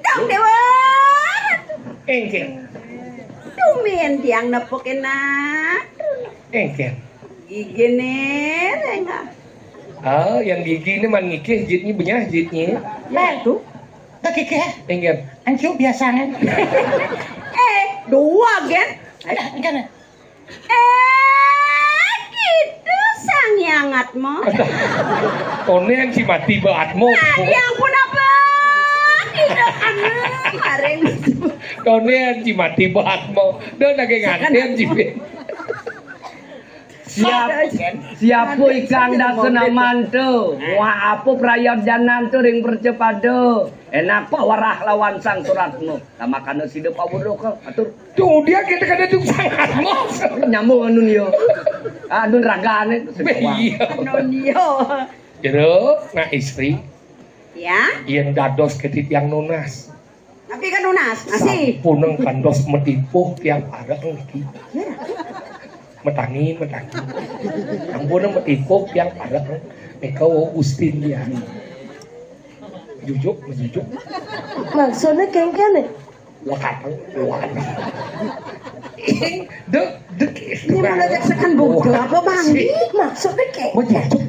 Dong Dewa. Engkén. Tumben tiang nepukin anak. Engkén. Gini, Renga. Ah, yang gigi ini man ngikih jitnya benyah jitnya. Nah, tuh. Gak gigi ya? Ingat. Ancu biasa kan? Eh, dua, Gen. Ada, enggak ada. Eh, gitu, Sang Yangat mo. Tonean si mati beat mo. Nah, yang pun apa? Tidak, anu, maring. Tonean si mati beat mo. Dah, nage nganten si. Siap, siapa ikang dasa naman tu? Wah, apa prayojanan tu ring percepada? Enak pa warah lawan Sang Suratno. Tamakana sida pawuruka, atur. Tuh, dia kita kada tung sangat. Nyambung anu nia. Anu ragane. Iya. Anu nia. Jero, nah, istri. Ya. Yen dados keti tiang nunas. Tapi kan nunas, masih. Sampuneng kandos metipuh tiang pareng niki. Metangi, metangi. Sampuneng metipuh tiang pareng. Nika wau Gustin dia. Jujuk, menjujuk. Maksudnya kengkene? Wah, kateng, wah. Dek, dek. Ini malah jaksakan bodoh apa, Bang? Maksudnya kayak Menjujuk.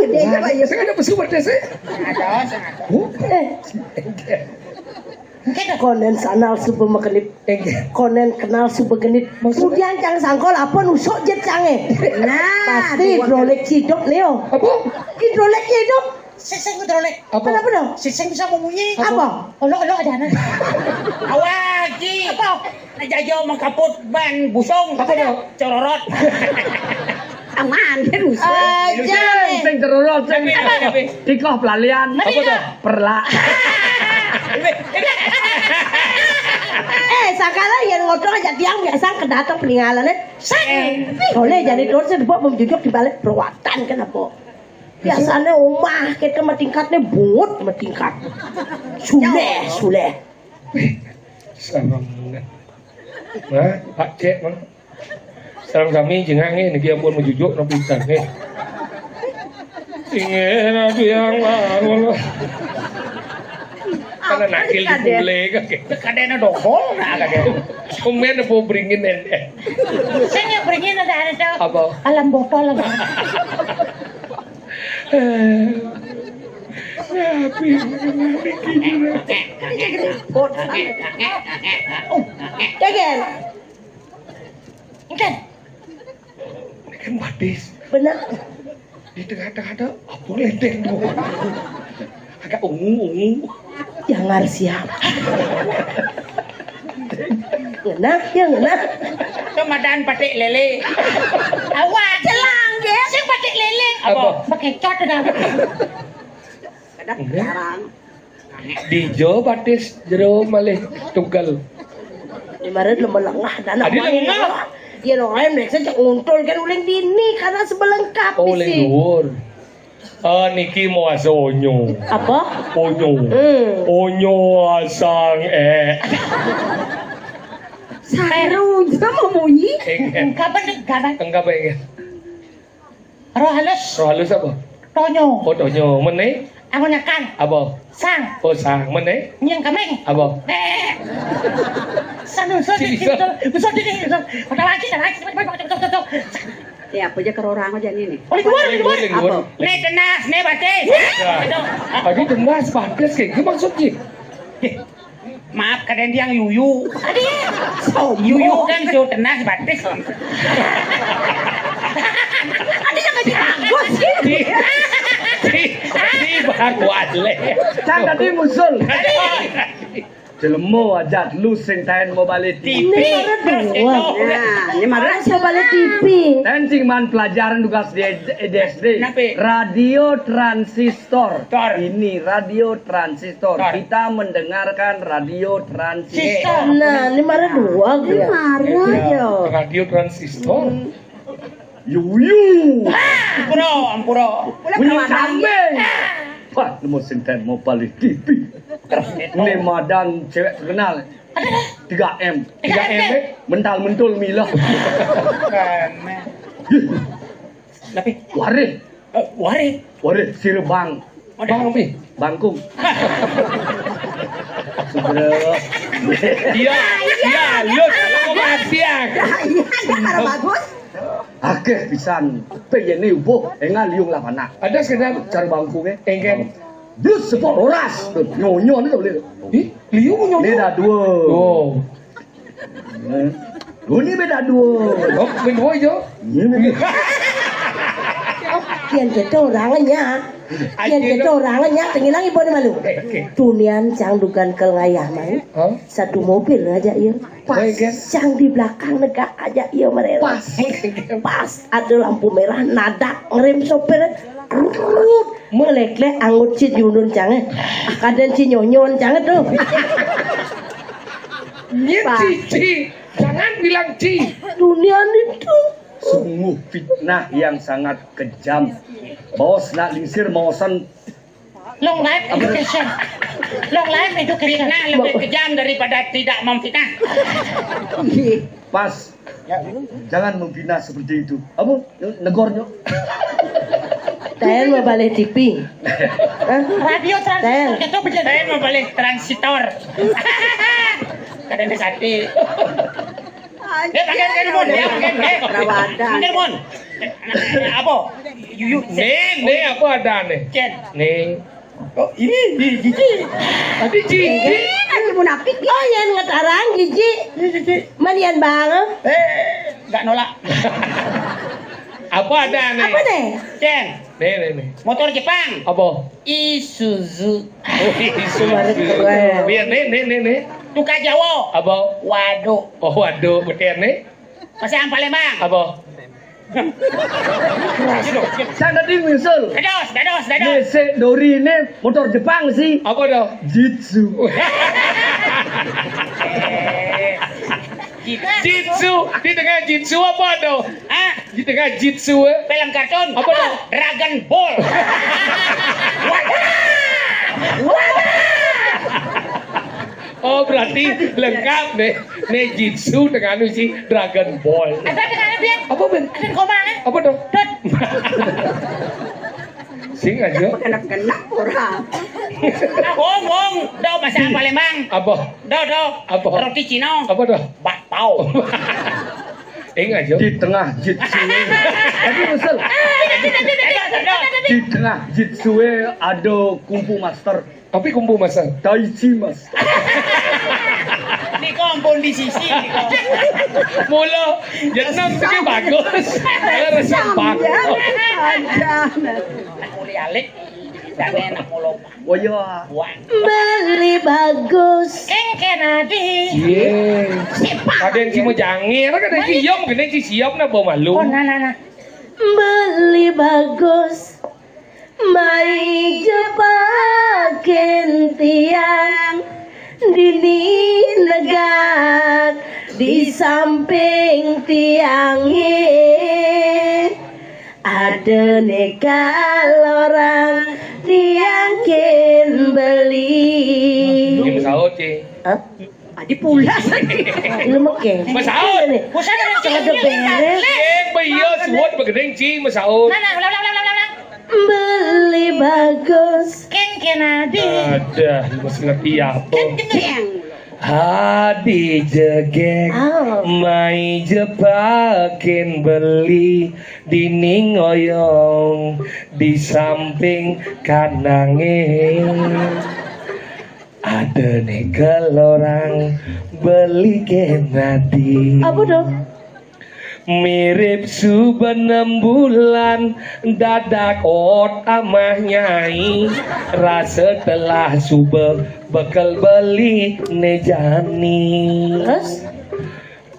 Dia apa ya? Saya ada pesu pada saya. Ada, saya ada. Oh, Eh, enggak. Konen sanal suba makenit. Enggak. Konen kenal suba genit. Maksudnya? Kemudian cang sangkol apa nusuk jet cange. Nah, pasti dua hidrolik cidok, Leo. Apa? Hidrolik cidok. Sing, sing, hidrolik. Apa? Kenapa dong? Sing, sing bisa memunyi. Apa? Olo, olo ada anak. Awaki. Apa? Jajo mengkaput ban busung. Apa dong? Cororot. Aman, kan busung. Aja. Sing cerorot, sing. Tapi, tapi. Tikoh pelalian. Apa tuh? Perla. Eh, sakala yang ngodong aja tiang biasa kedatang peninggalannya. Sing. Boleh jadi terus, saya dibawa menjujuk di balik perawatan, kenapa? Biasanya omah kita mah tingkatnya bungut mah tingkat. Suleh, suleh. Sareng. Nah, Pak Cek, Mang. Sareng sami jengah nggih niki ampun menjujuk napa pinten nggih. Inggih, Nabi yang Maha. Karena nakil di pule kan. Kadene dongkol nah kadene. Komen apa beringin ente? Saya beringin ada ada. Apa? Alam botol lah. Eh, Nabi, Kegel. Ini kan batis. Bener. Di tengah-tengah ada apa lendeng tuh? Agak ungu-ungu. Yang ngar siap. Ngenah, ya ngenah. Itu madan patik lele. Awak. Celang, ya. Sing patik lele. Apa? Apa? Pakai cot dah. Kadang sekarang. Dijo batis jero malih tunggal. Di mana lu melengah dan Adi apa lengah. Ini? Ya lo rem nek sejak nguntul kan uling dini karena sebelengkap. Oh, uling dhuwur. Ah, niki mau asa onyo. Apa? Onyo. Hmm. Onyo asang eh. Saru sama munyi. Enggak. Kapan nih? Kapan? Enggak apa ya? Roh halus. Roh halus apa? Tonyo. Oh, tonyo. Mene? Aku nyekan. Apa? Sang. Oh, sang. Mene? Nyeng kemeng. Apa? Eh. Sanu, sanu, sanu, sanu, sanu, sanu. Ada lagi, ada lagi. Ya, apa aja kerorang aja nih, nih. Oh, di luar, di luar. Apa? Nih, tenas, nih, batis. Ya. Aduh. Aduh, tenas, batis, kayak gimana maksudnya? Eh, maaf, kadang tiang yuyu. Yuyu kan so tenas batis. Ada yang nggak dianggus sih. Di, di, di baru ada. Cang tadi musul. Jelema aja lu sing taen mau balik T V. Ini baru dua. Nah, ini mana? Orang coba balik T V. Taen sing man pelajaran tugas di, di S D. Kenapa? Radio transistor. Tor. Ini radio transistor. Tor. Kita mendengarkan radio transistor. Nah, ini marah dua. Ini dia. Marah ya. Radio transistor. Hmm. Yuyu. Ampura, ampura. Bunyi kambing. Wah, nemu sinten mau balik T V. Ini madan cewek terkenal. Tiga M. Tiga M, eh? Mental mentul milah. Tapi warih. Eh, warih. Warih sirebang. Bang, Pi. Bangkung. Iya, iya, lu. Pian. Lah, iya, ada karo bagus. Akeh pisan. Peyene ubuh engal liung lah panak. Ada sekedar cara bangku ke? Engken. Blus sepok roras. Nyonyo ni tak boleh. Ih, liung nyonyo. Beda dua. Oh. Hmm. Lu ni beda dua. Oh, main dua je. Ini beda. Pian kita orangnya. Pian kita orangnya. Tengilang ibu ni malu. Tunian cang dukan kel ngayah mai. Hah? Satu mobil aja iya. Pas cang di belakang negak aja iya merela. Pas. Pas ada lampu merah nadak ngerem sopir. Krut. Meleklek anggut ci Junun cang eh. Kadan ci nyonyon cang eh tuh. Nyet Pak. Cici. Jangan bilang ci. Dunia itu. Sungguh fitnah yang sangat kejam. Bos nak lingsir mausan. Long life education. Long life education. Fitnah lebih kejam daripada tidak memfitnah. Pas. Jangan memfitnah seperti itu. Apa? Negornya. Tayan mau balik T V. Hah? Radio Tayan. Transistor itu begitu. Tayan mau balik transistor. Kadang di sate. Eh, pakai, pakai, Mon. Ya, pakai, pakai. Rawadan. Bener, Mon. Apa? Yuyu. Nih, nih, apa ada nih? Cen. Nih. Oh, ini, ini, Cici. Tadi Cici. Eh, lagi munafik. Oh, yang ngetarang, Cici. Ini, Cici. Malian bang. Eh, nggak nolak. Apa ada nih? Apa nih? Cen. Nih, nih, nih. Motor Jepang. Apa? Isuzu. Oh, Isuzu. Kemarin keren. Biar nih, nih, nih, nih. Tukar Jawa. Apa? Waduh. Oh, waduh, betul nih. Pasang Palembang. Apa? Saya tadi nyusul. Dados, dados, dados. Nih, si Dori ini motor Jepang sih. Apa dah? Jitsu. Jitsu. Di tengah jitsu apa tuh? Hah? Di tengah jitsu, eh? Film kartun. Apa tuh? Dragon Ball. Wadah! Wadah! Oh, berarti lengkap nih. Nih jitsu dengan si Dragon Ball. Ada dengan dia. Apa, Ben? Ada koma, eh? Apa tuh? Dot. Sing aja. Genep-genep ora. Wong, wong, do bahasa Palembang. Apa? Do, do. Apa? Roti Cina. Apa tuh? Bakpao. Ing aja. Di tengah jitsu. Tadi usul. Di tengah jitsu ada kungfu master. Tapi kungfu master. Taichi master. Di kompon di sisi. Mula jeneng iki bagus. Kalau resep bagus. Aja. Nak mulai alik. Dan enak mula. Oh iya. Beli bagus. Kengken adi. Iya. Ada yang cuma jangir kan ada yang siap, mungkin yang siap nak bawa malu. Oh, nah, nah, nah. Beli bagus. Mai jepakin tiang dini negak di samping tiang, eh. Ada nekal orang tiang kin beli. Ini saut, Ci. Hah? Adi pulas. Lu meke. Masaut. Ini. Pusat ada Coba cengkeh. Beres. Yang bayi suwot begening, Ci, masaut. Nah, nah, ulang, ulang, ulang, ulang, ulang. Beli bagus. Kengken adi. Ada, masih ngerti apa? Kengken. Adi jegek. Oh. Mai jepakin beli dining oyong di samping kanange. Ada nekel orang beli kenadi. Apa dong? Mirip suba enam bulan dadak ot amah nyai. Rasa telah suba bekel beli nejani. Terus?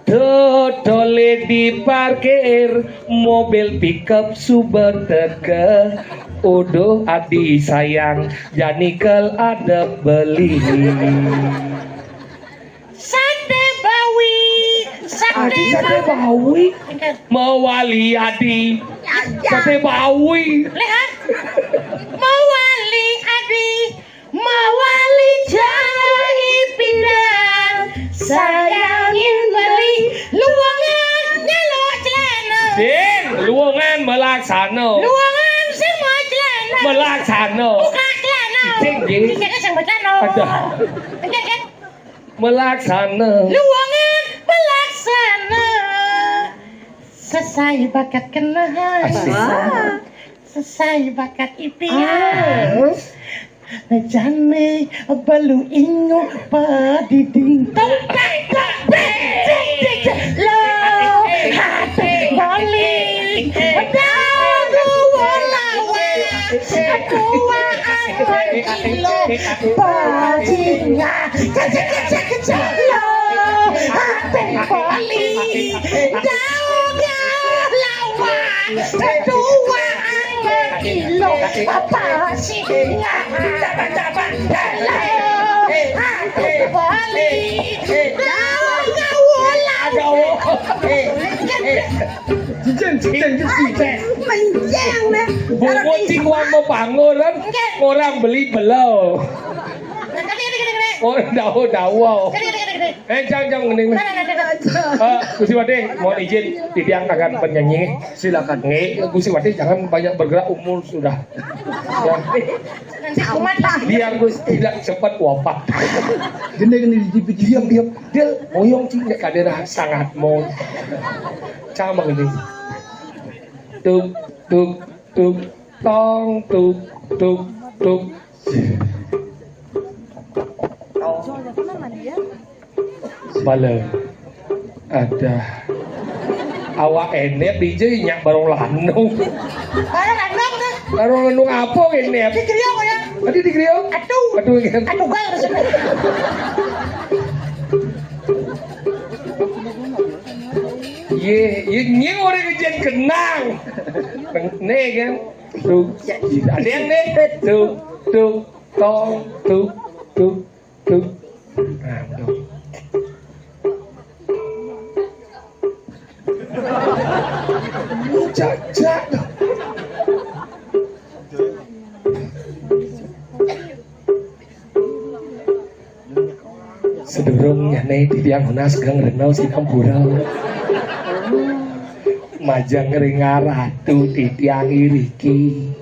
Totole diparkir, mobil pickup suba teka. Uduh adi sayang, jani kel ada beli. Sate bawi, sate Adi sate bawi. Mawali adi. Sate bawi. Leha. Mawali adi. Mawali cai pindang, sayangin beli luangan nyeluk celana. Sing, luangan melaksana. Luangan sing mau celana. Melaksana. Buka celana. Cicing, nggih. Cicingnya sing becana. Aduh. Enggak, kan? Melaksana. Luangan, melaksana. Sesai bakat keneh. Asik. Wah. Sesai bakat ipian. Ah. Jani belu ingu padiding. Tung, tung, tung, tung, tung, lo, hati balik. Dagu wolawan. Dua angin ilo. Bajingan. Kecek, kecek, kecek, lo. Hati balik. Dagu wolawan. Dua angin ilo. Apa sih? Apa, apa, apa? Balik. Dagu wolawan. Jeng, jeng, jeng, jeng. Menjeng, nah. Bungut sing wong bepanguran, orang beli belau. Oh, dawa, dawa. Eh, jang, jang, mending. Eh, Gusti Patih, mohon izin, titiang akan penyanyi. Silakan. Nggih, Gusti Patih jangan banyak bergerak, umur sudah. Ya. Nanti kumat lah. Biar Gus tidak cepat wafat. Gini, gini, di, di, diam, diam. Dia moyong cing, nggak ada sangat mau. Sama ini. Tuk, tuk, tuk, tong, tuk, tuk, tuk. Bala. Adah. Awak Enep dija nyak barong lanung. Barong lanung dah. Barong lanung apa Enep? Di griya ya. Tadi di griya? Aduh. Aduh, kan. Aduh, gak harus. Ye, ye, nye orang ujian kenang. Nih kan. Tuh. Ada yang nih. Tuh, tuh, tong, tuh, tuh. Tuh. Nah, tuh. Cak, cak. Sedurung nyane titiang nunas geng rena sinampura. Majeng ring ratu titiang iriki.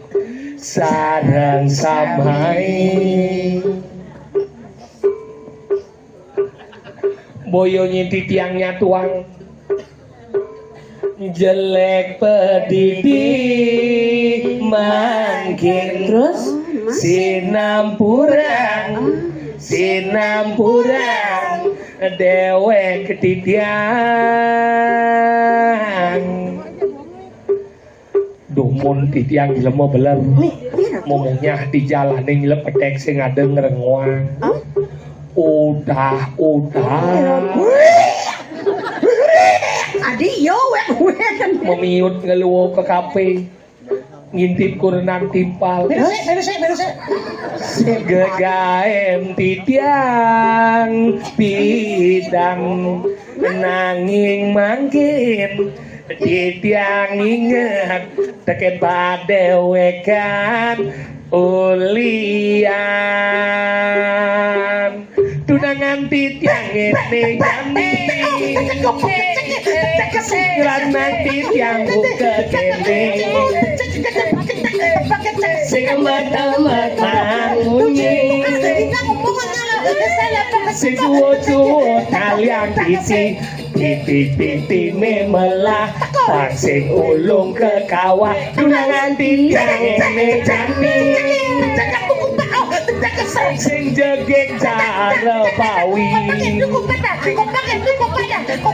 Sareng sami. Boyo nyinti tiang nyatuang. Jelek pedidi mangkin. Terus? Sinampurang, sinampurang dewek titiang. Dumun titiang jelema beler. Nih, iya. Memunyah di jalaning lepetek sing ada ngrengoang. Hah? Udah, udah. Adi, yo, wek, wek. Memiut ngeluo ke kape. Ngintip kurenan timpal. Beres, beres, beres. Gegaem titiang bidang nanging mangkin titiang inget teken padewekan ulian. Tunangan titiang ngene jani. Lanang titiang buka kene. Sing emet-emet mangunyi. Sing suwo-suwo kaliang titi. Titi-titine melah. Pang sing ulung ke kawah. Tunangan titiang ngene jani. Sing jegeg cara pawi.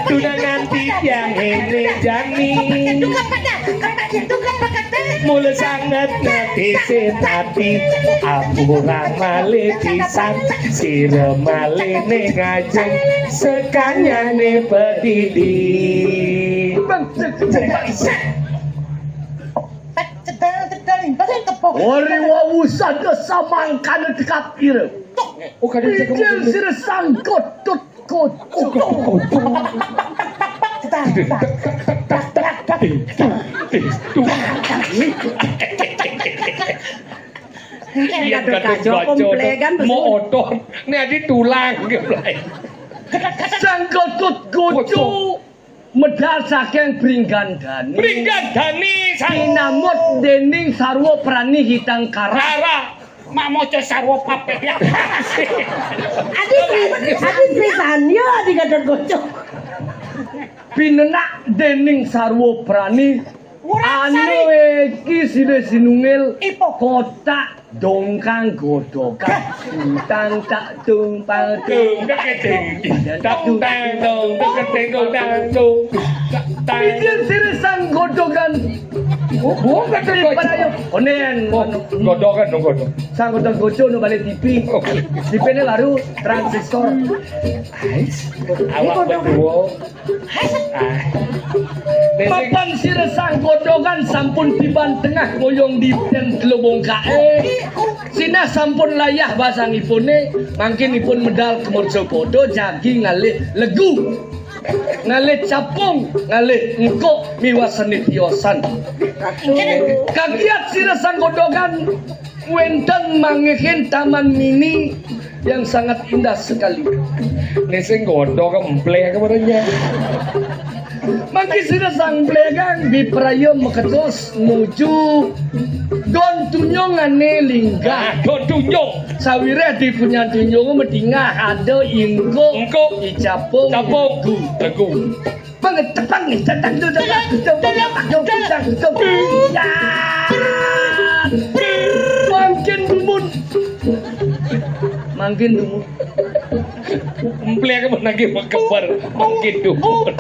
Tunangan titiang ngene jani. Mula sanget ngetisi tati. Ampura malih pisan. Sira malih ning ajeng. Sekanyane pedidi. Bang, cek, cek, cek. Cedal, cedal, imbas tepuk. Ori wawu sada samangkana tekap ira. Oh, kadang cek. Ijil sira sangkut tut kut. Oh, kut, kut, kut. Cedal, cedal. Iya, Gatot Kaca komplekan terus. Mau otot. Ini adi tulang, geblay. Sangkut tut kucu. Medal saking Pringgandani. Pringgandani, sang- sinamut dening sarwa prani hitangkara. Kara. Mak maca sarwa papeh ya. Adi Sri, Adi Sri Tanya, Adi Gatot Kaca. Pinenak dening sarwa prani. Anu iki sine sinungil kotak dongkang godokan. Tang tak tung pang tung. Tung tak tung. Tang tang tung tak tung tang tung. Pijen sire sang godokan. Oh, oh, godokan. Onen. Oh, godokan dong, godok. Sang godok gojo no balik T V. Oke. T V-ne laru transistor. Awak berdua. Mapan sira sang godokan sampun tiban tengah ngoyong di den telubung kae. Sinah sampun layah basangipune, mangkin ipun medal kemurca podo jagi ngalih legu. Ngalih capung, ngalih engkok miwah seni tiosan. Kagiat sira sang godokan wenten manggihin taman mini yang sangat indah sekali. Nek sing godho kemplek apa ora, Nyak? Mangke sira sang plegang bipraya makedos nuju don tunyungane linggah. Ah, don tunyung. Sawireh di punyan tunyung medingah ada ingkuk, ingkuk, icapung, capung, legu. Legu. Pengetepang nih, datang tuh, datang tuh, datang tuh, datang tuh. Ya. Mangkin dumun. Mangkin dumun. Emplek apa lagi mengkembar? Mangkin dumun.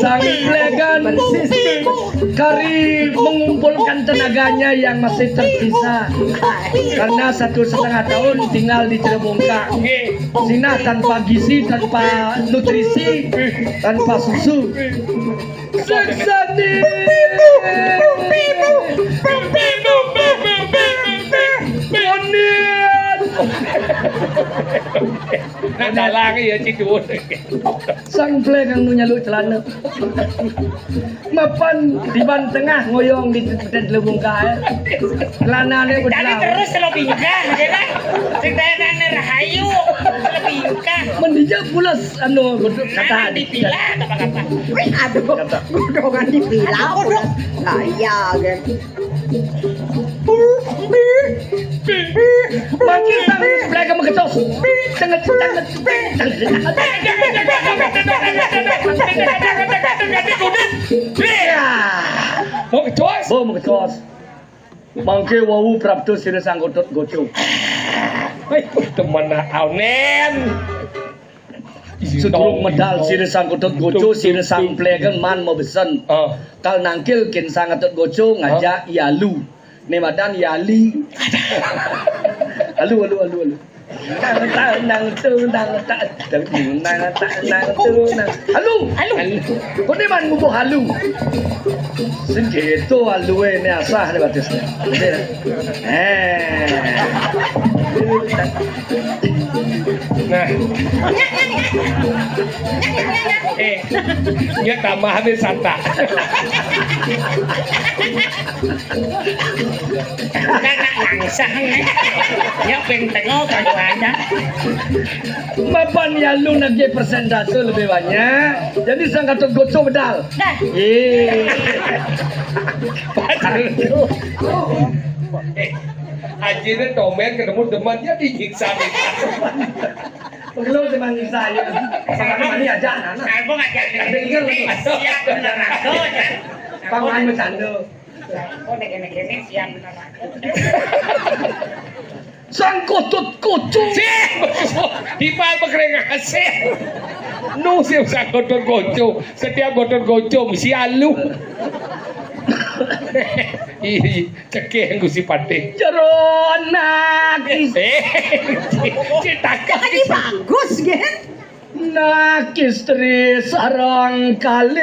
Sang plegan kari mengumpulkan tenaganya yang masih tersisa. Karena satu setengah tahun tinggal di Cirebongkar. Nggih. Sinah tanpa gizi, tanpa nutrisi, tanpa susu. Seksane. Nah, dalang ya, Ci, duwun. Sang plegang nu nyaluk celana. Mapan tiban tengah ngoyong di Beden Telubung kae. Lanane. Jadi terus lo bingkah, ya kan? Sing dayane rahayu, lo bingkah. Mendija pulas anu godok kata. Nah, dipilah apa kata? Wih, aduh, godongan dipilah. Aduh, godok. Lah iya, kan. Makin sang plegang makedos. Tenget, tenget, tenget. Ya. Makedos. Oh, makedos. Mangke wau prapta sira sang godot goco. Hei, temen aonen. Sedurung medal sira sang godot goco, sira sang plegang man mabesen. Ah. Kal nangkil kin sang godot goco ngajak I Alu. Ne madan I Ali. Alu, alu, alu, alu. Nang tak nang tu nang tak tu nang tak nang tu nang. Alu. Alu. Kok ne man ngubuh alu? Sing gitu alue ne asah ne batis ne. Eh. Nah. Eh, nya tambah habis santa. Kan nak langsang, eh. Nya ping tengok kaduanya. Mapan I Alu nagih persentase lebih banyak. Jadi sang godot goco medal. Dah. Eh. Ajine tomen ketemu demen dia dinyiksa. Perlu demen nyiksa ya. Sama mani aja anak. Saya mau ngajak ini. Siap bener aku, ya. Paman bercanda. Aku nek ngene-ngene siap bener aku. Sang godot goco. Sih, di pal pekring asih. Nu sih sang godot goco. Setiap godot goco mesti alu. Iya, iya. Cekeh Gusti Patih. Jero anak is- Eh, citakan. Lagi bagus, Gen. Nak istri sareng kalih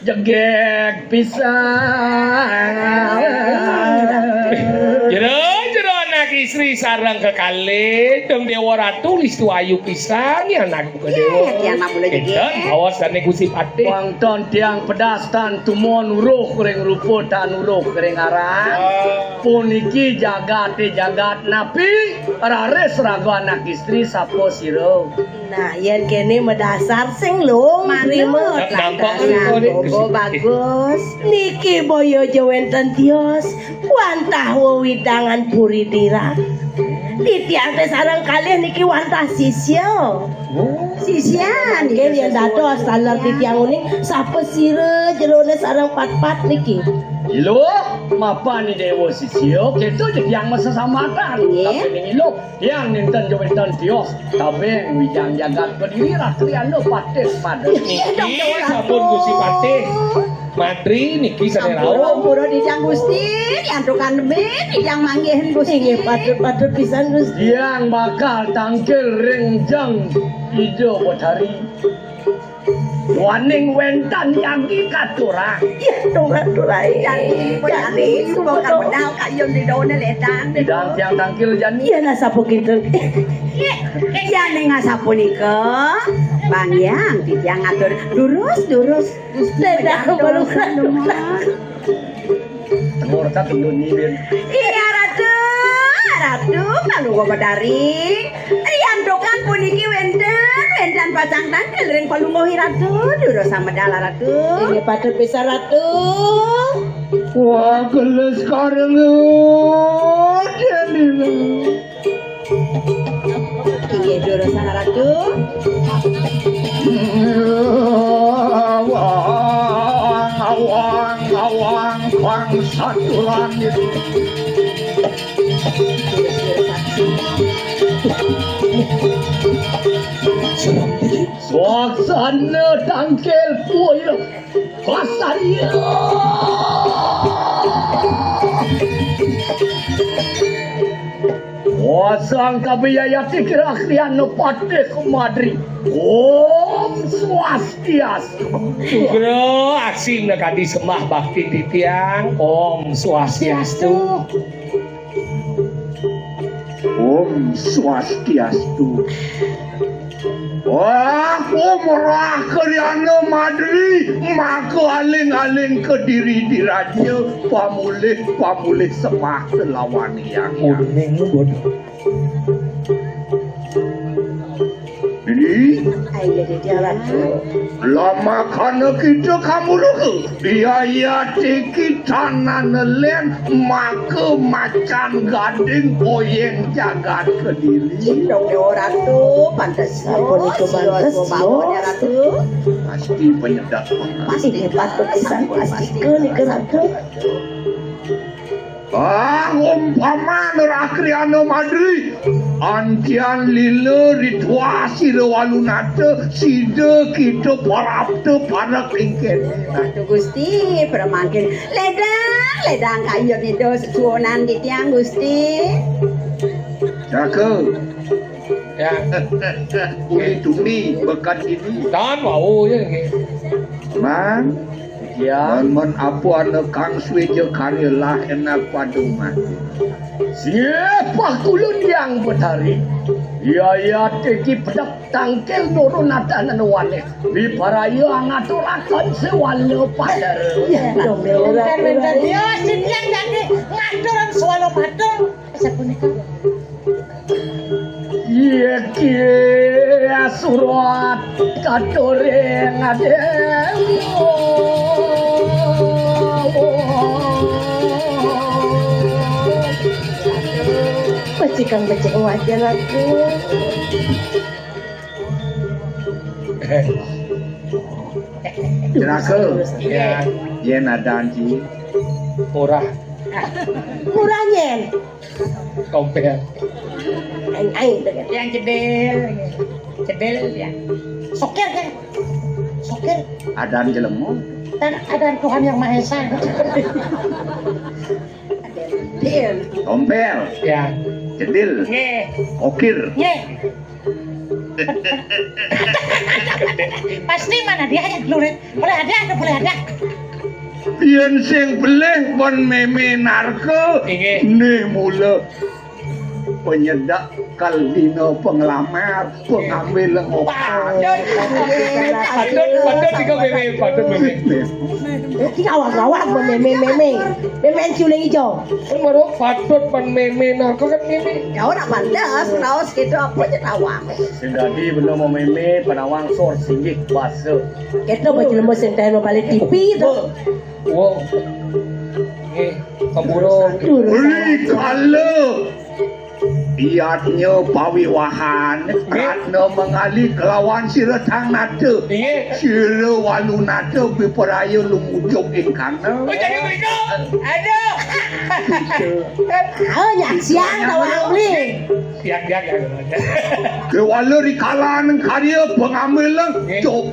jegeg pisan. Jero, jero anak istri sareng kekalih, dong Dewa Ratu listu ayu pisan ya anak Dewa. Iya, iya, anak muda juga. Enten, awas dane Gusti Patih. Wangton tiang pedas tan tumon uruh ring rupa tan uruh ring aran. Ah. Puniki jagate jagat napi raris raga anak istri sapa sira. Nah, yen kene medasar sing lung. Manut. Manut. Nampak landasan. Kode. Bobo bagus. Niki boyo aja wenten tios. Wantah wewidangan puri dirah. Titiang té sareng kalih niki wantah sisya. Oh. Sisya niki. Nggih, yen dados taler titiang uning, sapa sira jerone sareng patpat niki? Iluh, mapan Dewa sisya, kita titiang masesamatan. Nggih. Tapi ning iluh, tiang nénten jawétan tios. Tabeng wijang jagat Kediri ratriana patih pada. Niki sampun Gusti Patih. Madri niki sané rauh. Ampura, ampura, titiang Gusti, diantukan nembé, titiang manggihin Gusti. Inggih, patut, patut pisan, Gusti. Tiang bakal tangkil ring jeng Ida Betari. Waning wénten yagi katurang. Iya, dong katurang. Jani, jani, suba kabedal kayun di daune ledang. Bidang tiang tangkil jani. Iya, nah, sapu kinten. Iya, ning asapunika, Bang Yang, titiang ngatur durus, durus. Ledang, balung. Tegur tak tundun nyilin. Iya, Ratu, Ratu, Palungguh Betari. Riantukan puniki wénten, wénten pacang tangkil ring Palungguh Ratu, durusang medal, Ratu. Inggih patut pisan, Ratu. Wah, gelis kareng, Delila. Inggih, durusang, Ratu. Awang, awang, awang, kang satu langit. Suasana tangkil kuil kasarya. Wasang kabiyayati kira-kira nepati kumadri. Om Swastiastu. Sugra asing nekadi sembah bakti titiang. Om Swastiastu. Om Swastiastu. Wah, umrah Kriana Madri, maka aling-aling Kediri diraja, pamulih-pamulih semah selawan yang. Kuning bodoh. Ini ayo, dia jalan. Lamakana kita kamuluka, yayati kita nanelen, maka macan gading oyeng jagat Kediri. Cindong Dewa Ratu, pantes. Apa niku pantes, Ratu? Pasti penyedak. Pasti patut pisan, pasti ke nika, Ratu. Ah, umpama Rakriana Madri, antian lila ritwa sira walunata, sida kita parapta parek ing kéné. Aduh, Gusti, pramangkin. Ledang, ledang kayun ida sesuunan titiang, Gusti. Jaka. Ya. Uli tumi bekat ini. Dan wau ya nggih. Man. Ya. Mon, mon apa ana kang suwija karya lah enak padungan. Siepah kulun yang betari. Ya, ya, tiki pedek tangkil nurun adanan wanis. Wiparaya ngaturaken sewala pader. Ya, dong, wénten, wénten. Ya, sitiang jagi ngatur sewala pader. Sapunika. Iki surat katuring adewa. Becikang becik wajan aku. Jenaka. Ya. Yén adan ci. Murah. Murah nyén. Kompél. Aing, aing, deket. Yang cedil. Cedil, ya. Sokir, kan? Sokir. Adan jelema. Dan adan Tuhan Yang Maha Esa. Kompél. Ya. Cedil. Nggih. Sokir. Nggih. Pasti mana dia ya, Lur? Boleh ada atau boleh ada? Yén sing pelih pon mémé narka, inggih, né mula penyedak kal dina penglamar, pengambil. Patut, patut, patut, tiga mémé, patut mémé. Iki awak-awak mémé, mémé. Mémé culing ijo. Kan baru patut pon mémé narka kan mémé. Ya ora pantes, raos gitu apa aja tawang. Sing dadi benda mau mémé, panawang sor singgih basa. Kita mau jelema sing téh mau balik T V to. Wow. Nggih, keburu. Beli kala. Yadnya pawiwahan, nggih, Ratna Mangali kelawan sira Sang Nata. Nggih. Sira Walu Nata bipraya lumucuk ing kana. Oh, jadi mriko. Aduh. Oh, nyaksian ta, Wang Bli? Siang, siang, siang. Kewala rikalaning karya pangambilan. Nggih. Cuk.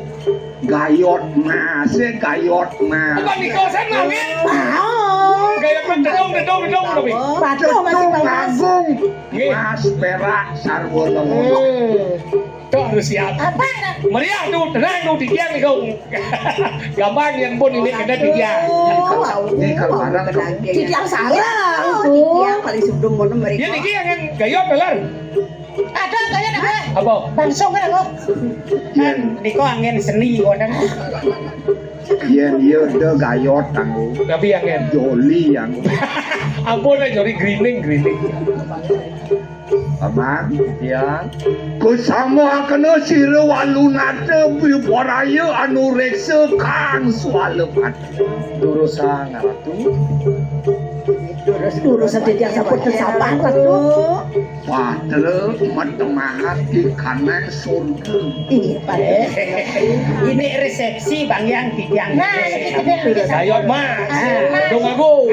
Gayot Mas, eh, Gayot Mas. Apa nika, San, nggih? Mau. Gayot Mas, dedong, dedong, dedong, tapi. Patuh masih Dedong bagus. Agung. Nggih. Mas perak sarwa lelana. Hmm. Tuh harus siap. Apa? Meriah tuh, tenang tuh, titiang nih, Kong. Gampang yang pun ini kena titiang. Aduh, ini kalau barang tuh. Titiang sarang tuh. Titiang paling sebelum mau mereka. Ya, niki yang gayot, Lan. Ada gayot apa? Apa? Langsung kan aku. Yen. Niku angin seni, kadang. Yen iya, ada gayot, aku. Tapi angin. Joli, aku. Ampun, eh, joli, grining, grining. Paman, ya. Kusama akena sira Walu Nata bipraya anureksa kang swala patra. Durusang, Ratu. Durus, durus, titiang sampun tesapan, Ratu. Patra matemahat di kanang surga. Inggih, Pak. Ini resepsi Bang Yang titiang. Nah, ini kita. Ayo, Mas. Ah. Dong aku.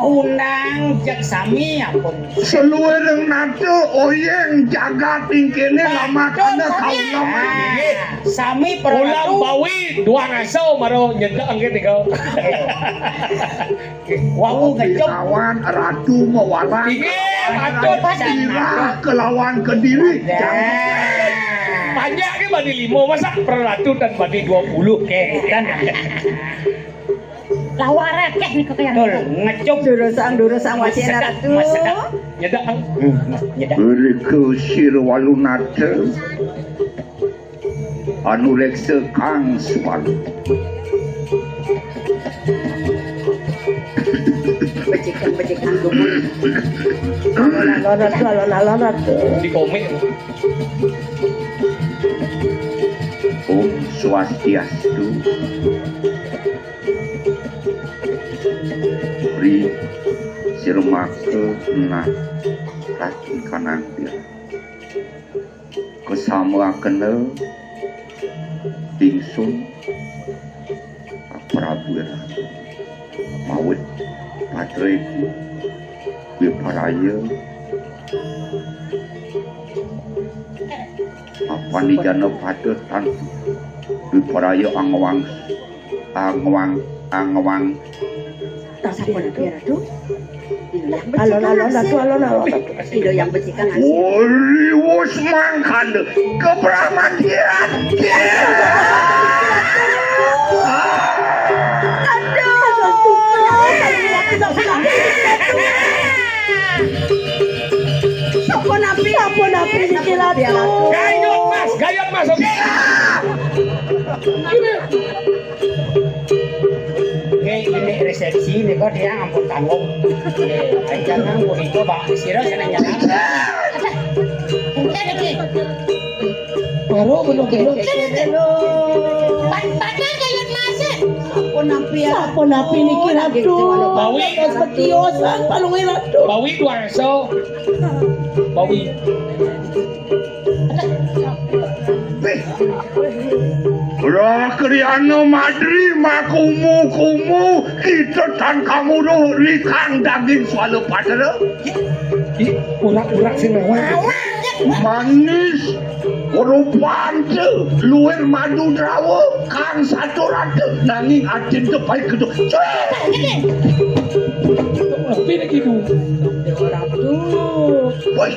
Undang jak sami ampun. Seluruh nata oyeng jagat ing kene lamakana kaulaman. Nah, sami perlu. Ulam bawi dua ngaso maro nyedek angge tiga. Wau ngecok. Lawan Ratu Mawarang. Inggih, patut. Irah kelawan Kediri. Nah. Panjang ke bani limo, masa perlu Ratu dan bani dua puluh ke, kan? Lawar akeh niku kaya. Betul, ngecok. Durusang, durusang, wacana Ratu. Mas sedap. Nyedak, Kang. Hmm, nyedak. Mriko sira Walu Nata. Anureksa kang swala. Becikan, becikan, gumun. Alon-alon, Ratu, alon-alon, Ratu. Di komik. Om Swastiastu. Ri sirmaka nah rati kanang dia. Kesama akena tingsun Prabu Ratu. Mawit patra iku wiparaya apanijana pada tantu wiparaya angwang angwang angwang. Tasapun piye, Ratu? Alon-alon, Ratu, alon-alon, Ratu. Ida yang becikan asih. Wali wus mangkana kepramandian. Aduh. Sapa napi? Sapa napi niki, Ratu? Gayut, Mas, gayut, Mas, oke. Nggih, ini resepsi nika tiyang ampun tanggung. Nggih, aja nang punika, Pak. Sira seneng nyanan. Baru belum, belum. Pak, Pak, kaya masih. Sampun napi ya? Sampun napi niki, Ratu? Bawi. Pas petiosan, palunge, Ratu. Bawi, Dwarsa. Bawi. Wih. Lah, Kriana Madri makumu-kumu, kita tan kamuruh rikang daging swala patra. Ih, urak-urak sing ngawak. Manis, rupante, luwih madu drawa, kang saturate, nanging atinta payu kedo. Cuek! Tapi nek iku. Woi,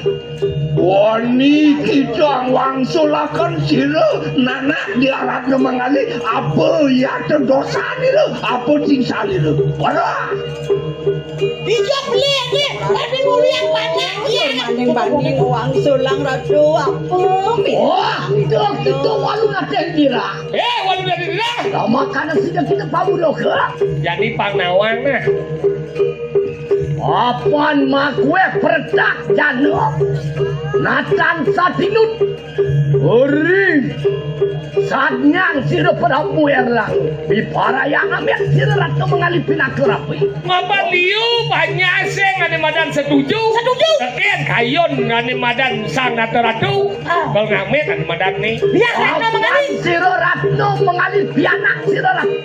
wani kita wangsulaken sira, nanak diaratna mangali, apa yata dosanira, apa tingsalira. Waduh! Iya, beli, beli. Tapi nguliang banyak, iya. Banding-banding wangsulang, Ratu, apa? Wah, itu kita Walu Nata Indira. Eh, Walu Nata Indira. Lama karena sudah kita pamudoka. Jadi pangnawang, nah. Apan makué peretak jana natan satinut. Uri sadnyang sira Prabu Erlang, piparayang amet sira Ratu Mangali pinaka rapi. Mapan liu banyak sing ane madan setuju. Setuju. Tekén kayun ane madan Sang Nata Ratu. Ah. Bang amit ane madan ni. Biar Ratu Mangali. Sira Ratu Mangali, pianak sira Ratu.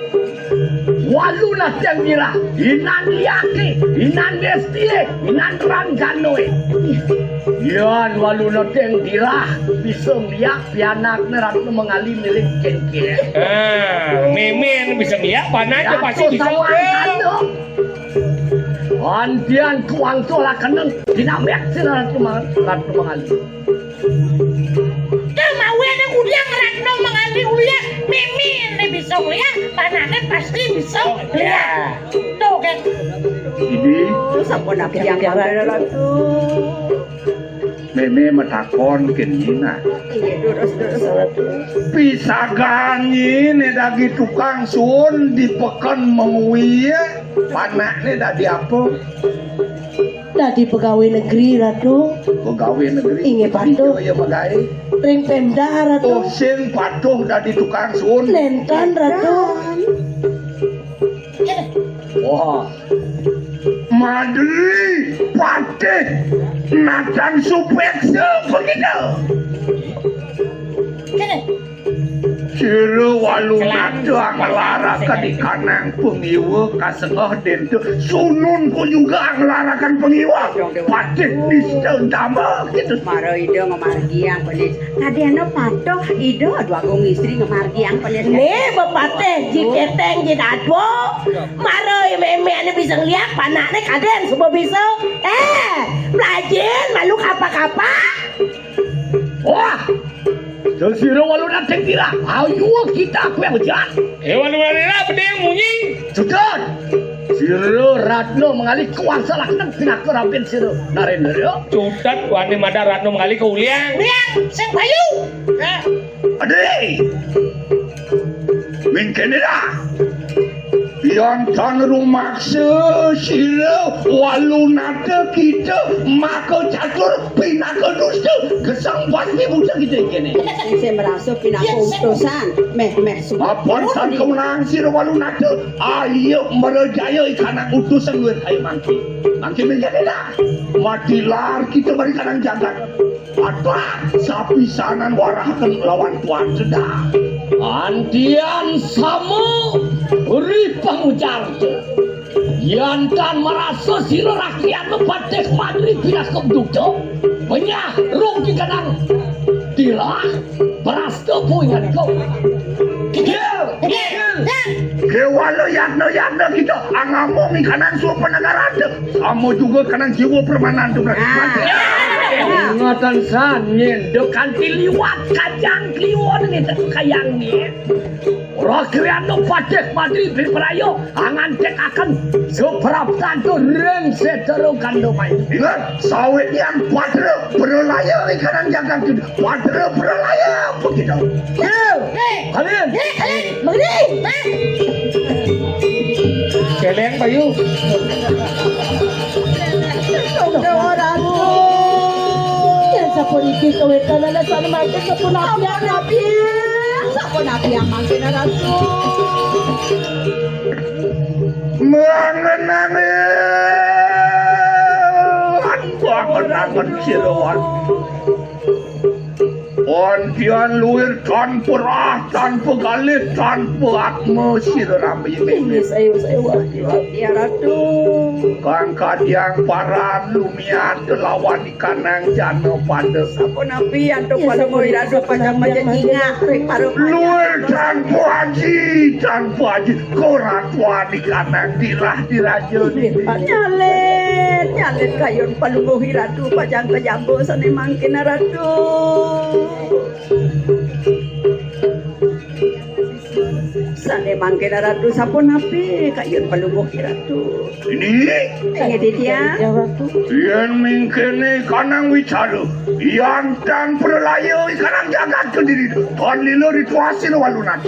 Walu nateng dirah, inan liake, inan bestie, inan rangganoe. Yan walu nateng dirah, bisa ngliak pianakne Ratu Mangali milik cengkeh. Ah, mémé bisa ngliak, panakne pasti bisa. Antian kuang tolakeneng, dinamek sira Ratu Mang-, Ratu Mangali. Kemawene kudiang Ratu Mangali ulian, mémé ne bisa ulian, panakne pasti bisa ulian. Tuh kan. Ini sampun apiang Ratu. Mémé matakon kén nyina. Iya, durus, durus, Ratu. Pisaganye né dadi tukang sun di peken mengwi, panakne dadi apa? Dadi pegawai negeri, Ratu. Pegawai negeri. Inggih, patuh. Iya, pegawai. Ring Pemda, Ratu. Oh, sing patuh dadi tukang sun. Nenten, Ratu. Wah. Madri patih natan supeksa begitu. Sira walu nata nglaraken ikanang pangiwa kasengeh denta sunun ku juga nglaraken pangiwa patih nista dama gitu. Mara Ida ngamargiang penis. Kadéna patuh Ida Dwagung Istri ngamargiang penis. Né bepatih ji keteng ji dadua. Mara mémé ané bisa ngliak panakné kadén suba bisa. Eh, mlajin malu kapak-kapak. Wah. Sira walu nanteng dirah. Ayo kita aku yang jahat. Eh, walu nanteng dirah, peding munyi. Sudah. Sira Ratna Mangali kuasa laksana pinaka rampin sira. Narendra. Cutet wani madan Ratna Mangali ke uliang. Uliang sing payu. Nah. Adé. Mingkene dah. Yan tan rumaksa sira walu nata kita maka catur pinaka dusta gesang pasti buta kita kene. Sing merasa pinaka utusan, meh, meh, sumpah. Apan tan kemenang sira walu nata, ayo merejaya ikanang utusan luwih kaya mangki. Mangki menjadi dah. Mati lar kita bari kanang jagat. Aduh, sapisanan warahaken lawan tuan sedah. Antian sama ri pangujar. Yan tan marasa sira rakyat patih madri pinaka duta. Penyah rung di kadang. Tilah berasta punya kau. Gil, gil. Kewala yatna-yatna kita angamong ikanan supa negara. Sama juga kanang jiwa permanan tu. Nah. Ingatan san nyen de kanti liwat kajang kliwon ni tetu kayang ni. Ora kriano patih madri biprayo angantekaken supraptantu ring setero kandumai. Ingat, sawit yang patra pralaya ikanan jagat. Patra pralaya apa kita? Yo. Hei. Kalian. Hei, kalian. Mengerti? Hah? Celeng, Bayu. Sudah orang. Yang sapu niki kawetan ana sana mati sapu napi. Sapu napi yang mangkin ratu. Mangenane. Aku angen-angen silawan. Antian luir tanpa rah, tanpa galih, tanpa atma sira rami. Inggih, saya, saya, wati, wati, ya Ratu. Kang kadiang paran lumiat lawan ikanang jana pada. Sapunapi antuk pada moy Ratu pada maja ingak ring para. Luir tanpa aji, tanpa aji. Koratuan ikanang dirah diraja. Nyalin, nyalin kayun palungguh Ratu pajang kajamba sane mangkin Ratu. Sane mangkin Ratu sapunapi kayun palungguh Ratu. Ini. Inggih, Ditya. Yen mingkene kanang wicara, yan tan pralaya ikanang jagat kediri, tan lila rituasi walunan.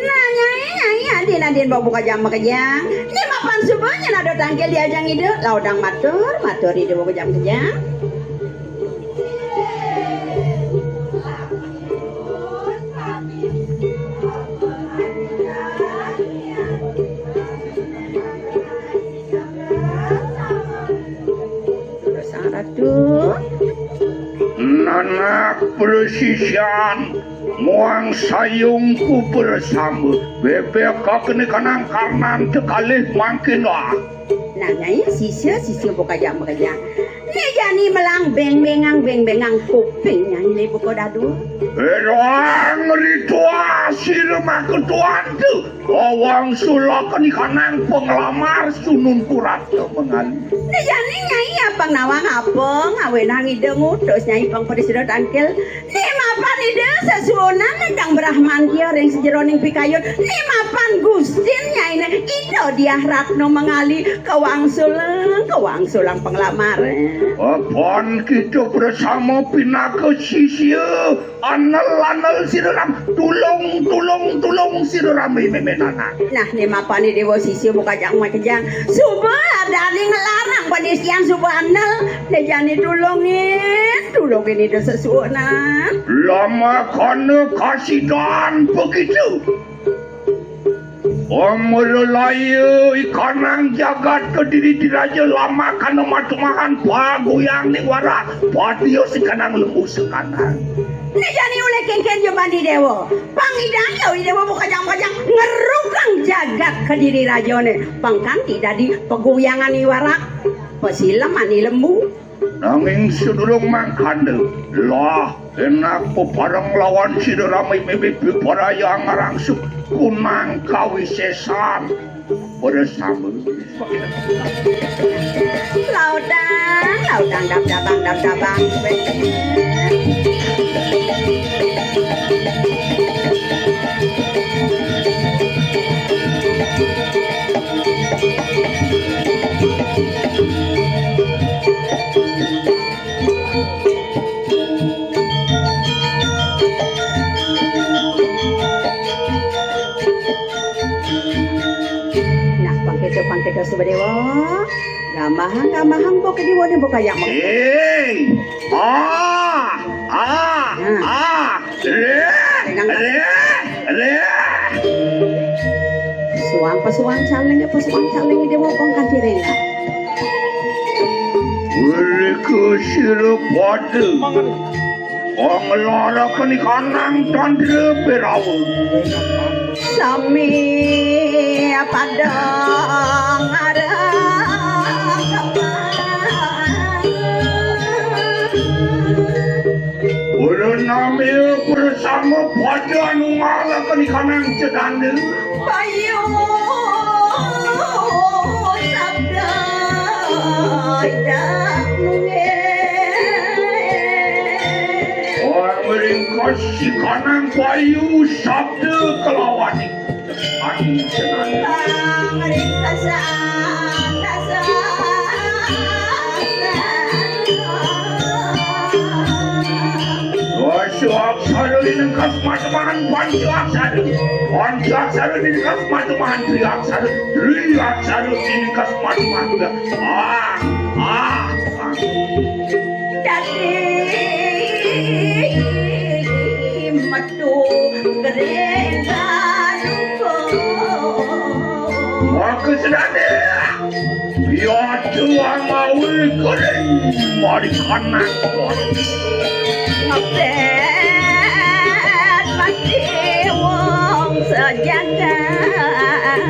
Nah, Nyai, Nyai, adin, adin, bawa buka jam makejang. Ni mapan suba nyen ada tangkil diajang ida, laudang matur, matur ida bawa jam makejang. Sang Ratu. Nanak presisian muang sayungku bersama. Bebek kau kena kanang karnan tekalih mangkin lah. Nah, Nyai, sisia, sisia buka jam, buka jam. Ni jani melang beng-bengang, beng-bengang kuping Nyai ni buka dadu. Erang ritual sira maka tuan tu. Kawang sulaka ni kanang penglamar sunun purata mengali. Ni jani Nyai apang nawang apang, awenang ida ngutus Nyai pang pada sira tangkil. Ni mapan ida sesuunan kang Brahmantia ring sejeroning pikayun. Ni mapan gustin Nyai ne ida Diah Ratna mengali kawang sulang, kawang sulang penglamar. Apang kita bersama pinaka sisia. Anel, anel sira ram, tulung, tulung, tulung sira ram, meme nanak. Nah, ni mapan ni dewa sisia buka jang makejang. Suba dani ngelarang panisian suba anel. Ni jani tulungin, tulungin ida sesuunan. Lama kana kasidan begitu. Omrelaya ikanang jagat Kediri Diraja lama kana matumahan paguyang ni warak patia sikanang lembu sekanang. Ni jani oleh kengken jemani dewa. Pang idaya dewa bukajang-bukajang ngerukang jagat Kediri Raja ne. Pang kanti dadi paguyangan ni warak pasileman ni lembu. Nanging sadurung mangkana, lah, enak pepareng lawan sida rame mimih piparaya ngarangsuk kunang kawisesan pada sambel. Laudang, laudang, dab-dabang, dab-dabang. Nah, pang kéto, pang kéto, Subadewa. Gamahang, gamahang, bok di wone, bok kayak mau. Eh, ah, ah, ah. Reh, reh, reh. Suang pesuang calengnya, pesuang calengnya dia mau kongkan tirena. Mereka sira pada. Kong lara keni kanang tandra berawa. Sami pada ngarep. Ora namya bersama pada anu ngalakani kanang cedande. Payu sabda idak nunggil. Orang meringkos si kanang payu sabda kelawan. Suaksara inengkas matemahan pancaksara. Pancaksara inengkas matemahan triaksara. Triaksara inengkas matemahan ah, ah, ah. Dadi metu. Maka sedane, ya tuang mawi kuning mari kanak. Ngepet mati wong sejagat.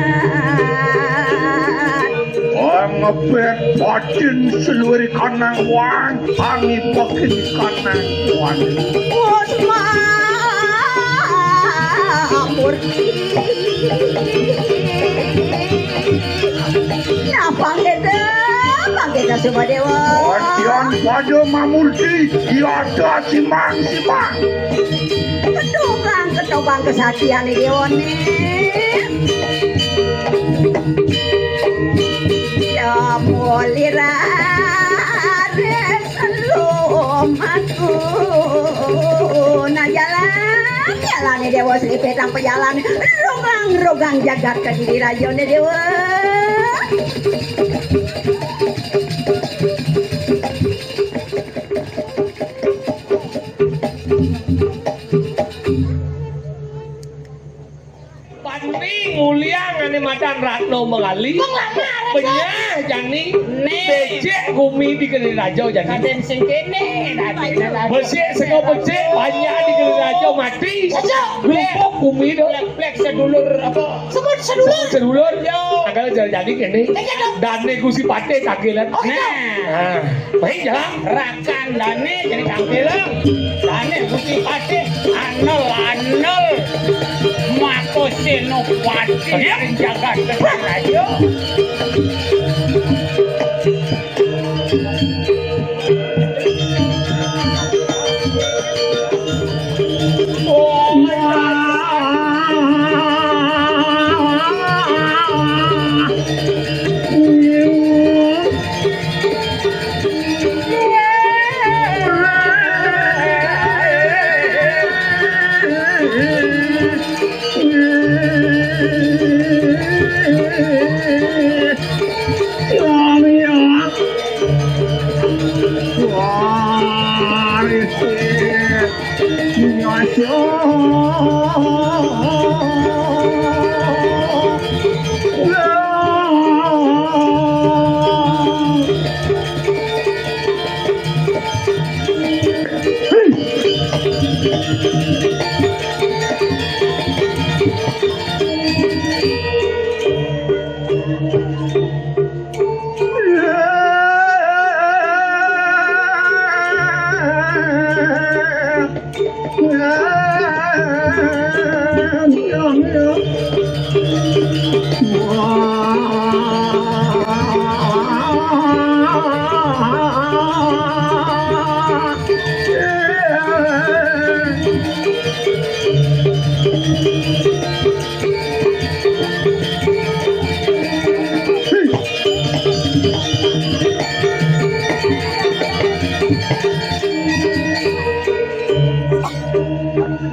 Ngepet pacin seluruh kanang wang, tangi pakin kanang wang. Wos mamurti. Nah, panggeta, panggeta Subadewa. Adian pada mamurti, tiada simang-simang. Ketobang, ketobang kesatian dewa ni. Ya, mulira. Petang pejalan rogang-rogang jagat ka diri rajané, Déwa. Panting nguliang ané madan Ratna Mangali. Penglamar, Raja. Benyah jani. Né. Becik gumi di Geni Raja jani. Kadén sing kéné, Raja. Becik sega becik banyak di Geni Raja mati. Raja. Lupuk gumi dah. Plek-plek sedulur apa? Sebut sedulur. Sebut sedulur. Yo. Angkal jadi kéné. Iya, dong. Dané Gusti Patih tagilan. Oh, iya. Nah. Baik, jalan. Rakan dané jadi tampil. Dané Gusti Patih andel-andel. Mako Senopati. Iya. Ring jagat raja.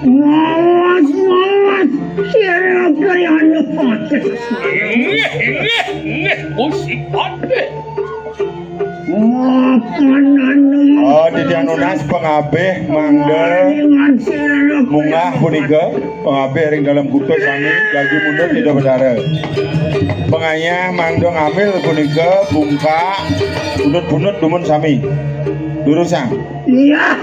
Mawas, mawas, sira kayana patih. Inggih, inggih, inggih, Gusti Patih. Mapan anu. Oh, titiang nunas pangabih mangda. Paringan sira munggah punika, pangabih ring dalem kuta sami, jagi mundur tidak bedara. Pangayah mangda ngambil punika, bungkak, bunut-bunut dumun sami. Durusang. Iya.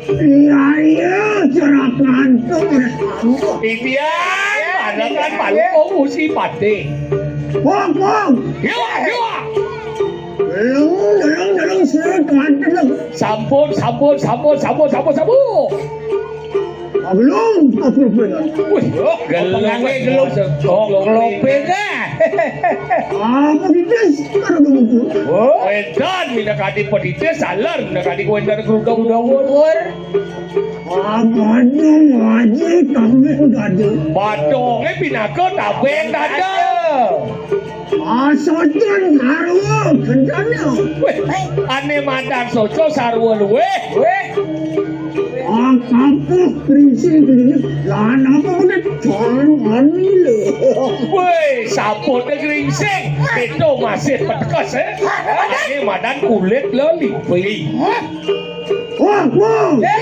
Iya, iya, cerah ngantuk. Titiang, adakan malu, oh, Gusti Patih. Wong, wong. Iya, iya. Lung, lung, lung, suruh tuan, lung. Sampun, sampun, sampun, sampun, sampun, sampun. Belum, apa benar? Wih, gelung, gelung. Kok lope dah? Apa dites? Baru begitu. Oh, edan, minakadi pedites, salar, minakadi kuwénten gruda-gruda. Apa aja, aja, kami enggak ada. Padonge pinaka tabeng dada. Asocan sarwa bencana. Wéh, ané madan soca sarwa luwih. Wéh. Akapuh prinsip ini lan apa udah calon anile. Wéh, sampun gringsing. Itu masih petekes, eh. Ané madan kulit lelipi. Wah, wah. Ya.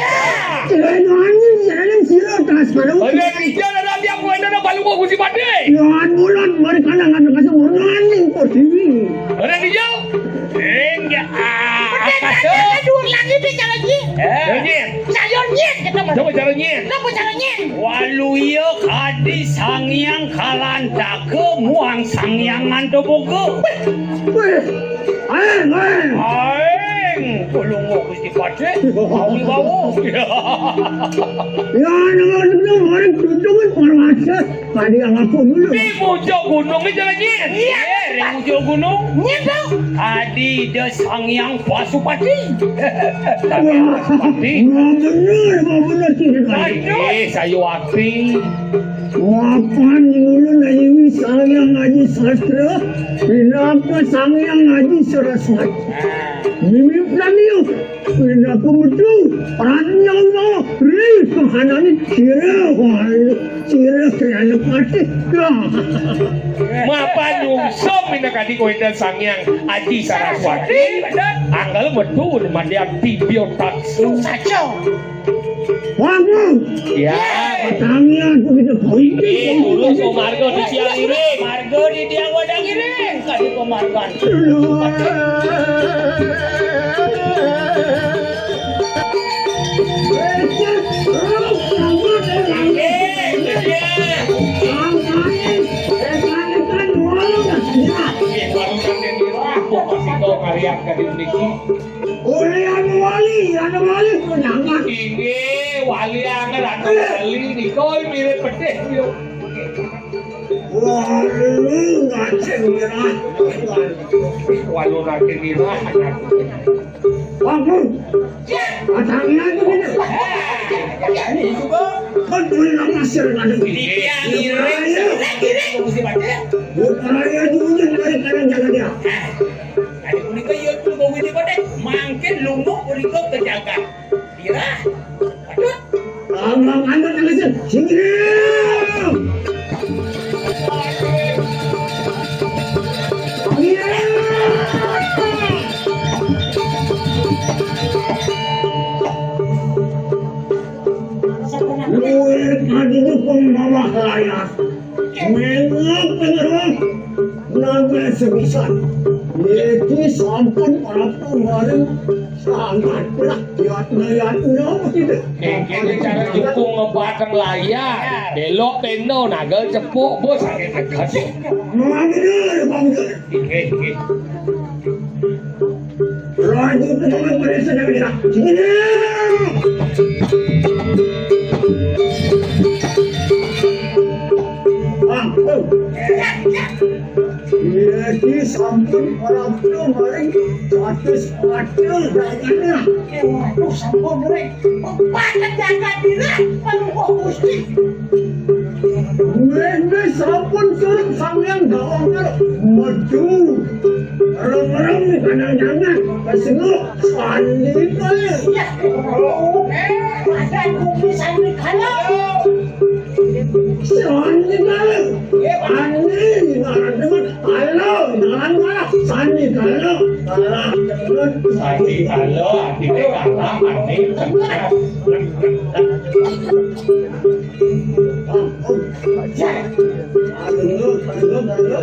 Sira nyuwani, sira sira teras baru. Ora dijal ora tiap kowe nang balung kok Gusti Patih. Nyuwun mulut mari kanang anu kasih munaning Pertiwi. Ora dijal. Enggak. Ada dua lagi di cara ji. Eh. Nyet. Saya nyet kita mah. Coba cara nyet. Coba cara nyet. Waluya kadi Sang Hyang Kalantaka muang Sang Hyang Mantaboga. Weh. Aeng, aeng. Aeng, tulung Gusti Patih, awi wau. Ya, nama itu orang tutup parwasa. Tadi apa dulu? Di pucuk gunung itu lagi. Iya, di pucuk gunung. Iya, dong. Adi de Sang Hyang Pasupati. Sang Hyang Pasupati. Mau bener, mau bener sih. Aduh, eh, sayu ati. Mapan dulu nayu Sang Hyang Aji Sastra, pinaka Sang Hyang Aji Saraswati. Mimipna niu, pinaka metu, pranyawa, ri kahanane sira, sira kriana patih. Mapan nyungsum pinaka Adi Sang Hyang Aji Saraswati, anggal metu madya tibya taksu. Saja. Waduh. Ya. Tangian begitu politik. Eh, lurus, oh, marga di tiang iring. Marga di tiang wadang iring. Kadi pamargan. Eh, eh. Eh, baru nanti di rumah, kok masih tahu kalian kadi niki. Oleh anu wali, anu wali konangan. Inggih, wali angel anu wali nika mirip pedih yo. Wali ngajeng mirah. Walu ngajeng mirah. Ampun. Patangan to kene. Ini juga. Kan duwe nang hasil ngadeg. Iya, iya. Iya. Iya, iya. Iya, iya. Iya, iya. Iya, iya. Adi punika iya tuh gong ini kode mangkin lunga punika ke jagat. Pira? Aduh. Tambang anu tegesin. Sing. Luwih tadi pun bawah layar. Mengak pengeruh naga sebisan. Yaitu sampun prapta maring sangat berat yatna-yatna begitu. Nggih, nggih, cara jukung ngebateng layar. Belok tenda naga cepuk, bos, sakit tegas. Manggil, manggil. Nggih, nggih. Raja Pegunungan Malaysia dan Irak. Sini dia. Ampun. Jadi sampun orang tu maring dados adil dayane. Eh, waduh, sampun ring. Paket jagat dina, Palungguh Gusti. Wene sampun surup sampeyan gawang metu. Rem-rem kanang-kanang, kesenguk, sandi kaya. Ya, eh, badan bumi sandi kaya. Sandi kaya. Sandi ngaran temen. Halo, jangan marah. Sandi halo, kalah terus. Sandi halo, artine kalah, artine sukses. Halo, halo, halo.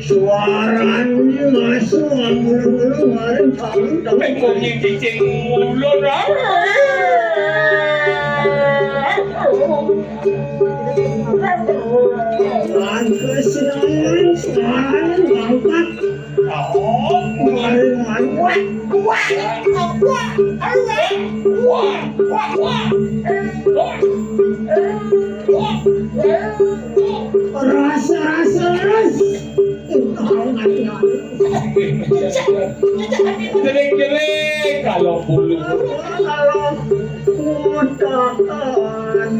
Suarane masuk, amul-amul, maring kamu, tapi kok nyicing ulun. Lan kesenangan sekarang bangkat. Oh, wah, wah, wah, wah, wah, wah, wah, wah, wah, wah, wah. Rasa-rasa ras. Jering-jering kalau bulu. Kalau mutakan.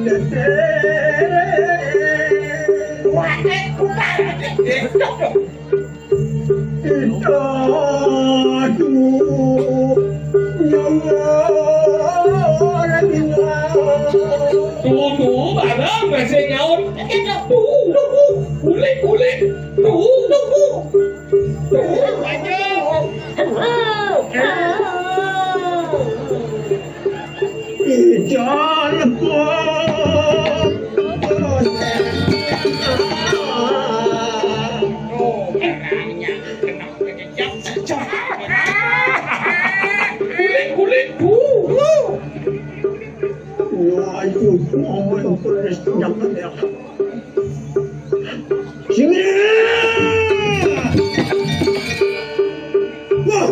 Wah, eh, putar. Kita tuh nyawa orang tua. Tuh, tuh, barang masih nyaut. Tuh, tuh, tuh, kulit, kulit. Tuh, tuh, tuh. Tuh, banyak. Ijal kok. Kulit, kulit, bu. Wah, itu ngomong terus dapat ya. Sini. Wah.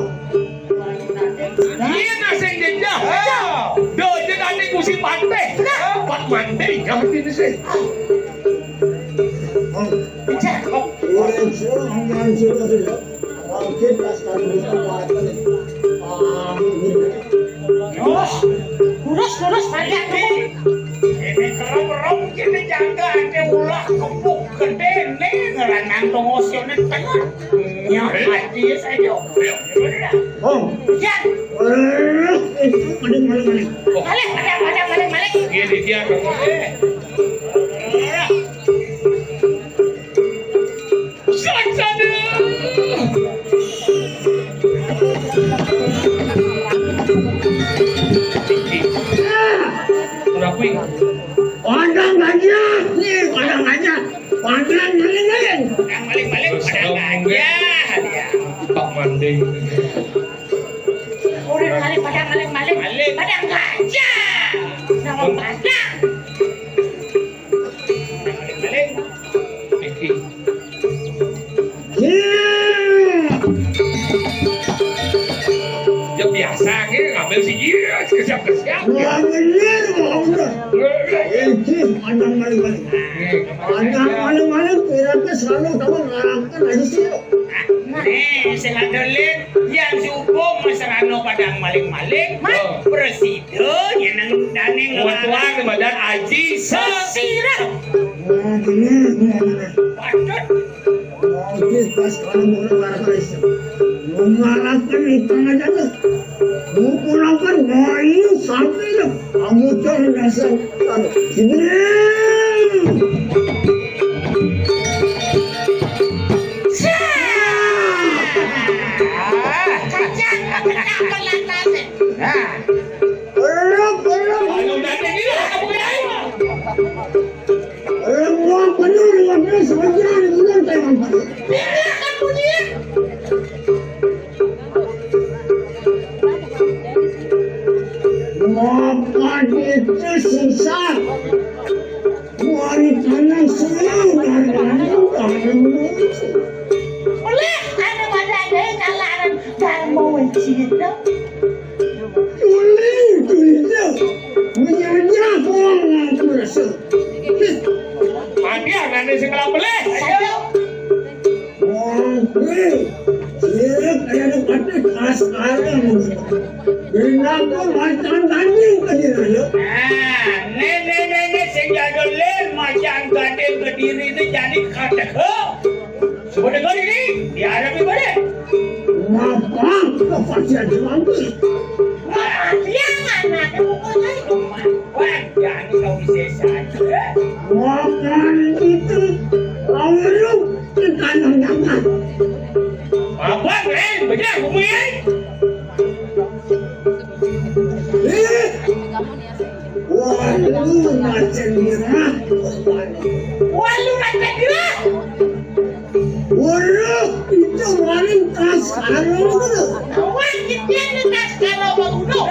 Yen sing jejeh. Dojo tadi kusi pante. Pat mante ya mesti sih. Jejeh. Orang suruh, orang suruh sih. Oke, pas kali ini kuat. Ah, gitu. Lurus, lurus, lurus, balik. Ini kerem-kerem. Ini jangka ade ulah kebuk gedene ngeranang tongosone tengah. Ya, mati ya saya. Oh. Ya. Eh, itu maling, maling, maling. Balik, balik, balik, balik, balik. Iya, di dia. Saksana. Kenapa ini? Padang gajah, nih, padang gajah. Padang maling-maling. Padang maling-maling, padang gajah. Pak Mande. Udah kali padang maling-maling. Padang gajah. Nama padang. Maling-maling. Iki. Ya biasa ke ngambil si iya kesiap-kesiap. Wah, bener, wah, udah. Iki panjang maling-maling. Panjang maling-maling, kira-kira selalu kamu ngarangkan aja sih. Nih, sing adolit, yang si Upung mesrano padang maling-maling, mas presido, ya nang dane ngelarang. Tuan badan Aji Sesirah. Wah, bener, bener, bener. Waduh. Oke, pas kalau mau ngelarang, mengalahkan itu aja tuh. Mau pulangkan bayi sampai tuh. Kamu tuh dasar. Sini. Nah. Belum, belum. Belum, belum, belum, belum, belum, belum. Makan itu susah. Warisan senang karena kamu. Oleh ada pada ada kalaran kamu cinta. Oleh itu, menjajah orang aku rasa. Mati anane sing kelabeleh. Ayo. Wah, weh. Sirip kaya ada patik asaran. Binaku macan tanding ke diri. Nah, nenek-nenek sing jago lir macan tanding ke diri itu jadi kadek. Sebut dengar ini, dihadapi balik. Ngapa kepastian diambil? Wah, dia mana? Dia pukul saya cuma. Wah, jadi kau bisa saja. Makan itu, lalu kita yang dapat. Apa, eh? Benar, bumi, eh? Eh? Walu macan mirah. Walu macan mirah. Walu itu maling tas karung itu. Awas, kita ini tas karung bagudo.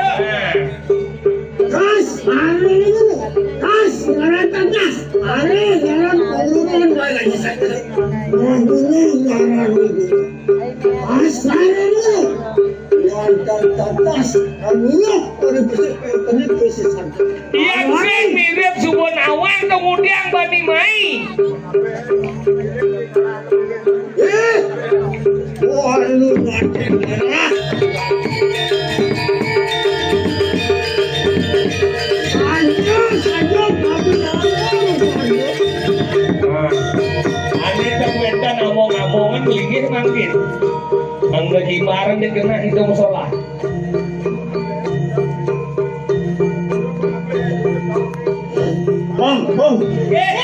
Tas karung itu. Tas, ngarata tas. Are, ngarang pengumuman bae lagi saya. Waduh, ngarang itu. Asal lu. Yang tertas, Allah, pada besok, pada besok. Yang sing mirip subun awan, kemudian bani mai. Eh, wah, lu mati merah. Ayo, ayo, kamu tahu. Nah, ane tak wetan ngomong-ngomongan linggih mangkin. Mangga jimaran dia kena itu musola. Bang, bang. Eh,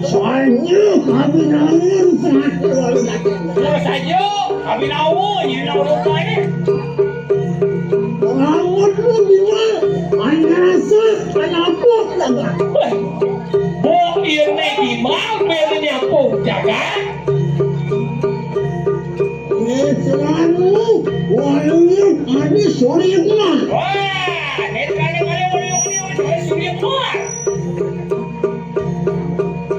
soalnya kami namun terakhir lalu datang. Terus aja, kami namun, ini namun rupanya. Rambut lu gimana? Hanya rasa, hanya apa, enggak? Weh, bok ini gimana bedanya pok jaga? Ini celana, warnanya ada sore gua. Wah, ini kali-kali warnanya sore gua.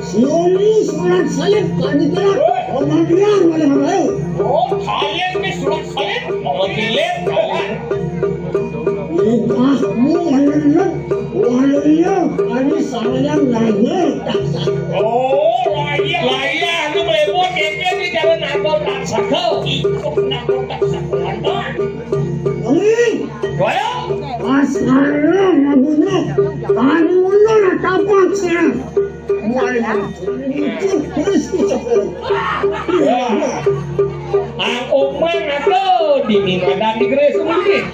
Siuli surat salib tadi telah pemanggilan oleh Raul. Oh, kalian ke surat salib? Pemanggilan, kawan. Ibahmu menenun, walunya kami sayang lahir tak sah. Oh, lahir, lahir, itu melebur, keke di jalan aku tak sah. Ikut nak tak sah, kawan. Amin. Wala? Asal lagunya, kamu lah tapak saya. Ang umang atuh di Mingadan di Gresik mungkin.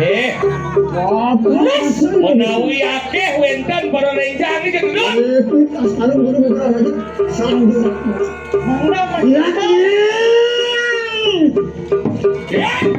Eh, menawi akéh wénten para rénjang ieu, Gendut. Ya, ya.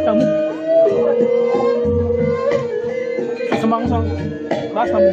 Kamu. Kemang sang. Mas kamu.